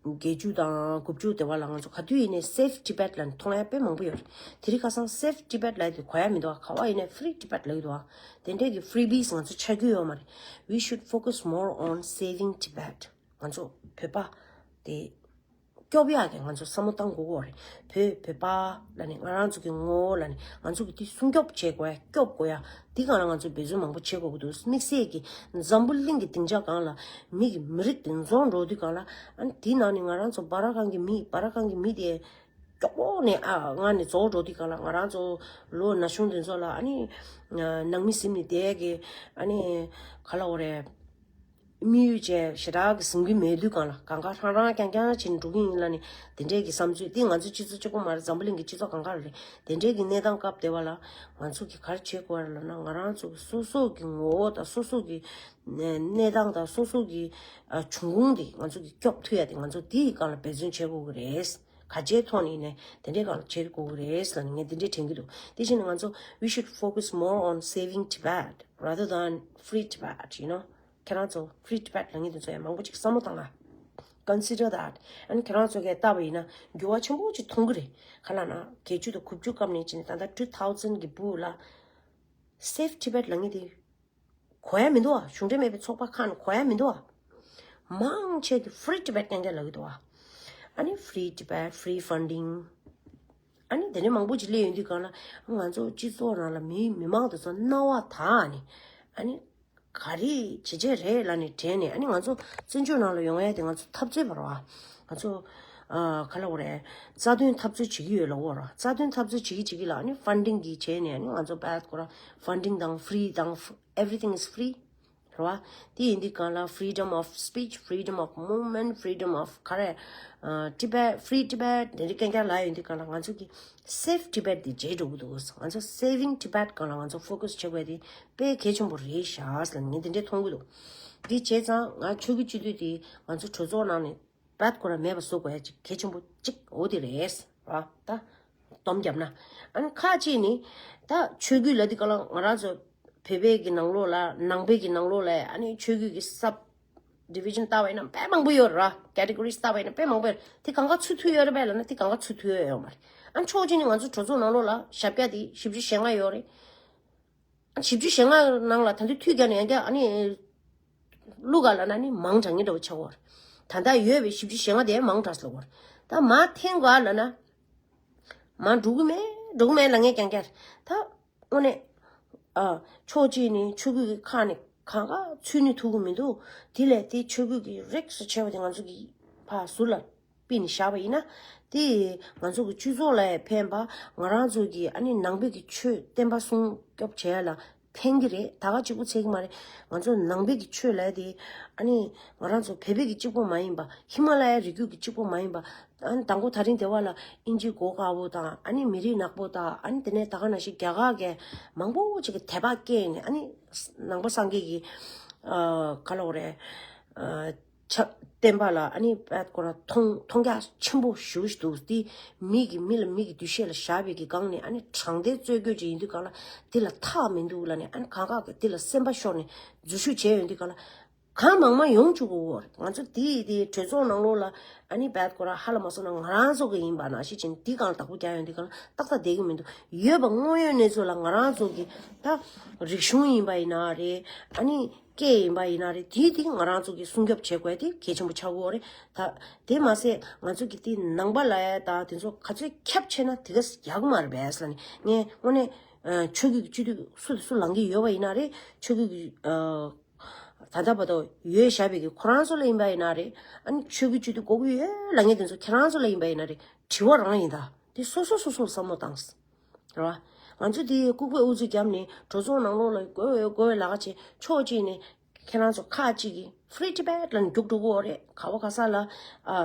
བརྒྱད་ཅུ་དང་དགུ་བཅུ་སྡེ་བ་ལ་ང་ཚོ་ག་དུས་ཡིན་ནའི་Save Tibet ལབ་ནས་མཐོང་ཡ་དཔེ་མང་པོ་ཡོད་རེད། དེ་རིང་ཁ་སང་Save Tibet ལབ་ཡ་དེ་གོ་ཡ་མི་འདུག་ག་བ་ཡིན་ནའི་Free Tibet ལབ་ཀྱི་འདུག་དེ་འདྲས་ཀྱི་freebies ང་ཚོ་ཆགས་ཀྱི་ཡོད་མ་རེད། We should focus more on saving Tibet. ང་ཚོ་བོད་པ་དེ་སྐྱོབ་ཡག་གི་ང་ཚོ་བསམ་བློ་བཏང་དགོས་ཀྱི་ཡོད་རེད། བོད་བོད་པ་ལབ་ནས་ང་རང་ཚོ་གི་ངོ་བོ་ལབ་ནས་ང་ཚོ་གི་དེ་སྲུང་སྐྱོབ་བྱེད་དགོས་ཡ། སྐྱོབ་དགོས་ཡ། དེ་སྒང་ལ་ང་ཚོ་འབད་བརྩོན་མང་པོ་བྱེད་དགོས་ཀྱི་འདུག་དམིགས་བསལ་གྱི་འཛམ་བུ་གླིང་གི་སྡིངས་ཆ་སྒང་ལ་མི་གི་མི་རིགས་དེ་རྫོགས་འགྲོ་དུས་སྒང་ལ་ཨ་ནི་དེའི་ནང་ནས་ང་རང་ཚོ་སྦ་ར་ཁང་གི་མི་སྦ་ར་ཁང་གི་མི་དེ་མགྱོགས་པོ་ནས་ཨ་ང་ནས་རྫོགས་འགྲོ་དུས་སྒང་ལ་ང་རང་ཚོ་ལོ་ན་ཆུང་དེ་ཚོ་ལ་ཨ་ནི་ནང་མི་སེམས་ནས་བསྡད་ཀྱི་ཨ་ནི་ག་ལབ་དགོས་རེད། དམིགས་ཡུལ་བཅས་ཞེ་དྲག་གི་བཟུང་གི་མེད་དུས་སྒང་ལ་གང་ག་རང་རང་རྐྱང་རྐྱང་བྱས་ནས་འགྲོ་གི་ཡིན་ལབ་ནས་དེ་འདྲས་ཀྱི་བསམ་ཚུལ་དེ་ང་ཚོ་སྤྱི་ཚོགས་གཅིག་པོ་མ་རེད། འཛམ་བུ་གླིང་གི་སྤྱི་ཚོགས་གང་ག་ལ་རེད། དེ་འདྲས་ཀྱི་གནས་སྟངས་སྐབས་དེ་བ་ལ་ང་ཚོ་གི་ག་རེ་བྱེད་དགོས་རེད་ལབ་ན་ང་རང་ཚོ་གི་སོ་སོ་གི་ངོ་བོ་དང་སོ་སོ་གི་གནས་སྟངས་དང་སོ་སོ་གི་འབྱུང་ཁུངས་དེ་ང་ཚོ་གི་སྐྱོབ་ཐུབ་ཡ་དེ་ང་ཚོ་དེའི་སྒང་ལ་འབད་བརྩོན་བྱེད་དགོས་ཀྱི་རེད། ག་བྱེད་ཐོག་ནས་ནས་དེ་འདྲས་སྒང་ལ་བྱེད་དགོས་ཀྱི་རེད་ལབ་ནས་ངས་དེ་འདྲས་དྲན་གྱི་འདུག་དེ་བཞིན་ང་ཚོ we should focus more on saving Tibet rather than Free Tibet, you know. ཁྱེད་རང་ཚོ་Free Tibet ལབ་མཁན་དེ་ཚོ་ཡང་མང་པོ་ཅིག་བསམ་བློ་བཏང་ཨ། Consider that. ཨ་ནི་ཁྱེད་རང་ཚོ་གས་བལྟས་པ་ཡིན་ན་འགྱུར་བ་ཆེན་པོ་ཅིག་མཐོང་གི་རེད། ག་ལབ་ན་བརྒྱད་ཅུ་དང་དགུ་བཅུ་སྐབས་ནས་བྱས་ནས་ད་ལྟ་two thousand གི་བར་ལ་Save Tibet ལབ་མཁན་དེ་གོ་ཡ་མི་འདུག་ཨ། གཞུང་འབྲེལ་མེད་པའི་ཚོགས་པ་ཁག་ནས་གོ་ཡ་མི་འདུག་ཨ། མང་ཆེ་གིས་Free Tibet རྐྱང་རྐྱང་ལབ་ཀྱི་འདུག་ཨ། ཨ་ནི་Free Tibet, Free Funding ཨ་ནི་དེ་འདྲའི་མང་པོ་ཅིག་སླེབས་ཡོང་དུས་སྒང་ལ་ང་ཚོ་སྤྱི་ཚོགས་ནང་ལ་མི་མི་མང་དེ་ཚོ་སྣང་བ་དག་ནས་ཨ་ནི་ག་རེ་བྱེད་བྱེད་རེད་ལབ་ནས་དྲན་ནས་ཨ་ནི་ང་ཚོ་བཙན་བྱོལ་ནང་ལ་ཡོང་ཡ་དེ་ང་ཚོ་འཐབ་རྩོད་པ་རེད་བ། ང་ཚོ་ཨ་ག་ལབ་དགོས་རེད། རྩ་དོན་འཐབ་རྩོད་བྱེད་ཀྱི་ཡོད་ལབ་དགོས་རེད་བ། རྩ་དོན་འཐབ་རྩོད་བྱེད་ཀྱི་བྱེད་ཀྱི་ལ་ཨ་ནི་Funding གི་བྱས་ནས་ཨ་ནི་ང་ཚོ་བལ་ཁོ་ར་Funding དང་Free དང་Everything is Free རེད་བ། དེ་ཡིན་དུས་སྒང་ལ་Freedom of Speech, Freedom of Movement, Freedom of ག་རེ། ཨ་Tibet, Free Tibet དེ་འདྲ་རྐྱང་རྐྱང་ལབ་ཡོང་དུས་སྒང་ལ་ང་ཚོ་གི་Save Tibet དེ་བརྗེད་འགྲོ་གི་འདུག་ང་ཚོ་Saving Tibet སྒང་ལ་ང་ཚོ་Focus བྱེད་དགོས་དེ་དཔེ་གལ་ཆེན་པོ་རེད་ཤག་ཟེར་ངས་དེ་འདྲ་མཐོང་གི་འདུག་དེ་བྱས་ཙང་ང་ཆོས་བརྒྱུད་སྤྱི་འཐུས་དེ་ང་ཚོ་གྲོས་ཚོགས་ནང་ནས་བལ་ཁོ་ར་མེད་པ་བཟོ་དགོས་ཡ་ཅིག་གལ་ཆེན་པོ་ཅིག་འོ་དེ་རེད་བ། ད་སྡོམ་བརྒྱབ་ན། ཨ་ནི་ཁ་ཅིག་ནི་ད་ཆོས་བརྒྱུད་ལབ་དུས་སྒང་ལ་ང་རང་ཚོ་བོད་པའི་གི་ནང་ལོགས་ལ་ནང་པའི་གི་ནང་ལོགས་ལ་ཨ་ནི་ཆོས་བརྒྱུད་ཀྱི་Sub Division ལྟ་བ་ཡིན་ན་དཔེ་མང་པོ་ཡོད་རེད། Categories ལྟ་བ་ཡིན་ན་དཔེ་མང་པོ་ཡོད་རེད། དེ་གང་ག་ཚུད་ཐུབ་ཡོད་རེད་པས་ལབ་ན་དེ་གང་ག་ཚུད་ཐུབ་ཡོད་ཡོད་མ་རེད། ཨ་ནི་ཕྱོགས་གཅིག་ནས་ང་ཚོ་གྲོས་ཚོགས་ནང་ལོགས་ལ་ཞབས་བཀྱག་དེ་བཞི་བཅུ་ཞེ་ལྔ་ཡོད་རེད། ཨ་ནི་བཞི་བཅུ་ཞེ་ལྔ་ནང་ལ་ད་དུང་མཐུད་རྒྱག་ནས་ཡང་བསྐྱར་ཨ་ནི་བླུག་ག་ལབ་ན་ནི་མང་དྲགས་ངེས་འདྲ་བོ་ཆགས་ཡོད་རེད། ད་ལྟ་ཡོད་པའི་བཞི་བཅུ་ཞེ་ལྔ་དེ་མང་དྲགས་ལབ་ཡོད་རེད། ད་མར་འཐེན་དགོས་ལབ་ན། མར་འགྲོ་གི་མེད་འགྲོ་གི་མེད་ལབ་མཁན་རྐྱང་རྐྱང་རེད། ད་དངོས་གནས་ཨ་ཕྱོགས་གཅིག་ནས་ཆོས་བརྒྱུད་ཀྱི་ཁག་ནས་གང་ག་ཚུད་ནས་ཐུབ་ཀྱི་མི་འདུག་དེ་ལས་དེ་ཆོས་བརྒྱུད་ཀྱི་རིགས་སུ་ཆེ་བ་དེ་ང་ཚོ་གི་ཕར་ཟུར་ལ་ཕུད་ནས་བཞག་པ་ཡིན་ན་དེ་ང་ཚོ་གི་སྤྱི་ཚོགས་ལ་ཡང་ཕན་པ། ང་རང་ཚོ་གི་ཨ་ནི་ནང་པའི་གི་ཆོས་བསྟན་པ་སྲུང་སྐྱོབ་བྱེད་ཡ་ལ་ ཕན་གྱི་རེད། ད་ག་གཅིག་པོ་ཚད་ཀྱི་མ་རེད། ང་ཚོ་ནང་པའི་གི་ཆོས་ལབ་དེ་ཨ་ནི་ང་རང་ཚོ་བོད་པའི་གི་གཅིག་པོ་མ་ཡིན་པ། ཧི་མ་ལ་ཡའི་རི་རྒྱུད་ཀྱི་གཅིག་པོ་མ་ཡིན་པ། ཨ་ནི་དང་པོ་ད་རིང་དེ་བ་ལ་ཨིན་ཇི་གོ་དཀར་པོ་དང་ཨ་ནི་མི་རིགས་ནག་པོ་དང་ཨ་ནི་དེ་ནས་ད་ག་ནང་བཞིན་རྒྱ་གར་གྱི་མང་པོ་ཅིག་གི་དད་པ་སྐྱེས་ནས་ཨ་ནི་ནང་པ་སངས་རྒྱས་ཀྱི་ཨ་ག་ལབ་དགོས་རེད། ཨ་ཆ་བསྟན་པ་ལ་ཨ་ནི་བད་ཁོ་རང་མཐོང་མཐོང་རྒྱ་ཆེན་པོ་ཞེ་པོ་ཞིག་འདུག་དེ་མི་གི་མི་ལ་མི་གི་འདུ་ཤེས་ལ་བཞག་པའི་གི་སྒང་ནས་ཨ་ནི་དྲང་བདེན་རྩོད་རྒྱུ་ཅིག་ཡིན་དུས་སྒང་ལ་དེ་ལ་ཐག་མི་འདུག་ལབ་ནས་ཨ་ནི་གང་ག་གི་དེ་ལ་སེམས་པ་ཤོར་ནས་འཛུལ་ཞུགས་བྱས་ཡོང་དུས་སྒང་ལ་གང་མང་མང་ཡོང་བཅུག་གོ། ང་ཚོ་དེ་དེ་གྲོས་ཚོགས་ནང་ལོགས་ལ་ཨ་ནི་བད་ཁོ་རང་ཧ་ལ་མ་སོང་ན་ང་རང་ཚོ་གི་ཡིན་པ་ནང་བཞིན་ཅིག་དེ་སྒང་ལ་བདག་པོ་རྒྱག་ཡོང་དུས་སྒང་ལ་ཏག་ཏག་བསྡད་ཀྱི་མི་འདུག་ཡོད་པ་དངོས་ཡོད་གནས་ཚུལ་ལ་ང་རང་ཚོ་གི་ད་རིག་གཞུང་ཡིན་པ་ཡིན་ན་རེད། ཨ་ནི་སྐད་ཡིན་པ་ཡིན་ན་རེད། དེ་དེ་ང་རང་ཚོ་གིས་སྲུང་སྐྱོབ་བྱེད་དགོས་དེ་གལ་ཆེན་པོ་ཆགས་ཀྱི་ཡོད་རེད། ད་དེ་མ་ཟད་ང་ཚོ་གི་དེ་ནང་པ་ལ་ཡ་ད་དེ་ཚོ་ག་ཚོད་ཁྱབ་ཆེ་ན་དེ་ག་ཡག་མ་རེད་པས་ལབ་ནས་ངས་དངོས་གནས་ཆོས་བརྒྱུད་ཀྱི་སྤྱི་འཐུས་སུ་དང་སུ་ལངས་ཀྱི་ཡོད་པ་ཡིན་ན་རེད། ཆོས་བརྒྱུད་ཀྱི་ད་ལྟ་བར་དུ་ཡོད་བཞག་པའི་གི་ཁོ་རང་ཚོ་ལ་ཡིན་པ་ཡིན་ན་རེད། ཨ་ནི་ཆོས་བརྒྱུད་སྤྱི་འཐུས་དགོས་ཀྱི་ཡོད་ལབ་མཁན་དེ་ཚོ་ཁྱེད་རང་ཚོ་ལ་ཡིན་པ་ཡིན་ན་རེད། དྲི་བ་རང་ཡིན་ད། དེ་སོ་སོ་སོ་སོ་ལ་བསམ་བློ་བཏང་། རེད་བ། ང་ཚོ་དེ་ལྐུགས་པའི་ཨུ་ཚུགས་བརྒྱབ་ནས་གྲོས་ཚོགས་ནང་ལོགས་ལ་དགོས་འོས་དགོས་འོས་ལ་ཁ་བྱས་ཕྱོགས་གཅིག་ནས་ཁྱེད་རང་ཚོ་ཁག་གཅིག་གིས་Free Tibet ལ་རྒྱུགས་འགྲོ་གི་ཡོད་རེད། ག་བ་ག་ས་ལ་ཨ་ཨ་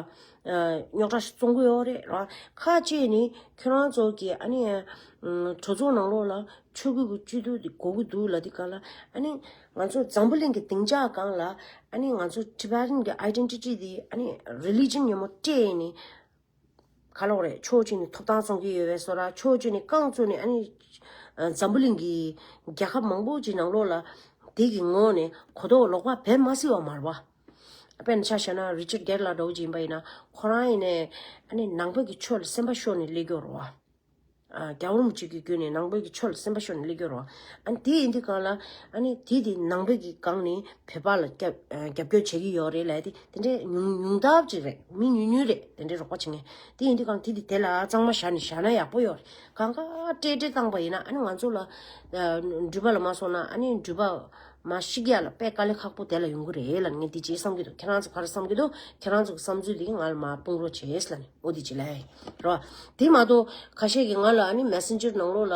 རྙོག་དྲ་ཞིག་བཙོང་གི་ཡོད་རེད། རེད་བ། ཁག་གཅིག་ནས་ཁྱེད་རང་ཚོ་གིས་ཨ་ནི་ཨ་གྲོས་ཚོགས་ནང་ལོགས་ལ་ཆོས་བརྒྱུད་ཀྱི་སྤྱི་འཐུས་དེ་དགོས་ཀྱི་འདུག་ལབ་དུས་སྒང་ལ་ཨ་ནི་ང་ཚོ་འཛམ་བུ་གླིང་གི་སྡིངས་ཆ་སྒང་ལ་ཨ་ནི་ང་ཚོ་Tibetan གི་Identity དེ་ཨ་ནི་Religion ཉིན་མོ་སྤྲད་ནས། ག་ལབ་དགོས་རེད། ཕྱོགས་གཅིག་ནས་ཐོབ་ཐང་བཙོང་གི་ཡོད་པའི་བཟོ་འདྲ། ཕྱོགས་གཅིག་ནས་རྐང་བཙུགས་ནས་ཨ་ནི་འཛམ་བུ་གླིང་གི་རྒྱལ་ཁབ་མང་པོ་ཅིག་ནང་ལོགས་ལ་དེ་གི་ངོས་ནས་གོ་རྟོགས་ལོག་པ་བྱེད་མ་སྲིད་པ་མ་རེད་པ། དཔེར་ན་ཆ་བཞག་ན་Richard Gere ལ་འདྲ་བོ་ཅིག་ཡིན་པ་ཡིན་ན་ཁོ་རང་ཡིན་ནའི་ཨ་ནི་ནང་པའི་གི་ཆོས་ལ་སེམས་པ་ཤོར་ནས་སླེབས་ཀྱི་ཡོད་རེད་པ། ཨ་རྒྱལ་བ་རིན་པོ་ཆེ་གི་བརྒྱུད་ནས་ནང་པའི་གི་ཆོས་ལ་སེམས་པ་ཤོར་ནས་སླེབས་ཀྱི་ཡོད་རེད་པ། ཨ་ནི་དེ་ཡིན་དུས་སྒང་ལ་ཨ་ནི་དེ་དེ་ནང་པའི་གི་སྒང་ནས་བོད་པ་ལ་རྒྱབ་རྒྱབ་སྐྱོར་བྱེད་ཀྱི་ཡོད་རེད་ལབ་དེ་དེ་འདྲའི་ཉུང་ཉུང་ཐག་ཅིག་རེད། མི་ཉུང་ཉུང་རེད། དེ་འདྲའི་རོགས་པ་བྱེད་མཁན། དེ་ཡིན་དུས་སྒང་དེ་དེ་དེ་ལ་གཙང་མ་བཞག་ནས་བཞག་ན་ཡག་པོ་ཡོད་རེད། གང་ག་སྤྲེལ་སྤྲེལ་བཏང་པ་ཡིན་ན་ཨ་ནི་ང་ཚོ་ལ་འགྲུལ་པ་ལ་མ་སོང་ན་ཨ་ནི་འགྲུལ་པ་མ་ཤི་རྒྱག་ལ་དཔེ་དཀའ་ལས་ཁག་པོ་དེ་ལ་ཡོང་གི་རེད་ལབ་ངས་དེ་ཅིག་བསམ་གྱི་འདུག་ཁྱེད་རང་ཚོ་ག་རེ་བསམ་གྱི་འདུག་ཁྱེད་རང་ཚོ་གི་བསམ་ཚུལ་དེ་ང་ལ་མར་སྤུངས་རོགས་བྱེད་ལབ་ནས་འོ་དེ་ཅིག་ལབ་ཡ་ཡིན་རོ། དེ་མ་གཏོགས་ཁ་ཤས་ཀྱིས་ང་ལ་ཨ་ནི་Messenger ནང་ལོགས་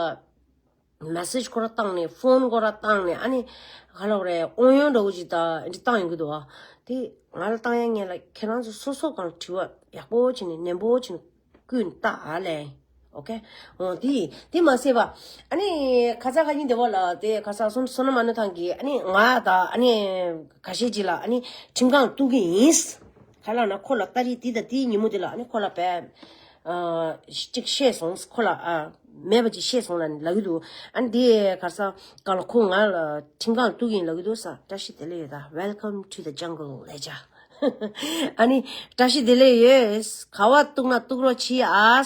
ལ་message ཁོ་ར་བཏང་ནས་ཕོན་ཁོ་ར་བཏང་ནས་ཨ་ནི་ག་ལབ་དགོས་རེད། ཨོ་ཡོན་འདྲ་བོ་ཅིག་ད་འདི་བཏང་ཡོང་གི་འདུག་ཨ། དེ་ང་ལ་བཏང་ཡ་ངས་ལ་ཁྱེད་རང་ཚོ་སོ་སོ་གང་དྲི་བ་ཡག་པོ་བྱས་ནས་ནན་པོ་བྱས་ནས་བསྐུལ་ནས་ལྟ་ཨ་ལས། ཨོ་ཁེ། འོ་དེ་དེ་མ་ཟད་པ། ཨ་ནི་ཁ་ས་ཁ་ཉིན་དེ་བ་ལ་དེ་ཁ་ས་བསོད་བསོད་ནམས་ཨ་ནུ་ཐང་གིས་ཨ་ནི་ང་ད་ཨ་ནི་ཁ་ཤས་ཅིག་ལ་ཨ་ནི་ཁྲིམས་ཁང་གཏུག་གི་ཡིན། ག་ལབ་ན་ཁོ་ལ་ཏ་རིག་དེ་དང་དེའི་ཉིན་མོ་དེ་ལ་ཨ་ནི་ཁོ་ལ་བས་ཨ་ཅིག་བཤད་སོང་། ཁོ་ལ་ཨ་མེད་པ་ཅིག་བཤད་སོང་ལབ་ནས་ལབ་ཀྱི་འདུག་ཨ་ནི་དེ་ག་ས་ག་ལ་ཁོ་ང་ལ་ཁྲིམས་ཁང་གཏུག་གི་ཡིན་ལབ་ཀྱི་འདུག་ས། བཀྲ་ཤིས་བདེ་ལེགས་ཡོད་ད། Welcome to the jungle ལབ་བྱ། ཨ་ནི་བཀྲ་ཤིས་བདེ་ལེགས་ཡོད། ག་བ་གཏུག་ན་གཏུག་རོགས་བྱེད་ཨ།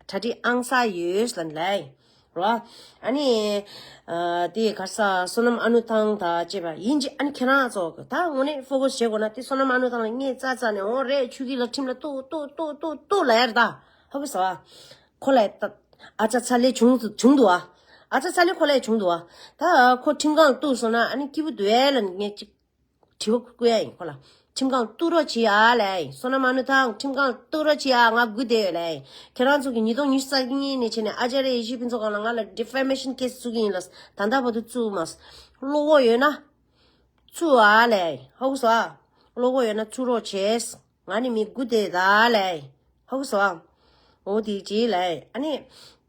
གྲ་སྒྲིག་ཨང་གསར་ཡོད་ལབ་ནས་ལབ་ཡིན། རོ། ཨ་ནི། ཨ་དེ་ག་ས་བསོད་ནམས་ཨ་ནུ་ཐང་དང་བཅས་པ་ཡིན་གཅིག་ཨ་ནི་ཁྱེད་རང་ཚོ་ད་དངོས་གནས་focus བྱེད་དགོས་ན་དེ་བསོད་ནམས་ཨ་ནུ་ཐང་ལ་ངས་རྩ་རྩ་ནས་འོ་རེད། ཆོས་བརྒྱུད་ལ་ཁྲིམས་ལ་གཏུག་གཏུག་གཏུག་གཏུག་གཏུག་ལབ་ཡ་རེད་ད། ཧ་གོ་སོང་ཨ། ཁོ་ལ་ད་ཨ་ཅག་ཚ་ལེ་བྱུང་བྱུང་འདུག་ཨ། ཨ་ཅག་ཚ་ལེ་ཁོ་ལ་བྱུང་འདུག་ཨ། ད་ཁོ་ཁྲིམས་ཁང་གཏུག་སོང་ན་ཨ་ནི་སྐྱིད་པོ་འདུག་ཨེ་ལབ་ངས་གཅིག་དྲི་བ་བསྐུར་ཡ་ཡིན་ཁོ་ལ། ཁྲིམས་ཁང་གཏུག་རོགས་བྱེད་ཨ་ལབ་ཡ་ཡིན། བསོད་ནམས་ཨ་ནུ་ཐང་ཁྲིམས་ཁང་གཏུག་རོགས་བྱེད་ཨ། ང་སྒུག་བསྡད་ཡོད་ལབ་ཡ་ཡིན། ཁྱེད་རང་ཚོ་གི་ཉིས་སྟོང་ཉི་ཤུ་རྩ་གཉིས་ནས་བྱས་ནས་ཨ་ཅར་ཡ་ཡེ་ཤེས་ཕུན་ཚོགས་གང་ལ་ང་ལ་defamation case བཙུགས་ཀྱི་ཡིན་ལ། ད་ལྟ་བར་དུ་བཙུགས་མ་སོང་། བློ་ཁོག་ཡོད་ན་ཚུགས་ཨ་ལབ་ཡ་ཡིན། ཧ་གོ་སོང་ཨ། བློ་ཁོག་ཡོད་ན་ཚུགས་རོགས་བྱེད། ང་ནི་མི་སྒུག་བསྡད་ད་ལབ་ཡ་ཡིན། ཧ་གོ་སོང་ཨ། འོ་དེ་ཅི་ལབ་ཡ་ཡིན། ཨ་ནི།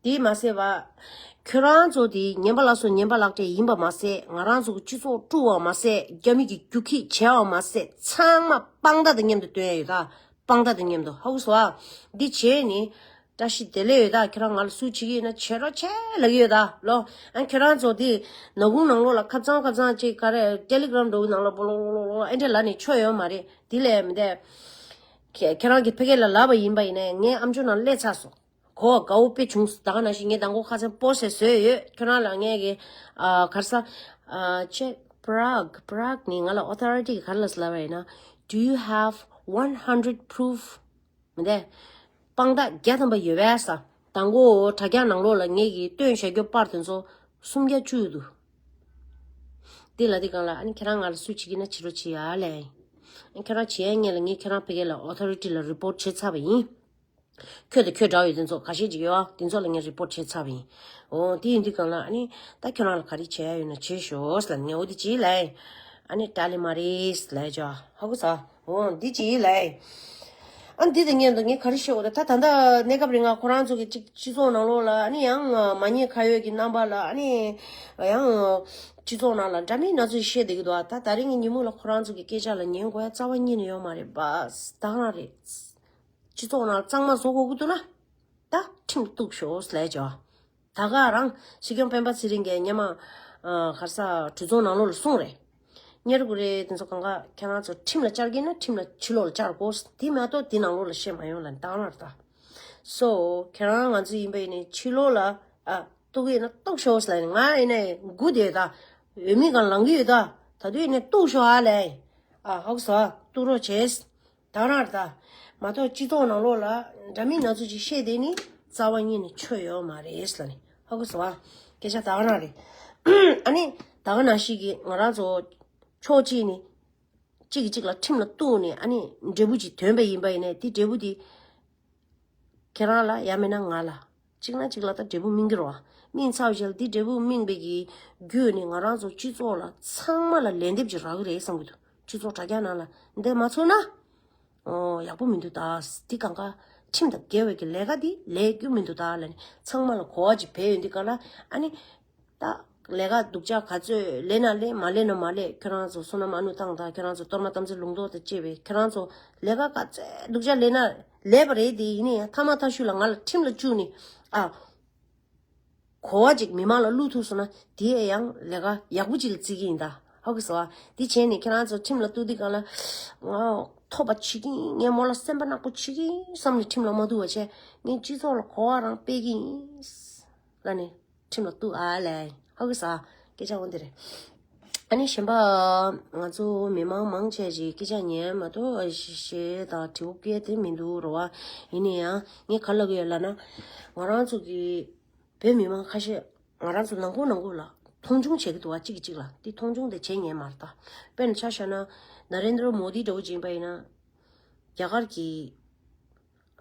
དེས་མ་ཟད་པ། ཁྱོད་རང་ཚོ་དེ་ངན་པ་ལ་སོགས་ངན་པ་ལག་སྤྲད་ཡིན་པ་མ་ཟད། ང་རང་ཚོ་གི་སྤྱི་ཚོགས་དཀྲུགས་པ་མ་ཟད། རྒྱ་མི་གི་རྒྱུག་ཁྱི་བྱས་པ་མ་ཟད། ཚང་མ་དཔང་རྟགས་དང་མཉམ་དུ་སྟོན་ཡ་ཡོད་ད། དཔང་རྟགས་དང་མཉམ་དུ། ཧ་གོ་སོང་ཨ། འདི་བྱས་ནི། བཀྲ་ཤིས་བདེ་ལེགས་ཡོད་ད། ཁྱེད་རང་ང་ལ་སུ་བྱེད་ཀྱི་ཡིན་ན་བྱེད་རོགས་བྱེད་ལབ་ཀྱི་ཡོད་ད་ལོ། ཨ་ཁྱེད་རང་ཚོ་དེ་ནག་ཁུང་ནང་ལོགས་ལ་ཁབ་ཚང་ཁབ་ཚང་ཅིག་ག་རེ་Telegram འགྲོ་གི་ནང་ལ་སྤོ་ལོ་ལོ་ལོ་ལོ་ཨེ་འདྲ་ལབ་ནས་ཆོ་ཡོད་མ་རེད། དེ་ལས་མི་འདས། ཁྱེད་ཁྱེད་རང་གིས་ཕ་གི་ལ་ལབ་པ་ཡིན་པ་ཡིན་ནའི་ངའི་ཨམ་ཅོག་ནང་སླེབས་ཚར་སོང་། གོ་དགའ་བོ་དཔེ་བྱུང་སོང་། ད་ག་ནང་བཞིན་ངས་མདང་དགོང་ཁ་སང་post ཞིག་བཟོས་ཡོད། ཁྱོད་རང་ལ་ངས་གི་ཨ་ག་རེ་ཟ་ཨ་ཅེ་Prague Prague ནས་ང་ལ་authority ག་རེ་ལབ་ལབ་པ་ཡིན་ན། Do you have one hundred proof? མི་འདས། དཔང་རྟགས་བརྒྱ་ཐམ་པ་ཡོད་པས་ཟེར། མདང་དགོང་དྲ་རྒྱ་ནང་ལོགས་ལ་ངས་གི་སྟོན་བཞག་རྒྱུ་པར་དེ་ཚོ་སུམ་བརྒྱ་བཅུ་འདུག་དེ་ལ་དེ་སྒང་ལ་ཨ་ནི་ཁྱེད་རང་ང་ལ་སུ་བྱེད་ཀྱི་ན་བྱེད་རོགས་བྱེད་ཡ་ལས། ཨ་ཁྱེད་རང་བྱེད་ཡ་ངས་ལ་ངས་ཁྱེད་རང་ཕ་གི་ལ་authority ལ་report བྱས་ཚར་བ་ཡིན། ཁྱོད་དང་ཁྱོད་འདྲ་བའི་དེ་ཚོ་ཁ་ཤས་ཅིག་ཡོད་ཨ། དེ་ཚོ་ལ་ངས་རི་པོར་ཊི་བྱས་ཚར་བ་ཡིན། འོ་དེ་ཡིན་དུས་གང་ལ་ཨ་ནི་ད་ཁྱོད་རང་ལ་ག་རེ་བྱེད་ཡ་ཡོད་ན་བྱེད་ཤོག་ཟེར་ལབ་ནས་ངས་འོ་དེ་ཅིག་ལབ་ཡིན། ཨ་ནི་ཏཱ་ལི་མ་རེད་ལབ་ཡ་ཅོ་ཧ་གོ་ས། འོ་འདི་ཅིག་ལབ་ཡིན། ཨ་འདི་དང་མཉམ་དུ་ངས་ག་རེ་ཤོད་དགོས་རེད། ད་ད་ལྟ་གནས་སྐབས་རིང་ང་ཁོ་རང་ཚོ་གི་གཅིག་སྤྱི་ཚོགས་ནང་ལོགས་ལ་ཨ་ནི་ཡང་མ་ཉེས་ཁ་གཡོག་གི་རྣམ་པ་ལ་ཨ་ནི་ཡང་སྤྱི་ཚོགས་ནང་ལ་འདྲ་མིན་སྣ་ཚོགས་བཤད་བསྡད་ཀྱི་འདུག་ཨ། ད་ད་རིང་གི་ཉིན་མོ་ལ་ཁོ་རང་ཚོ་གི་སྐད་ཆ་ལ་ཉན་དགོས་ཡ་རྩ་བ་ཉིད་ནས་ཡོད་མ་རེད། བ་ད་ག་རང་རེད། སྤྱི་ཚོགས་ནང་གཙང་མ་བཟོ་དགོས་ཀྱི་འདུག་ན། ད་ཁྲིམས་གཏུགས་ཤོག་ལབ་ཅོ། ད་ག་རང་སྲིད་སྐྱོང་སྤེན་པ་ཚེ་རིང་གིས་སྔོན་མ་ཨ་ག་རེ་ཟེར་གྲོས་ཚོགས་ནང་ལོགས་ལ་གསུངས་རེད། གཉེར་དགོས་རེད། དེ་ཚོ་གང་ག་ཁྱེད་རང་ཚོ་ཁྲིམས་ལ་བཅར་གྱི་ན་ཁྲིམས་ལ་ཕྱི་ལོགས་ལ་བཅར་དགོས། དེ་མ་གཏོགས་དེ་ནང་ལོགས་ལ་བཤད་མ་ཡོང་ལབ་བཏང་ན་རེད་ད། སོ་ཁྱེད་རང་ང་ཚོ་ཡིན་པ་ཡིན་ནའི་ཕྱི་ལོགས་ལ་ཨ་གཏུག་གི་ཡིན་ན་གཏུག་ཤོག་ལབ་ནས་ང་ཡིན་ནའི་སྒུག་བསྡད་ཡོད་ད། འོས་མི་གང་ལངས་ཀྱི་ཡོད་ད། ད་དུང་ཡིན་ནའི་གཏུག་ཤོག་ཨ་ལབ། ཨ་ཧོག་སོ་གཏུག་རོགས་བྱེད། ད་རང་རེད་ད། མ་གཏོགས་སྤྱི་ཚོགས་ནང་ལོགས་ལ་འདྲ་མིན་སྣ་ཚོགས་ཅིག་བཤད་བསྡད་ནི་རྩ་བ་ཉིད་ནས་ཆོ་ཡོད་མ་རེད་ལབ་ནི་ཧ་གོ་སོང་ཨ། སྐད་ཆ་ད་ག་རང་རེད། ཨ་ནི་ད་ག་ནང་བཞིན་གྱི་ང་རང་ཚོ་ཕྱོགས་གཅིག་ནས་གཅིག་གིས་གཅིག་ལ་ཁྲིམས་ལ་གཏུགས་ནས་ཨ་ནི་འབྲས་བུ་ཅིག་ཐོན་པ་ཡིན་པ་ཡིན་ནའི་དེ་འབྲས་བུ་དེ་ཁྱེད་རང་ལ་ཡང་མིན་ན་ང་ལ། གཅིག་ན་གཅིག་ལ་ད་འབྲས་བུ་སྨིན་གྱི་རེད་བ། སྨིན་ཚར་བའི་རྗེས་ལ་འདི་འབྲས་བུ་སྨིན་པའི་གི་རྒྱུ་ནི་ང་རང་ཚོ་སྤྱི་ཚོགས་ལ་ཚང་མ་ལ་ལན་འདེབས་ཅིག་རག་གི་རེད་བསམ་གྱི་འདུག་སྤྱི་ཚོགས་དྲ་རྒྱ་ནང་ལ་འདེབས་མ་ཚུགས་ན། ཨོ་ཡག་པོ་མི་འདུག་ད། འདི་གང་ག་ཁྲིམས་དང་འགལ་བའི་གི་ལས་ཀ་འདི་ལས་རྒྱུ་མི་འདུག་ད་ལབ་ནས་ཚང་མ་ལ་གོ་བ་ཅིག་བས་ཡོད། འདི་ག་ལ་ཨ་ནི། ད་ལས་ཀ་སྡུག་ཅག་ག་ཚོད་ལས་ན་ལས་མ་ལས་ན་མ་ལས། ཁྱོད་རང་ཚོ་བསོད་ནམས་ཨ་ནུ་བཏང་དང་། ཁྱོད་རང་ཚོ་གཏོར་མ་དམ་ཚིག་ལུང་རྟོགས་དང་བཅས་པའི་ཁྱོད་རང་ཚོ་ལས་ཀ་ག་ཚོད་སྡུག་ཅག་ལས་ན་ལས་པ་རེད། དེ་ཡིན་ནའི་ཡང་མཐའ་མ་མཐའ་གཞུག་ལ་ང་ལ་ཁྲིམས་ལ་བཅུག་ནས་ཨ་གོ་བ་ཅིག་མི་མང་ལ་བླུག་ཐུབ་སོང་ན་དེ་ཡང་ལས་ཀ་ཡག་པོ་ཅིག་ལ་བརྩི་གི་ཡིན་ད། ཧ་གོ་སོང་ཨ། དེ་བྱས་ནས་ཁྱེད་རང་ཚོ་ཁྲིམས་ལ་གཏུག་དུས་གང་ལ་ང་ཐོབ་པ་བྱེད་ཀྱི་ཡིན། ངས་མོ་ལ་སེམས་པ་ནག་པོ་བྱེད་ཀྱི་ཡིན་བསམ་ནས་ཁྲིམས་ལ་མ་གཏུག་པ་བྱས། ངས་སྤྱི་ཚོགས་ལ་གོ་བ་རང་སྤེལ་གི་ཡིན་ལབ་ནས། ཁྲིམས་ལ་གཏུག་ཨ་ལས། ཧ་གོ་ས། སྐད་ཆ་འོ་འདི་རེད། ཨ་ནི་གཞན་པ་ང་ཚོ་མི་མང་མང་ཆེ་ཞིག་སྐད་ཆ་ཉན་མ་གཏོགས་ཞེ་དང་དྲི་བ་སྐད་དེ་མི་འདུག་རེད་བ། ཡིན་ན་ཡང་ངས་ག་ལབ་གི་ཡོད་ལབ་ན། ང་རང་ཚོ་གི་བོད་མི་མང་ཁ་ཤས་ང་རང་ཚོ་ནང་ཁུལ་ནང་ཁུལ་ལ་མཐོང་ཆུང་བྱེད་ཀྱི་འདུག་བ། གཅིག་གིས་གཅིག་ལ་དེ་མཐོང་ཆུང་དེ་བྱེད་ཉན་མ་རེད་ད། དཔེར་ན་ཆ་བཞག་ན་ན་རེན་དྲ་མོ་དི་འདྲ་བོ་ཅིག་ཡིན་པ་ཡིན་ན། རྒྱ་གར་གྱི་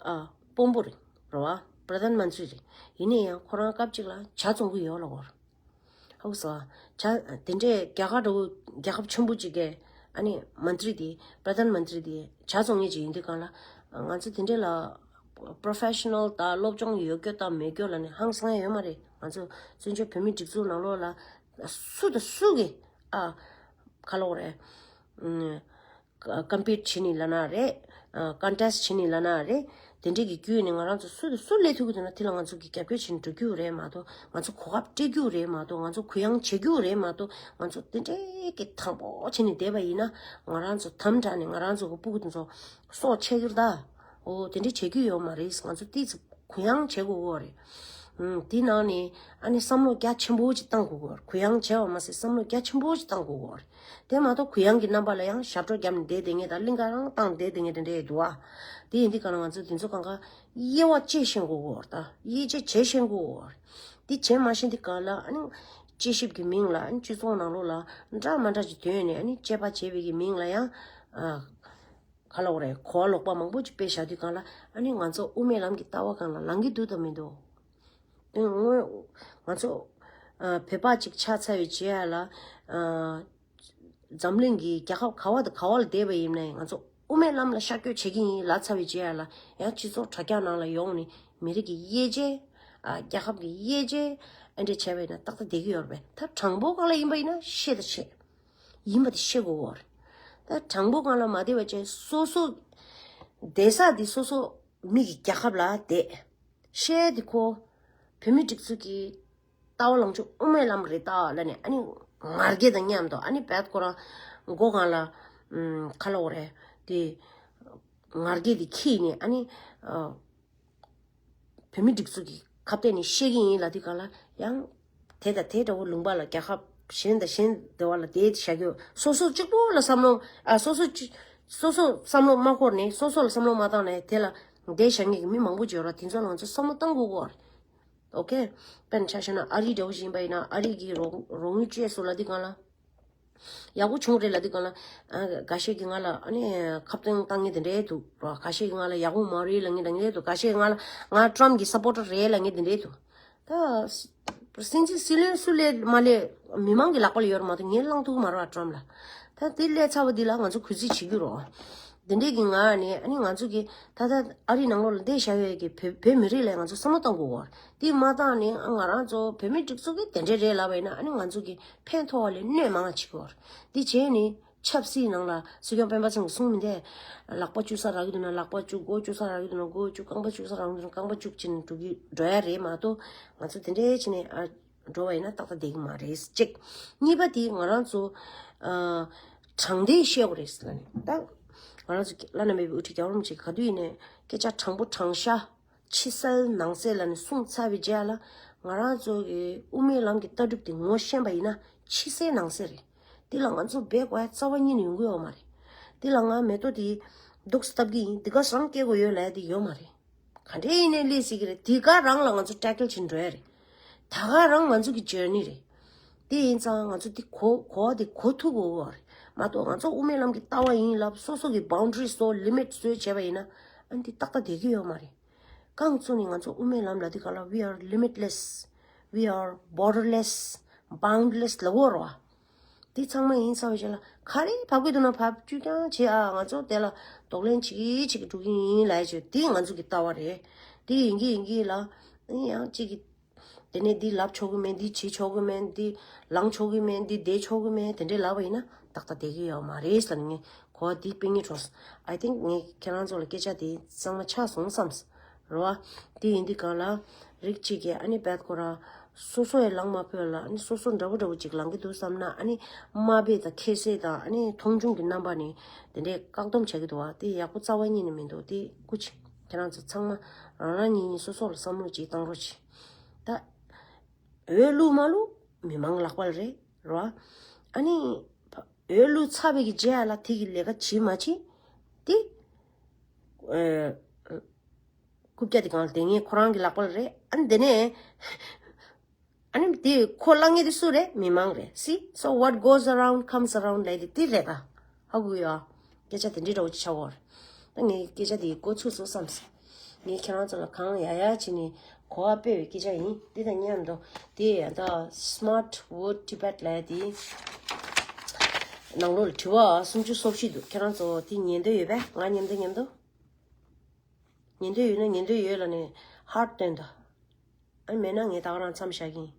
ཨ་དཔོན་པོ་རེད་རེད་བ། པྲ་དྷན་མན་ཏྲི་རེད། ཡིན་ན་ཡང་ཁོ་རང་སྐབས་གཅིག་ལ་ཇ་བཙོང་གི་ཡོད་ལབ་ཀྱི་ཡོད་རེད། ཧ་གོ་སོང་ཨ། ཇ་དེ་འདྲས་རྒྱ་གར་འདྲ་བོ་རྒྱལ་ཁབ་ཆེན་པོ་གཅིག་གི་ཨ་ནི་མན་ཏྲི་དེ་པྲ་དྷན་མན་ཏྲི་དེ་ཇ་བཙོང་མཁན་ཅིག་ཡིན་དུས་གང་ལ། ང་ཚོ་དེ་འདྲས་ལ་པྲོ་ཕེ་ཤ་ནལ་དང་སློབ་སྦྱོང་ཡོད་རྒྱུ་དང་མེད་རྒྱུ་ལབ་ནས་ཧང་སང་ཡ་ཡོད་མ་རེད། ང་ཚོ་བཙན་བྱོལ་བོད་མིའི་སྒྲིག་འཛུགས་ནང་ལོགས་ལ་སུ་དང་སུ་གིས་ཨ་ག་ལབ་དགོས་རེད། ཀམ་པིཊ་བྱེད་ནི་ལབ་ན་རེད། ཀོན་ཊེསཊ་བྱེད་ནི་ལབ་ན་རེད། དེ་འདྲས་ཀྱི་བརྒྱུད་ནས་ང་རང་ཚོ་སུ་དང་སུ་སླེབས་ཐུབ་ཀྱི་འདུག་ན་དེ་ལ་ང་ཚོ་གིས་རྒྱབ་སྐྱོར་བྱེད་ནས་འགྲོ་རྒྱུ་རེད་མ་གཏོགས། ང་ཚོ་གོ་སྐབས་སྤྲད་རྒྱུ་རེད་མ་གཏོགས། ང་ཚོ་གུ་ཡངས་བྱེད་རྒྱུ་རེད་མ་གཏོགས། ང་ཚོ་དེ་འདྲས་ཀྱི་དང་པོ་བྱས་ནས་བསྡད་པ་ཡིན་ན་ང་རང་ཚོ་དམ་དྲགས་ནས་ང་རང་ཚོ་གི་སྤུ་གུ་དེ་ཚོ་སྲོག་ཆད་ཀྱི་རེད་ད། འོ་དེ་འདྲས་བྱེད་རྒྱུ་ཡོད་མ་རེད། ང་ཚོ་ཏོག་ཙམ་གུ་ཡངས་བྱེད་དགོས་ཀྱི་ཡོད་རེད། ཨུམ། དེ་ནང་ནས་ཨ་ནི་བསམ་བློ་རྒྱ་ཆེན་པོ་ཅིག་བཏང་དགོས་ཀྱི་ཡོད་རེད། གུ་ཡངས་བྱས་པ་མ་ཟད་བསམ་བློ་རྒྱ་ཆེན་པོ་ཅིག་བཏང་དགོས་ཀྱི་ཡོད་རེད། དེ་མ་གཏོགས་གུ་ཡངས་ཀྱི་རྣམ་པ་ལ་ཡང་ཞབས་བྲོ་བརྒྱབ་ནས་བསྡད་བསྡད་མཁན་དང་གླིང་ག་རང་བཏང་བསྡད་བསྡད་མཁན་དེ་འདྲ་ཡོད་འདུག་བ། དེ་ཡིན་དུས་གང་ལ་ང་ཚོ་དེ་ཚོ་གང་ག་དབྱེ་བ་དཔྱད་ཤེས་དགོས་ཀྱི་ཡོད་རེད་ད། དབྱེ་འབྱེད་བྱེད་ཤེས་དགོས་ཀྱི་ཡོད་རེད། དེ་བྱེད་མ་ཤེས་དུས་གང་ལ་ཨ་ནི་དཔྱད་ཞིབ་ཀྱི་མིང་ལ་ཨ་ནི་སྤྱི་ཚོགས་ནང་ལོགས་ལ་འདྲ་མ་འདྲ་ཅིག་ཐོན་ནས་ཨ་ནི་དཔྱད་པ་བྱས་པའི་གི་མིང་ལ་ཡང་ཨ། ག་ལབ་དགོས་རེད། གོ་བ་ལོག་པ་མང་པོ་ཅིག་སྤེལ་བཞག་དུས་གང་ལ་ཨ་ནི་ང་ཚོ་དབུ་མའི་ལམ་གྱི་ལྟ་བ་སྒང་ལ་ལངས་ཀྱི་འདུག་དང་མི་འདུག་དེ་སྔོན་ང་ཚོ་ཨ་བོད་པ་ཅིག་ཆགས་ཚར་བའི་རྗེས་ལ་ཨ་འཛམ་གླིང་གི་རྒྱལ་ཁབ་ག་བ་དང་ག་བ་ལ་བསྡད་པ་ཡིན་ནའི་ང་ཚོ་དབུ་མའི་ལམ་ལ་ཤར་བསྐྱོད་བྱེད་ཀྱི་ཡིན་ལབ་ཚར་བའི་རྗེས་ལ་ཡང་སྤྱི་ཚོགས་དྲ་རྒྱ་ནང་ལ་ཡོང་ནས་མི་རིགས་ཀྱི་དབྱེ་འབྱེད། ཨ་རྒྱལ་ཁབ་ཀྱི་དབྱེ་འབྱེད། ཨ་འདྲ་བྱས་པ་ཡིན་ན་ཏག་ཏག་བསྡད་ཀྱི་ཡོད་རེད་པས། ད་དྲང་པོ་སྒང་ལ་ཡིན་པ་ཡིན་ན་ཤེས་དང་ཤེས། ཡིན་པ་དེ་ཤེས་དགོས་ཀྱི་ཡོད་རེད། ད་དྲང་པོ་སྒང་ལ་མ་བསྡད་པ་བྱས་སོ་སོ་བསྡད་ས་དེ་སོ་སོ་མི་གི་རྒྱལ་ཁབ་ལ་བསྡད། བཤད་དེ་ཁོ་བོད་མི་སྒྲིག་འཛུགས་ཀྱི་ལྟ་བ་ལངས་ཕྱོགས་དབུ་མའི་ལམ་རེད་ད་ལབ་ནས་ཨ་ནི་ང་རྒྱལ་དང་མཉམ་དུ་ཨ་ནི་བད་ཁོ་རང་མགོ་སྒང་ལ་ཨུམ་ག་ལབ་དགོས་རེད་དེ་ང་རྒྱལ་དེ་ཁྱེར་ནས་ཨ་ནི་ཨ། བོད་མི་སྒྲིག་འཛུགས་ཀྱི་ཁ་གཏད་ནས་བཤད་ཀྱི་ཡིན་ལབ་དུས་གང་ལ་ཡང་དེ་དང་དེ་འདྲ་བོ་ལུང་པ་ལ་རྒྱལ་ཁབ་གཞན་དང་གཞན་འདྲ་བ་ལ་དེ་བཞག་རྒྱུ་སོ་སོ་གཅིག་པོ་ལ་བསམ་བློ་ཨ་སོ་སོ་གཅིག་སོ་སོ་བསམ་བློ་མ་འཁོར་ནས་སོ་སོ་ལ་བསམ་བློ་མ་བཏང་ནས་དེ་ལ་དེ་བཞག་མཁན་གྱི་མི་མང་པོ་ཅིག་ཡོད་ར། དེ་ཚོ་ལ་ང་ཚོ་བསམ་བློ་བཏང་དགོས་ཀྱི་ཡོད་རེད། ཨོ་ཁེ། དཔེར་ན་ཆ་བཞག་ན་ཨ་རི་འདྲ་བོ་ཞིག་ཡིན་པ་ཡིན་ན་ཨ་རི་གི་རོགས་རོགས་དངུལ་བཅས་སུ་ལ་དེ་གང་ལ། ཡག་པོ་བྱུང་རེད་ལབ་དུས་སྒང་ལ། ཨ། འགའ་ཤས་ཀྱིས་ང་ལ་ཨ་ནི་ཁ་གཏོང་བཏང་མཁན་དེ་འདྲས་འདུག་རོ། འགའ་ཤས་ཀྱིས་ང་ལ་ཡག་པོ་མ་རེད་ལབ་མཁན་དེ་འདྲས་འདུག་འགའ་ཤས་ང་ལ་ང་ཊམ་གྱི་སབ་པོར་ཊར་རེད་ལབ་མཁན་དེ་འདྲས་འདུག་ད་སྲིད་འཛིན་སྲིད་བློན་སུ་སླེབས་མ་སླེབས་མི་མང་གི་ལག་པ་ལ་ཡོད་རེད་མ་གཏོགས་ངས་བླང་ཐུབ་ཀྱི་མ་རེད་པ། ཊམ་ལ། ད་དེ་སླེབས་ཚར་བ་འདི་ལ་ང་ཚོ་གུས་བརྩི་བྱེད་རྒྱུ་རོ། དེ་འདྲས་ཀྱི་ངང་ནས་ཨ་ནི་ང་ཚོ་གི་ད་ལྟ་ཨ་རིའི་ནང་ལོགས་ལ་བསྡད་བཞག་ཡོད་ཀྱི་བོད་བོད་མི་རིགས་ལ་ང་ཚོ་བསམ་བློ་གཏོང་དགོས་པ་རེད། དེ་མ་བཏང་ནས་ང་རང་ཚོ་བོད་མི་སྒྲིག་འཛུགས་ཀྱི་དེ་འདྲས་རེད་ལབ་པ་ཡིན་ན། ཨ་ནི་ང་ཚོ་གི་ཕན་ཐོགས་པ་ལས་གནོད་མང་བ་བྱེད་ཀྱི་ཡོད་རེད། དེ་བྱས་ནས་ཆབ་སྲིད་ནང་ལ་སྲིད་སྐྱོང་སྤེན་པ་ཚང་གིས་གསུངས་མི་འདུག་ལག་པ་བཅུག་ས་རག་གི་འདུག་ན་ལག་པ་བཅུག་མགོ་བཅུག་ས་རག་གི་འདུག་ན་མགོ་བཅུག་རྐང་པ་བཅུག་ས་རག་གི་འདུག་ན་རྐང་པ་བཅུག་བྱས་ནས་འགྲོ་གི་འགྲོ་ཡ་རེད་མ་གཏོགས། ང་ཚོ་དེ་འདྲས་བྱས་ནས་ཨ། འགྲོ་བ་ཡིན་ན་ཏག་ཏག་བསྡད་ཀྱི་མ་རེད། གཅིག་གཉིས་པ་དེ་ང་རང་ཚོ། ཨ། དྲང་བདེན་བཤད་དགོས་རེད་ཟེར་ལབ་ནས། ད་ང་རང་ཚོ་བླ་ན་མེད་པའི་དབུ་ཁྲིད་རྒྱལ་བ་རིན་པོ་ཆེ་ག་དུས་ཡིན་ནའི་སྐད་ཆ་དྲང་པོ་དྲང་བཞག་ཕྱི་གསལ་ནང་གསལ་ལབ་ནས་གསུངས་ཚར་བའི་རྗེས་ལ། ང་རང་ཚོ་གི་དབུ་མའི་ལམ་གྱི་ལྟ་གྲུབ་དེ་ངོ་ཤེས་པ་ཡིན་ན་ཕྱི་གསལ་ནང་གསལ་རེད། དེ་ལ་ང་ཚོ་འབད་དགོས་ཡ་རྩ་བ་ཉིད་ནས་ཡོང་གི་ཡོད་མ་རེད། དེ་ལ་ང་མེ་ཏོག་དེ་འདུག་སེ་བཏབ་ཀྱི་ཡིན། དེ་ག་རང་སྐྱེ་དགོས་ཡོད་ལབ་ཡ་དེ་ཡོད་མ་རེད། ག་འདྲས་ཡིན་ནའི་སླེབས་སྲིད་ཀྱི་རེད། དེ་ག་རང་ལ་ང་ཚོ་ཊེ་ཀལ་བྱེད་འགྲོ་ཡ་རེད། ད་ག་རང་ང་ཚོ་གི་ཇར་ནི་རེད། དེ་ཡིན་ཙང་ང་ཚོ་དེ་གོ་གོ་བ་དེ་གོ་ཐུབ་དགོས་པ་རེད་མ་གཏོགས། ང་ཚོ་དབུ་མའི་ལམ་གྱི་ལྟ་བ་ཡིན་ལབ་སོ་སོ་གི་བའུན་ཌ་རི་བཟོ་ལི་མིཊ་བཟོས་བྱས་པ་ཡིན་ན། ཨ་ནི་དེ་ཏག་ཏག་བསྡད་ཀྱི་ཡོད་མ་རེད། རྐང་བཙུགས་ནས་ང་ཚོ་དབུ་མའི་ལམ་ལབ་དུས་སྒང་ལ། we are limitless, we are borderless, boundless ལབ་དགོས་རེད་པ། འདི་ཚང་མ་ཡིན་ཚར་བའི་རྗེས་ལ་ག་རེ་བབས་ཀྱི་འདུག་ན་བབས་རྒྱུ་རྐྱང་བྱེད་ཨ། ང་ཚོ་དེ་ལ་གདོང་ལེན་བྱེད་ཀྱི་བྱེད་ཀྱི་འགྲོ་གི་ཡིན་ལབ་ཡ་ཅིག་དེ་ང་ཚོ་གི་ལྟ་བ་རེད། དེ་ཡིན་གྱི་ཡིན་གྱི་ལ། ཨ་ནི་ཡང་གཅིག་གིས་དེ་ནས་འདི་ལབ་ཆོག་གི་མེད། འདི་བྱེད་ཆོག་གི་མེད། འདི་ལངས་ཆོག་གི་མེད། འདི་བསྡད་ཆོག་གི་མེད། དེ་འདྲས་ལབ་པ་ཡིན་ན་ཏག་ཏག་བསྡད་ཀྱི་ཡོད་མ་རེད་ཟེར་ནས་ངས་གོ་བ་འདི་སྤེལ་སྙིང་བྲོ་སོང་། I think ངས་ཁྱེད་རང་ཚོ་ལ་སྐད་ཆ་དེ་གཙང་མ་ཆགས་སོང་བསམས། རེད་པ། དེ་ཡིན་དུས་སྒང་ལ་རིགས་གཅིག་གིས་ཨ་ནི་བད་ཁོ་ར་སོ་སོ་ཡང་ལངས་མ་ཕོད་ལ། ཨ་ནི་སོ་སོ་འདྲ་པོ་འདྲ་པོ་ཅིག་ལངས་ཀྱི་འདུག་བསམ་ན། ཨ་ནི་དམའ་འབེབས་དང་ཁྱད་གསོད་དང་། ཨ་ནི་མཐོང་ཆུང་གི་རྣམ་པ་ནས་དེ་འདྲའི་བཀག་སྡོམ་བྱ་གི་འདུག་པ། དེ་ཡག་པོ་རྩ་བ་ཉིད་ནས་མི་འདུག་དེ་སྐུ་མཁྱེན། ཁྱེད་རང་ཚོ་ཚང་མ་རང་རང་ཉིད་ཉིད་སོ་སོ་ལ་བསམ་བློ་ཅིག་བཏང་རོགས་གྱིས། ད་འོས་བླུགས་མ་བླུགས་མི་མང་ལག་པ་ལ་རེད། རེད་པ། ཨ་ནི་འོས་བླུགས་ཚར་བའི་གི་རྗེས་ལ་དེ་གི་ལས་ཀ་བྱེད་མ་བྱེད་དེ། ཨ། རྐུབ་བཀྱག་དེ་སྒང་ལ་བསྡད་མཁན་ཁོ་རང་གི་ལག་པ་ལ་རེད། ཨ་ནི་དེ་ནས་ཨ་ནི་དེ་ཁོ་བླངས་མཁན་དེ་སུ་རེད། མི་མང་རེད། See, so what goes around comes around ལབ་དེ་དེ་རེད་ད། ཧ་གོ་ཡོད་ཨ། སྐད་ཆ་དེ་འདྲའི་འདྲ་པོ་ཅིག་ཆགས་ཡོད་རེད། ད་ངས་སྐད་ཆ་དེ་འགོ་ཚུགས་སོང་བསམས། ངས་ཁྱེད་རང་ཚོ་ལ་གང་ཡག་ཡག་བྱས་ནས་གོ་བ་སྤེལ་བའི་སྐད་ཆ་ཡིན། དེ་དང་མཉམ་དུ་དེ་ད་Smart Vote Tibet ལབ་དེ་ནང་ལོགས་ལ་དྲི་བ་སུམ་ཅུ་སོ་བཞི་འདུག་ཁྱེད་རང་ཚོ་དེ་ཉན་འདོད་ཡོད་པས། ང་མཉམ་དུ་མཉམ་དུ། ཉན་འདོད་ཡོད་ན་ཉན་འདོད་ཡོད་ལབ་ནས་ཧརཊ་སྟོན་དང་། ཨ་ནི་མེད་ན་ངས་ད་ག་རང་མཚམས་བཞག་གི་ཡིན།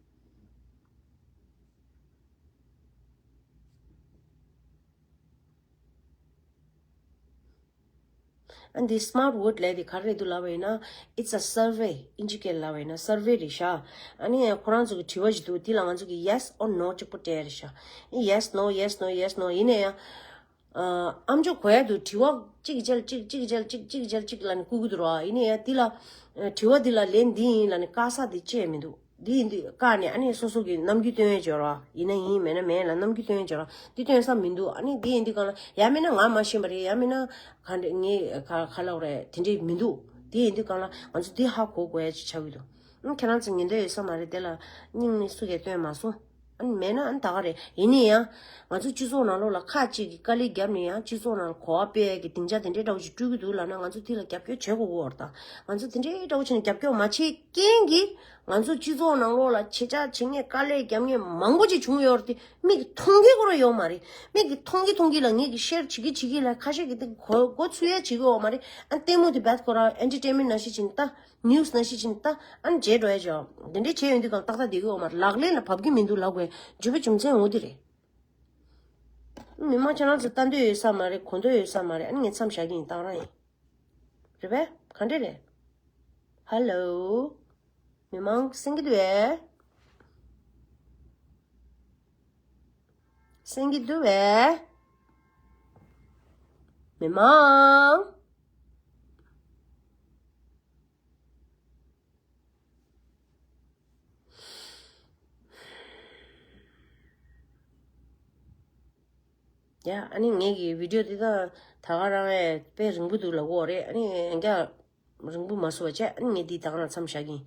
ཨ་ནི་འདི་Smart Vote ལབ་དེ་ག་རེ་རེད་འདུག་ལབ་པ་ཡིན་ན། It's a survey. ཨིན་ཇི་སྐད་ལབ་པ་ཡིན་ན་སར་ཝེ་རེད་ཤག་ཨ་ནི་ཁོ་རང་ཚོ་གི་དྲི་བ་ཞིག་འདུག་དེ་ལ་ང་ཚོ་གི་yes or no གཅིག་པོ་སྤྲད་རེད་ཤག Yes, no, yes, no, yes, no. ཡིན་ན་ཡང་། ཨ། ཨམ་ཅོག་གོ་ཡ་འདུག་དྲི་བ་གཅིག་གི་རྗེས་ལ་གཅིག་གཅིག་གི་རྗེས་ལ་གཅིག་གཅིག་གི་རྗེས་ལ་གཅིག་ལབ་ནས་བསྐུར་གི་འདུག་ར། ཡིན་ན་ཡང་དེ་ལ་དྲི་བ་འདི་ལ་ལན་འདི་ཡིན་ལབ་ནས་བཀག་ས་དེ་བཅད་མི་འདུག་འདི་ཡིན་དུས་བཀག་ནས་ཨ་ནི་སོ་སོ་གི་རྣམ་འགྱུར་སྟོན་ཡས་བྱོས་ར། ཡིན་ན་ཡིན་མེད་ན་མེད་ལ་རྣམ་འགྱུར་སྟོན་ཡས་བྱོས་ར། འདི་སྟོན་ས་མི་འདུག་ཨ་ནི་འདི་ཡིན་དུས་སྒང་ལ་ཡང་མིན་ན་ང་མ་ཤེས་པ་རེད། ཡང་མིན་ན་ག་འདྲ་ངས་ག་ག་ལབ་རེད། དེ་འདྲས་མི་འདུག་འདི་ཡིན་དུས་སྒང་ལ་ང་ཚོ་འདི་ཧ་གོ་དགོས་ཡ་ཅིག་ཆགས་ཀྱི་འདུག་ཨ་ཁྱེད་རང་ཚོ་ཉན་འདོད་ཡོད་ས་མ་རེད། དེ་ལ་སྙིང་ནས་སུ་གས་སྟོན་མ་སོང་། ཨ་ནི་མེད་ན་ཨ་ནི་ད་ག་རེད། ཡིན་ན་ཡང་ང་ཚོ་སྤྱི་ཚོགས་ནང་ལོགས་ལ་ཁག་ཅིག་གིས་དཀའ་ལས་བརྒྱབ་ནས་ཡང་སྤྱི་ཚོགས་ནང་ལ་གོ་བ་སྤེལ་ཡས་ཀྱི་སྡིངས་ཆ་དེ་འདྲའི་འདྲ་བོ་ཞིག་སྤྲོད་ཀྱི་འདུག་ལབ་ན་ང་ཚོ་དེ་ལ་རྒྱབ་སྐྱོར་བྱེད་དགོས་ཀྱི་ཡོད་རེད་ད། ང་ཚོ་དེ་འདྲའི་འདྲ་བོ་བྱས་ནས་རྒྱབ་སྐྱོར་མ་བྱེད་རྐྱེན་གྱིས་ང་ཚོ་སྤྱི་ཚོགས་ནང་ལོགས་ལ་བྱེད་ཆག་བྱེད་མཁན་དཀའ་ལས་བརྒྱབ་མཁན་མང་པོ་ཅིག་བྱུང་ཡོད་རེད་དེ། མིག་གིས་མཐོང་གི་ཁོ་རང་ཡོད་མ་རེད། མིག་གིས་མཐོང་གི་མཐོང་གི་ལ་ངེད་ཀྱིས་ཤེར་བྱེད་ཀྱི་བྱེད་ཀྱི་ལ་ཁ་ཤས་ཀྱིས་དེ་གོ་གོ་ཚུད་ཡས་བྱེད་ཀྱི་ཡོད་མ་རེད། ཨ་ལྟད་མོ་དེ་བད་ཁོ་རང་ཨེན་ཊར་ཊེན་མེན་ཊི་ནང་བཞིན་བྱས་ནས་ད། ནིའུ་སི་ནང་བཞིན་བྱས་ནས་ད་ཨ་ནི་བརྗེད་འགྲོ་ཡ་ཅོག་དེ་འདྲས་བྱས་ཡོང་དུས་གང་ཏག་ཏག་བསྡད་ཀྱི་ཡོད་མ་རེད། ལག་ལེན་ལ་བབས་ཀྱི་མི་འདུག་ལབ་དགོས་རྒྱུ་བའི་རྒྱུ་མཚན་འོ་དེ་རེད། མི་མང་ཁྱེད་རང་ཚོ་ལྟ་འདོད་ཡོད་ས་མ་རེད། གོ་འདོད་ཡོད་ས་མ་རེད། ཨ་ནི་ངས་མཚམས་བཞག་གི་ཡིན། ད་ག་རང་ཡིན། རེད་པས། ག་འདྲས་རེད། ཧ་ལོ། མི་མང་གསན་གྱི་འདུག་པས། གསན་གྱི་འདུག་པས། མི་མང་། ཡ། ཨ་ནི་ངེད་ཀྱི་བི་ཌིའོ་འདི་དག་ད་ག་རང་ཨེ་དཔེ་རིང་པོ་འདུག་ལབ་ཀྱི་ཡོད་རེད། ཨ་ནི་ཡང་བསྐྱར་རིང་པོ་མ་བཟོ་བ་བྱས། ཨ་ནི་ངས་འདི་ད་ག་རང་མཚམས་བཞག་གི་ཡིན།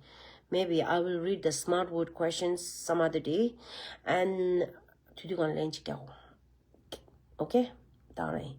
Maybe I will read the Smart Vote questions some other day. And དུས་དུས་གང་ལན་ཅིག་རྒྱག་གོ། ཨོ་ཁེ། ད་རེད།